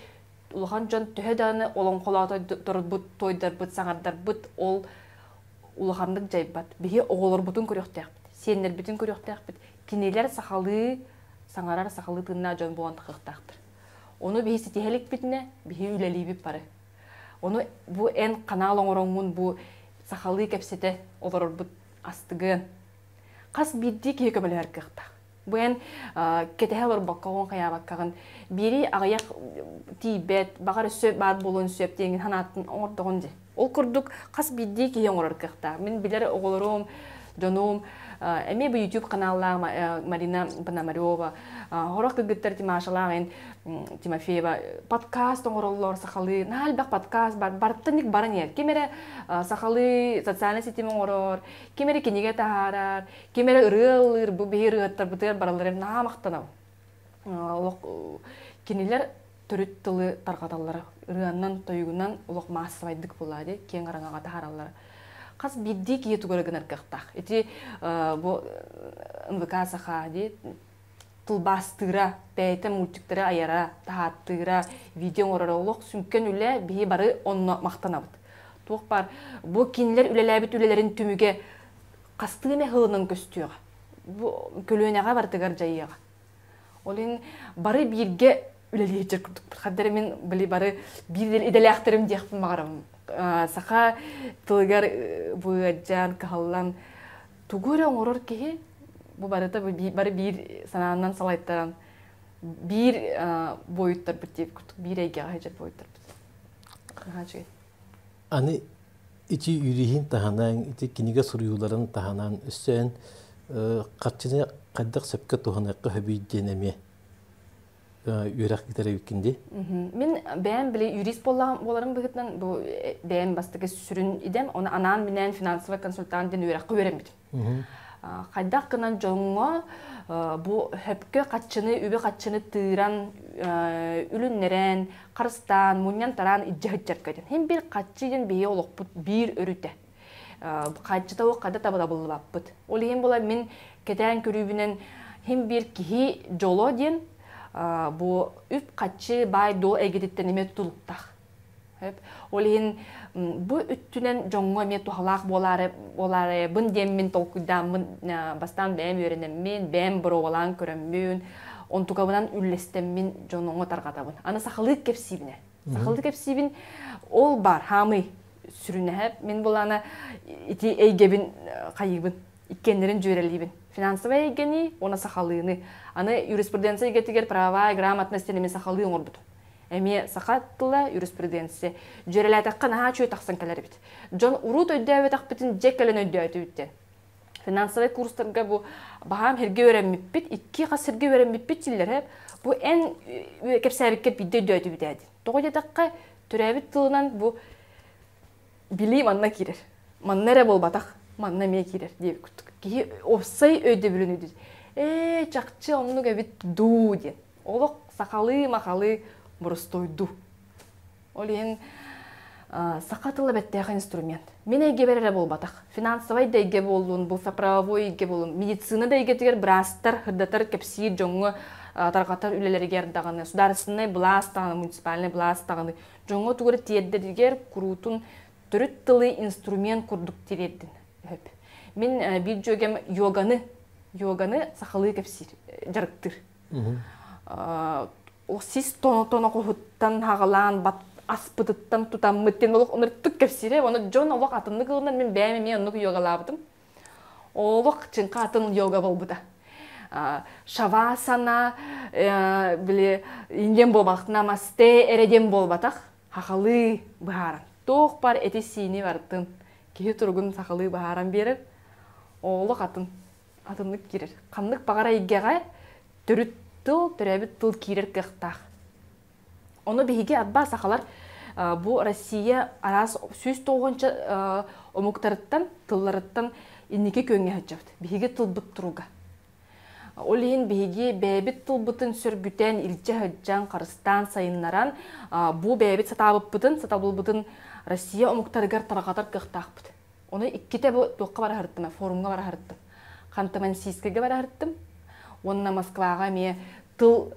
улахан дьон төһө даҕаны олоҥхолооторбут, туойдарбыт, саҥардарбыт ол улаханнык дьайбат. Биһи оҕолорбутун көрүөхтээхпит, сиэннэрбитин көрүөхтээхпит. Кинилэр сахалыы саҥарар, сахалыы тыыннаах дьон буолан тахыахтаахтар. Ону биһи ситиһэ иликпитинэ, биһи үлэлиибит бары. Ону бу эн канал оҥороҥҥун бу сахалыы кэпсэтэ олорорбут астыгыан. Хас биирдии киһи көмөлөһөр кыахтаах. Бу эн кэтэһэ олорбоккоҕун хайаабаккаҕын биири аҕыйах тиийбэт, баҕар өссө баар буолуон сөп диэҥин санаатын оҥордоҕун дии. Ол курдук хас биирдии киһи оҥорор кыахтаах. Мин билэр оҕолорум, дьонум эмиэ бу YouTube каналлаах Марина Пономарева, хорох кыргыттар Тимашалаах Тимофеева подкаст оҥороллор сахалыы, наһаа элбэх подкаст бар, барыттан баран иһэр. Ким эрэ сахалыы социальнай ситим оҥорор, ким эрэ кинигэ таһаарар, ким эрэ ырыа ыллыыр, бу биһи ырыаһыттарбытыгар бараллар наһаа махтанабын. Олох кинилэр төрүт тылы тарҕаталлара ырыанан, тойугунан олох маассабайдык буолаа дии, киэҥ араҥаҕа таһаараллара. Хас биирдии киһи тугу эрэ гынар кыахтаах. Ити бу НВК Саха дии тылбаастыыра, бэйэтэ мультиктары айара, таһааттыыра, видео оҥороро олох сүҥкэн үлэ, биһи бары онно махтанабыт. Туох баар бу кинилэр үлэлээбит үлэлэрин түмүгэ хастыы эмэ сылынан көстүөҕэ. Бу көлүөнэҕэ барытыгар дьайыаҕа. Ол иһин бары бииргэ үлэлиир курдукпут. Хаддары мин били бары биир идэлээхтэрим диэхпин баҕарабын. Саха тылыгар быадьаан, кыһаллан тугу эрэ оҥорор киһи бу барыта бары биир санаанан салайтаран биир буойуттарбыт диэбит курдук биир эйгэҕэ сылдьар буойуттарбыт. Наһаа үчүгэй. Аны ити юриһин таһынан, ити кинигэ суруйууларын таһынан өссө эн харчыны хайдах сөпкө туһаныахха сөбүй диэн эмиэ үөрэх ыытар эбиккин дии. Мин бэйэм били юрист буоларым быһыытынан бу бэйэм бастакы сүрүн идэм, оны анаан-минээн финансовый консультант диэн үөрэххэ үөрэммитим. Хайдах гынан дьоҥҥо бу хөпкө хаччыны, үбү-хаччыны тыыран, үлүннэрэн, харыстаан, мунньан-тараан илдьэ сылдьарга диэн. Хин бир хаччы диэн биһиги олохпут биир өрүтэ. Хаччыта уох хада табыллыбаппыт. Ол иһин була мин кэтээн көрүүбүнэн хин бир киһи дьоло диэн бу үп-хаччы баай-дуол эйгэтиттэн эмиэ тутулуктаах. Ол иһин бу өттүнэн дьоҥҥо эмиэ туһалаах буолаары буолаарайбын диэммин толкуйдааммын бастаан бэйэм үөрэнэммин, бэйэм боруобалаан көрөммүн, онтукабынан үллэстэммин дьоҥҥо тарҕатабын. Аны сахалыы кэпсиибинэ. Сахалыы кэпсиибин ол бар хаамый сүрүнэһэ мин булаана ити эйгэбин хайыыбын иккиэннэрин дьүөрэлиибин. Финансовай эйгэни уонна сахалыыны. Аны юриспруденция эйгэтигэр правовая грамотность диэн сахалыы оҥорбутум. Эмиэ саха тыла юриспруденция. Дьүөрэлээтэххэ наһаа үчүгэй тахсан кэлэр эбит. Дьон урут өйдөөбөтөхпүтүн дьэ кэлэн өйдөөтүбүт диэн. Финансовай курстарга бу баһаам сиргэ үөрэммиппит, икки хас сиргэ үөрэммиппит дииллэр. Бу эн кэпсээбиккэр биирдэ өйдөөтүбүт ээ диэн. Тоҕо диэтэххэ, төрөөбүт тылынан бу Билии манна киирэр. Манна эрэ буолбатах, манна эмиэ киирэр диэбит курдук. Киһи уопсай өйдөбүлүн өйдүүр. Ээ, чахчы оннук эбит дуу диэн. Олох сахалыы-махалыы боростуойдуу. Ол иһин саха тыла бэттээхэй инструмент. Мин эйгэбэр эрэ буолбатах. Финансовай да эйгэ буоллун, бу правовой эйгэ буоллун, медицина да эйгэтигэр быраастар, сырдатар, кэпсиир дьоҥҥо тарҕатар үлэлэригэр даҕаны, судаарыстыбаннай былаас даҕаны, муниципальнай былаас даҕаны дьоҥҥо тугу эрэ тиэрдэригэр куруутун төрүт тылы инструмент курдук тириэрдин. Мин биир дьүөгэм йоганы, йоганы сахалыы кэпсиир, дьарыктыыр. Сис тоноҕоһуттан хаҕалаан аспытыттан тутаммыт диэн олох ыныртык кэпсиирэ. Оны дьон олох атыннык ылынан мин бэйэм эмиэ оннук йогалаабытым. Олох чыҥха атын йога буолбута. Шавасана, били индиан буолбатах, намасте эрэ диэн буолбатах, хахалыы быһааран. Туох бар эти-сиини барытын киһи туругун сахалыы быһааран биэрэр. Олох атын атыннык киирэр. Ханнык баҕар эйгэҕэ төрүт тыл, төрөөбүт тыл киирэр кыахтаах. Ону биһиги арба сахалар бу Россия араас 190 омуктарыттан, тылларыттан инники күөҥҥэ сылдьабыт. Биһиги тылбыт туруга. Ол иһин биһиги бэйэбит тылбытын сөргүтэн, илдьэ сылдьан, харыстаан, сайыннаран, бу бэйэбит сатаабыппытын, сатабылбытын Россия омуктарыгар тарҕатар кыахтаахпыт. Ону иккитэ бу туохха бара сырыттым, форумҥа бара сырыттым. Ханты-Мансийскайга бара сырыттым. Уонна Москваҕа эмиэ тыл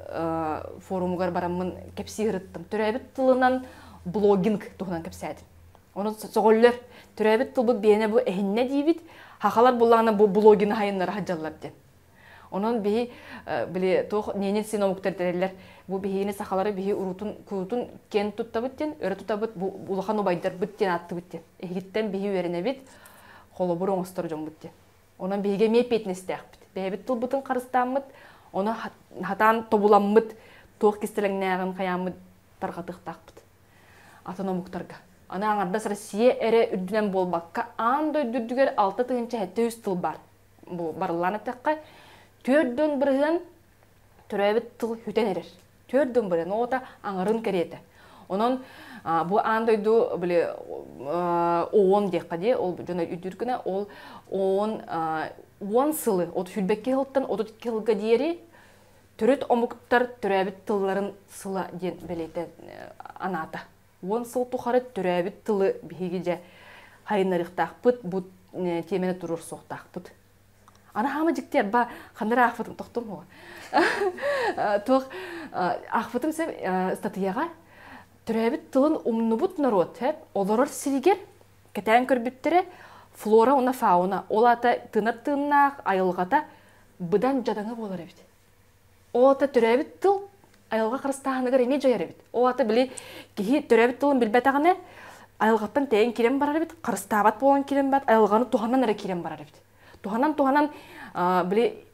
форумугар бараммын кэпсии сырыттым. Төрөөбүт тылынан блогинг туһунан кэпсээтим. Ону сөҕөллөр. Төрөөбүт тылбыт биэнэ бу эһиннэ диибит. Хахалар буллаҕына бу блогины хайыннара сылдьаллар диэн. Онон биһи били туох ненец син омуктар дэрэллэр. Бу биһигини сахалары биһи урутун куутун киэн туттабыт диэн, өрө тутабыт, бу улахан убайдарбыт диэн ааттыбыт диэн. Эһигиттэн биһи үөрэнэбит, холобур оҥостор дьоммут диэн. Онон биһиги эмиэ эппиэтинэстээхпит. Бэйэбит тылбытын харыстааммыт, ону хатаан тобуламмыт, туох кистэлэҥнээҕин хайааммыт тарҕатыахтаахпыт. Атын омуктарга. Аны аҥардас Россия эрэ үрдүнэн буолбакка, аан дойду үрдүгэр 6703 тыл баар. Бу барыллаан эттэххэ, 4% төрөөбүт тыл сүтэн эрэр. 4%, оҕото аҥарын кэриэтэ. Онон бу аан дойду били ООН диэххэ дии, ол дьон өйдүүр гына, ол ООН уон сылы, от сүүрбэкки сылтан 32 сылга диэри төрүт омуктар төрөөбүт тылларын сыла диэн бэлиэтэ анаата. 10 сыл тухары төрөөбүт тылы биһиги дьэ хайыннарыахтаахпыт, бу тиэмэни туруорсуохтаахпыт. Аны хаама дьикти арба ханна эрэ аахпытым тохтум хуа. Туох аахпытым сеп ыстатыйаҕа төрөөбүт тылын умнубут норуот олорор сиригэр кэтээн көрбүттэрэ флора уонна фауна ол аата тыынар тыыннаах айылҕата быдан дьадаҥы буолар эбит. Ол аата төрөөбүт тыл айылҕа харыстааһыныгар эмиэ дьайар эбит. Ол аата били киһи төрөөбүт тылын билбэтэҕинэ айылҕаттан тэйэн киирэн барар эбит, харыстаабат буолан киирэн барат, айылҕаны туһанан эрэ киирэн барар эбит. Туһанан-туһанан били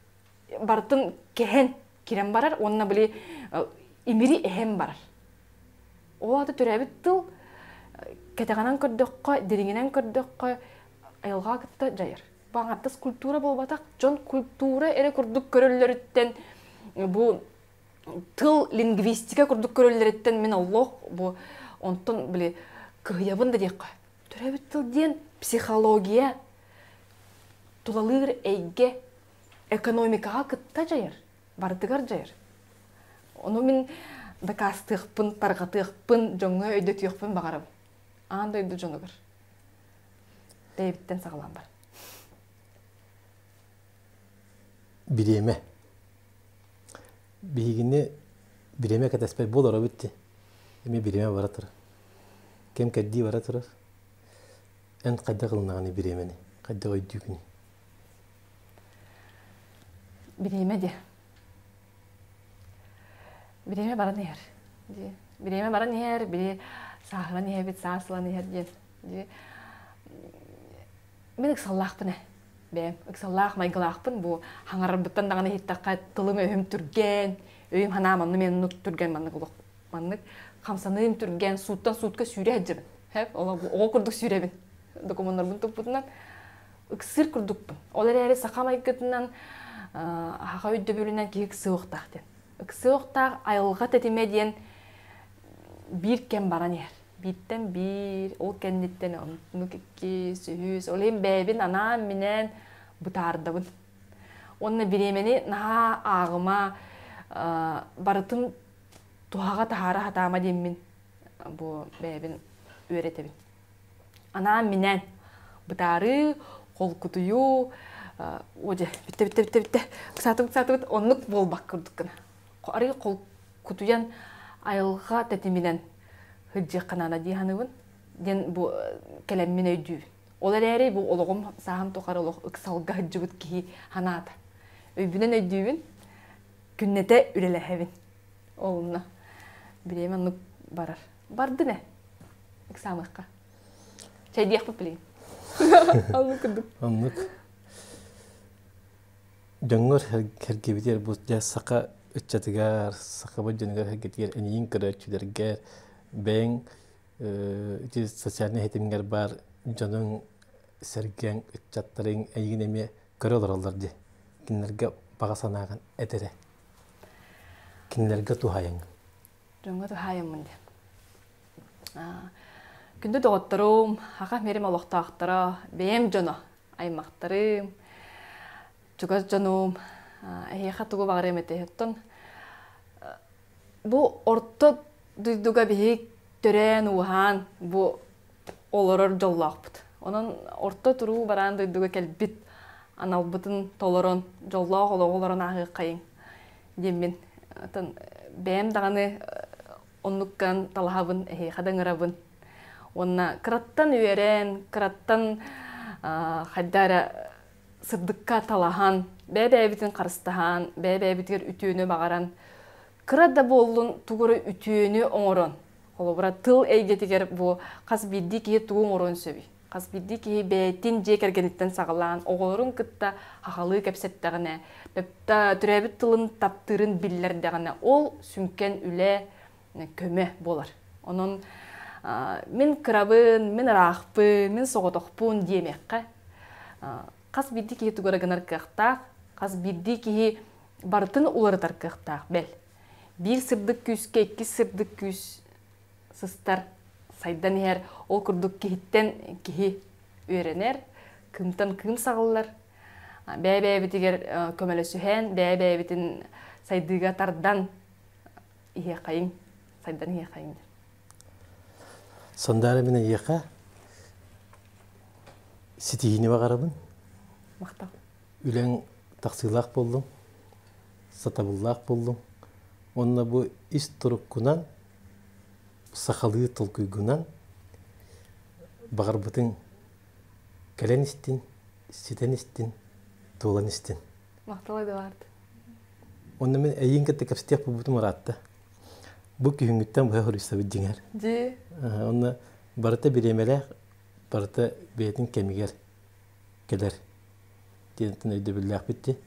барытын кэһэн киирэн барар уонна били имири эһэн барар. Ол аата төрөөбүт тыл кэтэҕинэн көрдөххө, дириҥинэн көрдөххө айылҕаҕа кытта дьайар. Бу аҥардас культура буолбатах, дьон культура эрэ курдук көрөллөрүттэн бу тыл лингвистика курдук көрөллөрүттэн мин олох бу онтон били кыһыйабын да диэххэ. Төрөөбүт тыл диэн психология, тулалыыр эйгэ экономикаҕа кытта дьайар, барытыгар дьайар. Ону мин дакаастыахпын, тарҕатыахпын, дьоҥҥо өйдөтүөхпүн баҕарабын. Аан дойду дьонугар. Бэйэбиттэн саҕалаан бар. Бириэмэ. Биһигини бириэмэ кэтэспэт буолар эбит дии. Эмиэ бириэмэ бара турар. Кэм кэрдии бара турар. Эн хайдах ылынаҕыный бириэмэни? Хайдах өйдүүгүнүй? Бириэмэ диэ. Бириэмэ баран иһэр. Бириэмэ баран иһэр, били сааһыран иһэбит, саас ылан иһэр диэн. Мин ыксаллаахпын ээ. Бэйэм ыксаллаах майгылаахпын. Бу хаҥарарбыттан даҕаны иһиттэххэ тылым-өһүм түргэн, өйүм-санаам онну мен оннук түргэн маннык олох маннык хамсаныым түргэн, сууттан суутка сүүрэ сылдьабын. Оҕо курдук сүүрэбин. Докумуоннарбын туппутунан ыксыыр курдукпун. Ол эрээри саха майгытынан аһаҕа өйдөбүлүнэн киһи ыксыахтаах диэн. Ыксыахтаах айылҕа тэтимэ диэн биир кэм баран иһэр. Бииртэн биир, ол кэнниттэн оннук иккис, үһүс, ол иһин бэйэбин анаан-минээн бытаардабын. Уонна бириэмэни наһаа ааҕыма, барытын туһаҕа таһаара сатаама диэммин бу бэйэбин үөрэтэбин. Анаан-минээн бытаарыы, холкутуйуу, о дьэ, бүттэ, бүттэ, бүттэ, бүттэ, ыксаатыбыт, ыксаатыбыт, оннук буолбат курдук гына. Арыы холкутуйан айылҕа тэтиминэн сылдьыахха наада дии саныыбын диэн бу кэлэммин өйдүүбүн. Ол эрээри бу олоҕум сааһым тухары олох ыксалга сылдьыбыт киһи санаата. Өйбүнэн өйдүүбүн, күннэтэ үлэлэһэбин. Ол бириэмэ оннук барар. Бардын ээ, ыксаамыахха. Чэйдиэхпит билигин. Оннук курдук. Оннук. Дьоҥҥор кэргибитигэр бу дьэ саха ыччатыгар, сахабыт дьонугар сэргэтигэр эниин көрөөччүлэргэр бэйэҥ ити социальнай ситимҥэр баар дьонуҥ сэргэҥ ыччаттарыҥ эйигин эмиэ көрө олороллор дии. Кинилэргэ баҕа санааҕын этэрэ. Кинилэргэ туһайаҥ. Дьоҥҥо туһаайаммын диэн. Күндү доҕотторум, Саха мирим олохтоохторо, бэйэм дьоно, аймахтарым, чугас дьонум, эһиэхэ тугу баҕарыам этэй? Оттон бу орто дойдуга биһиги төрөөн-ууһаан бу олорор дьоллоохпут. Онон орто туруу бараан дойдуга кэлбит аналбытын толорон, дьоллоох олоҕу олорон ааһыаххайыҥ диэммин. Оттон бэйэм даҕаны оннуккан талаһабын, эһиэхэ да ыҥырабын. Уонна кыраттан үөрэн, кыраттан хайда эрэ сырдыкка талаһан, бэйэ-бэйэбитин харыстаһан, бэйэ-бэйэбитигэр үтүөнү баҕаран, кыра да буоллун тугу эрэ үтүөнү оҥорон, холобура тыл эйгэтигэр бу хас биирдии киһи тугу оҥоруон сөбүй? Хас биирдии киһи бэйэтин дьиэ кэргэниттэн саҕалаан, оҕолорун кытта хахалыы кэпсэттэҕинэ, төрөөбүт тылын таптыырын биллэрдэҕинэ, ол сүҥкэн үлэ, көмө буолар. Онон мин кырабын, мин ыраахпын, мин соҕотохпун диэмиэххэ. Хас биирдии киһи тугу эрэ гынар кыахтаах, хас биирдии киһи барытын уларытар кыахтаах, бэл. Биир сырдык күүскэ иккис сырдык күүс сыстар, сайдан иһэр, ол курдук киһиттэн киһи үөрэнэр, кыымтан кыым саҕыллар. Бэйэ-бэйэбитигэр көмөлөсүһэн, бэйэ-бэйэбитин сайдыыга тардан иһиэхэйиҥ, сайдан иһиэхэйиҥ. Сандаара мин эйиэхэ ситиһиини баҕарабын. Махтал. Үлэҥ тахсыылаах буоллун, сатабыллаах буоллун. Уонна бу ис туруккунан, сахалыы толкуйгунан баҕарбытыҥ кэлэн истин, ситэн истин, туолан истин. Махтал Эдуард. Онно мин эйиин кытта кэпсэтиэх буолбутум ыраатта. Бу күһүҥҥүттэн быһа хоруйсабыт дьиҥэр. Дии. Онно барыта бириэмэлээх, барыта бэйэтин кэмигэр кэлэр диэнтэн өйдөбүллээхпит дии.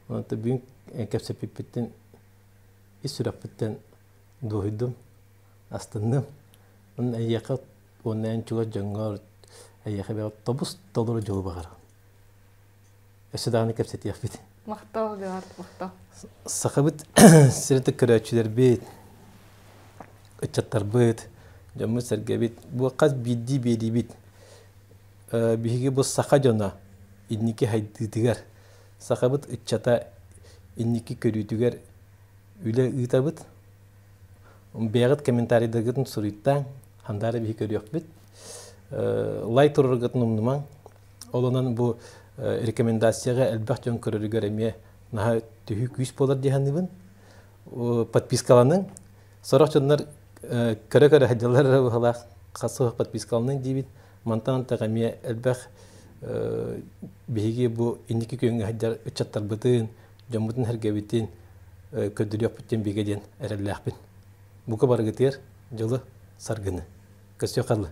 Онон бүгүн кэпсэппиппиттэн ис сүрэхпиттэн дуоһуйдум, астынным. Онон эйиэхэ уонна эн чугас дьоҥҥор эйиэхэ бэйэҕэ тобус толору дьолу баҕарабын. Өссө даҕаны кэпсэтиэхпит. Махтал, Эдуард, махтал. Сахабыт сирин көрөөччүлэрбит, ыччаттарбыт, дьоммут-сэргэбит, бу хас биирдии биэриибит биһиги бу саха дьоно инники хайдыытыгар, сахабыт ыччата инники көрүүтүгэр үлэ ыытабыт. Бэйэҕит комментарийдаргытын суруйтааҥ, хандаары биһи көрүөхпүт. Лайк тураргытын умнумаҥ. Ол онон бу рекомендацияҕа элбэх дьон көрөрүгэр эмиэ наһаа төһүү күүс буолар дии саныыбын. Подпискаланыҥ. Сорох дьоннор көрө-көрө сылдьаллар эрэ быһалаах хас подпискаланыҥ диибит. Мантан антах эмиэ элбэх биһиги бу инники күөҥҥэ сылдьар ыччаттарбытын, дьоммутун-сэргэбитин көрдөрүөхпүт диэн бигэ диэн эрэллээхпин. Бука барыгытыгар дьолу, саргыны. Көрсүөххэ дылы.